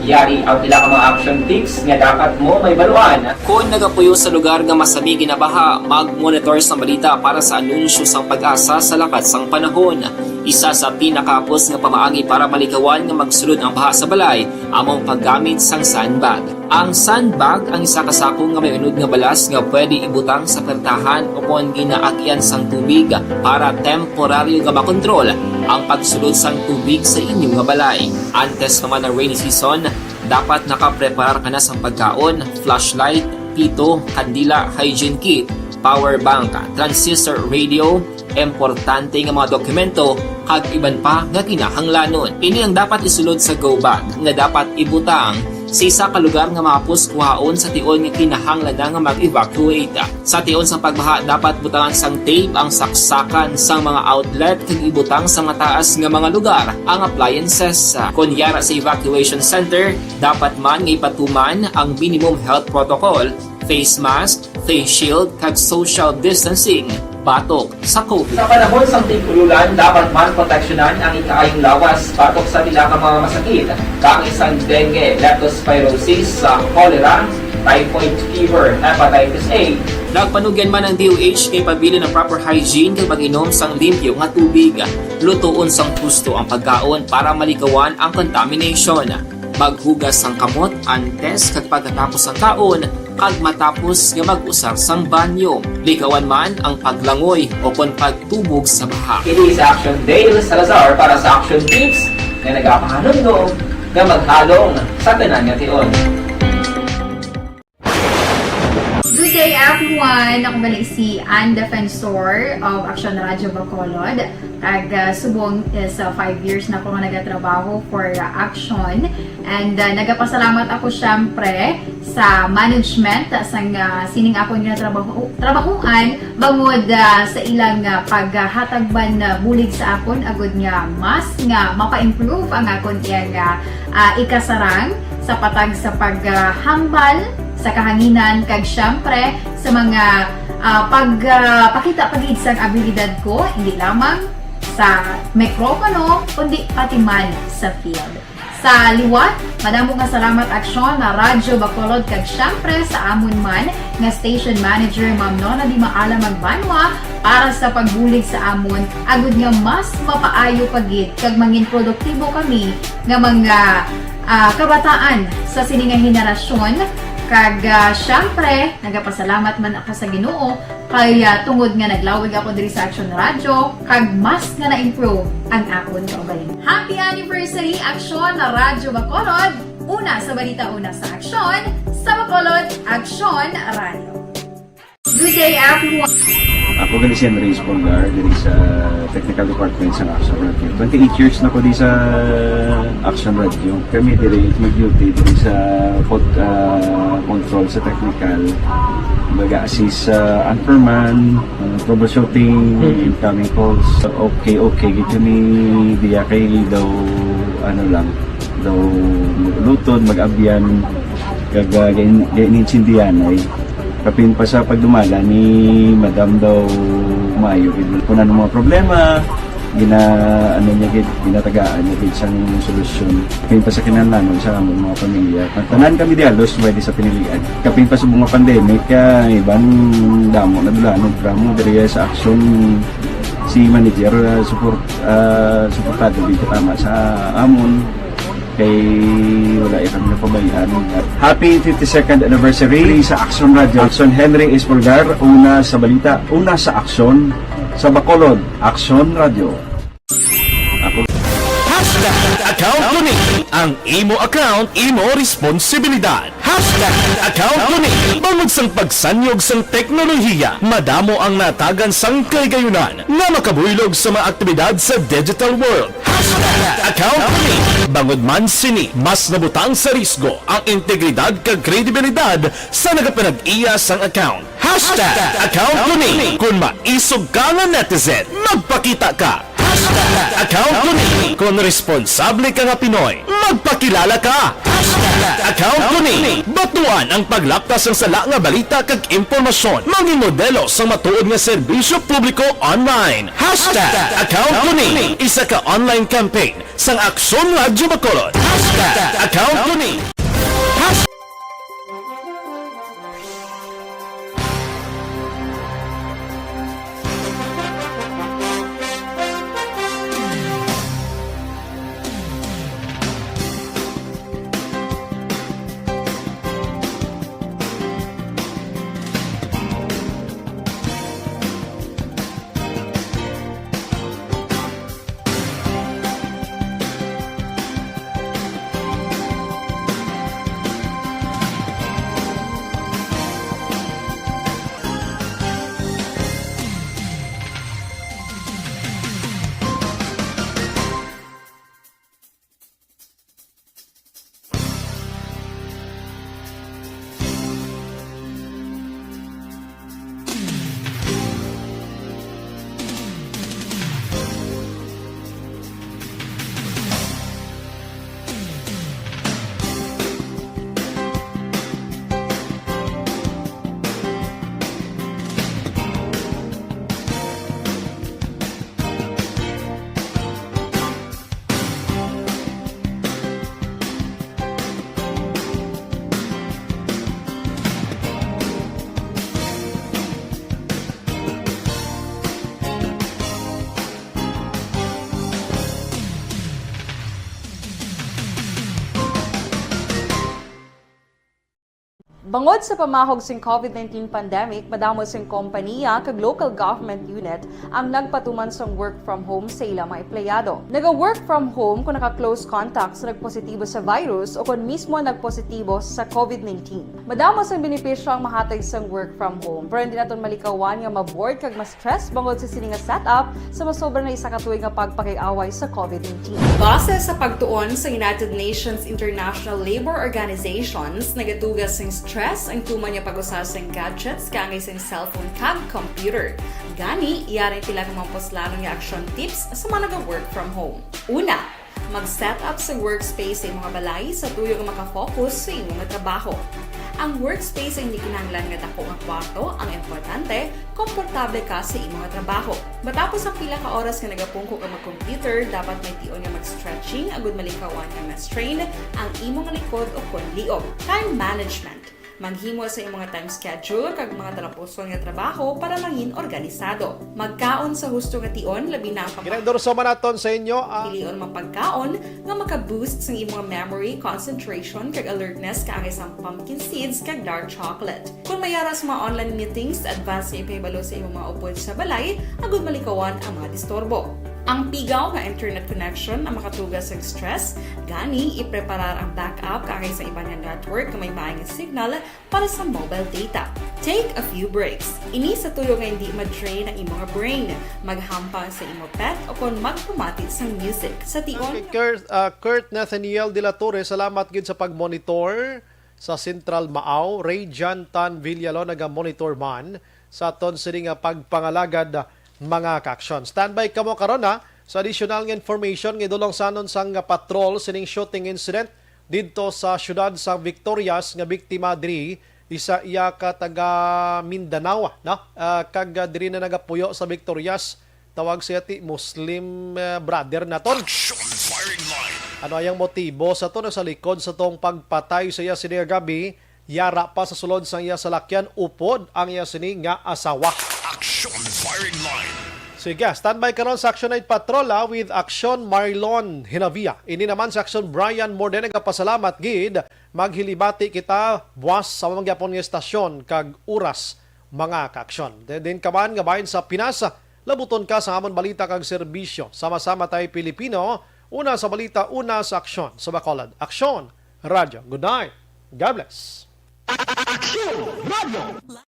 Yari ang pila ka mga action tips nga dapat mo mahibaluan. Kon nagapuyo sa lugar nga masami ginabaha, mag-monitor sang balita para sa anunsyo sang PAGASA sa lakat sang panahon. Isa sa pinakahapos nga pamaagi para malikawan nga magsulod ang baha sa balay amo ang paggamit sang sandbag. Ang sandbag ang isa ka sako nga may unod nga balas nga pwede ibutang sa pertahan o kon ginaagyan sang tubig para temporaryo nga makontrol ang pagsulod sang tubig sa inyo nga balay. Antes pa man ang rainy season, dapat nakapreparar ka na sang pagkaon, flashlight, pito, kandila, hygiene kit, power bank, transistor radio, importante nga mga dokumento, kag iban pa nga kinahanglanon. Ini ang dapat isulod sa go bag nga dapat ibutang sa isa ka lugar nga mahapos kuhaon sa tion nga kinahanglan na nga mag-evacuate. Sa tion sang pagbaha, dapat butangan sang tape ang saksakan sang mga outlet kag ibutang sa mataas nga mga lugar ang appliances. Kon yara sa evacuation center, dapat man nga ipatuman ang minimum health protocol, face mask, face shield, kag social distancing batok sa COVID. Sa panahon sang tig-ululan, dapat man proteksyonan ang ikaayong lawas batok sa pila ka mga masakit, kaangay sang dengue, leptospirosis, sa cholera, typhoid fever, hepatitis A. Nagpanugyan man ang D O H nga ipabilin ang proper hygiene kag pag-inom sang limpyo nga tubig. Lutoon sang husto ang pagkaon para malikawan ang contamination. Maghugas sang kamot antes kag pagkatapos sang kaon kag matapos nga mag-usar sang banyo. Likawan man ang paglangoy o kon pagtubog sa baha. Ini si Action Dale Salazar para sa Action Tips nga nagapahanumdom nga maghalong sa tanan nga tion. Good day, everyone! Ako bali si Ann Defensor of Action Radio Bacolod. Kag, ah, subong is, ah, five years na ko nga nagatrabaho for, ah, Action. And, ah, nagapasalamat ako, syempre, sa management, ah, sang, ah, sining akon nga trabaho, trabahoan, bangod, ah, sa ilang, ah, paghatag man, ah, bulig sa akon, agud nga mas nga mapa-improve ang akon iyang, ah, ah, ikasarang sa patag sa paghambal sa kahanginan, kag siyempre sa mga, ah, pag, ah, pakita pa gid sang abilidad ko, hindi lamang sa mikropono, kundi pati man sa field. Sa liwat, madamo nga salamat, Aksyon na Radyo Bacolod, kag siyempre sa amon man nga station manager, Ma'am Nona Di Maala Magbanwa, para sa pagbulig sa amon, agud nga mas mapaayo pa gid kag mangin produktibo kami nga mga, ah, kabataan sa sini nga henerasyon. Kag, ah, siyempre, nagapasalamat man ako sa Ginoo kay, ah, tungod nga naglawig ako diri sa Aksyon Radyo, kag mas nga na-improve ang akon kaugalingon. Happy anniversary, Aksyon na Radyo Bacolod! Una sa balita, una sa aksyon, sa Bacolod, Aksyon Radyo. Good day, everyone! Ako gali si Henry Espolgar, diri sa technical department sa Aksyon Radyo. Twenty-eight years na ko di sa Aksyon Radyo. Kami diri mag-duty diri sa pod-, ah, control sa technical. Mag-assist sa anchorman, ah, troubleshooting, Mm. incoming calls. Okay, okay, gid kami diya kay daw, ano lang, daw lutod, mag-abyan, kag, ah, gain-, gainintindihan ay. Kapin pa sa pagdumala ni Madam daw maayo gid. Kung ano mga problema, gina-, ano niya gid, ginatagaan niya gid sang solusyon. Kapin pa sa kinahanglanon sa among mga pamilya. Ang tanan kami di halos pwede sa pinilian. Kapin pa sa mga pandemic, ah, iban damo na dulanog, drama diri sa aksyon si manager, ah, support, ah, suportado gid katama sa amon. Kay wala iya kami napabayaan. Happy fifty-second anniversary sa Aksyon Radyo. Aksyon Henry Espolgar, una sa balita, una sa aksyon, sa Bacolod, Aksyon Radyo. Ako. Hashtag account ko ni. Ang imo account, imo responsibilidad. Hashtag account ko ni. Bangod sang pagsanyog sang teknolohiya, madamo ang natagan sang kahigayonan nga makabuylog sa mga aktibidad sa digital world. Hashtag account ko ni. Bangod man sini, mas nabutang sa risgo ang integridad kag kredibilidad sa nagapanag-iya sang account. Hashtag account ko ni. Kung maisog ka nga netizen, magpakita ka. Hashtag account ko ni. Kung responsable ka nga Pinoy, magpakilala ka. Hashtag account ko ni. Batuan ang paglaptas sang sala nga balita kag impormasyon. Mangin modelo sang matuod nga serbisyo publiko online. Hashtag account ko ni. Isa ka online campaign sang Aksyon Radyo Bacolod. Hashtag account ko ni. Hashtag Bangod sa pamahog sing COVID nineteen pandemic, madamo sing kompanya kag local government unit ang nagpatuman sang work from home sa ila mga empleyado. Naga-work from home kung naka-close contact sa nagpositibo sa virus o kon mismo nagpositibo sa COVID nineteen. Madamo sang benepisyo ang mahatag sang work from home, pero hindi naton malikawan nga ma-bored kag ma-stress bangod sa sini nga setup sa masobra na isa ka tuig nga pagpakig-away sa COVID nineteen. Base sa pagtuon sa United Nations International Labor Organizations, nagaduga sing stress ang tuman nga pag-usa sing gadgets kaangay sing cellphone kag computer. Gani, yari pila ka mga puslanon nga action tips sa mga naga-work from home. Una, mag-set up sa workspace sa imong balay sa tuyo nga makafocus sa imong trabaho. Ang workspace ay hindi kinahanglan nga dako nga kwarto, ang importante, komportable ka sa imo nga trabaho. Matapos ang pila ka oras nga nagapungko ka mag-computer, dapat may tion nga mag-stretching agud malikawan nga ma-strain ang imo nga likod o kon liog. Time management. Maghimo sa imo nga time schedule kag mga talapuson nga trabaho para mangin organisado. Magkaon sa husto nga tion, labi na ang pag- Ginendorso man naton sa inyo ang Pilion mga pagkaon nga maka-boost sang imong memory, concentration, kag alertness, kaangay sang pumpkin seeds kag dark chocolate. Kung may ara sa mga online meetings, advance nga ipahibalo sa imong mga upod sa balay agud malikawan ang mga disturbo. Ang pigaw nga internet connection ang makatuga sa stress, gani ipreparar ang backup kaangay sa iban nga network nga may maayong signal para sa mobile data. Take a few breaks. Ini sa tuyo nga hindi ma-drain ang imong brain. Maghampang sa imo pet o kon magpamati sang music. Sa tion Kay Kurt, ah, Kurt Nathaniel de la Torre, salamat gid sa pag-monitor sa Central Maaw. Ray John Tan Villalon naga-monitor man sa aton sini nga pagpangalagad, mga kaaksyon. Standby kamo karon, ha, sa additional nga information nga idulongsanon sang patrol sining shooting incident didto sa siyudad sa Victorias nga biktima diri isa iya ka taga Mindanao, no? Ah, kag, ah, diri na nagapuyo sa Victorias, tawag siya ti Muslim, ah, brother naton. Action firing line. Ano ayang motibo sa to na sa likod sa tong pagpatay sa iya sini nga gabi? Yara pa sa sulod sang iya salakyan, upod ang iya sini nga asawa. Action firing line. Sige, standby karon sa Action Night Patrol, ah, with Action Marlon Hinavia. Ini naman sa Action Brian Morde, nagapasalamat gid. Maghilibati kita buwas sa mga gyapon nga estasyon kag oras, mga kaaksyon. Din, din ka man nga bahin sa Pinas, labuton ka sa amon balita kag serbisyo. Sama-sama tayo Pilipino, una sa balita, una sa aksyon. Sa Bacolod, Aksyon Radyo. Good night. God bless. Aksyon Radyo.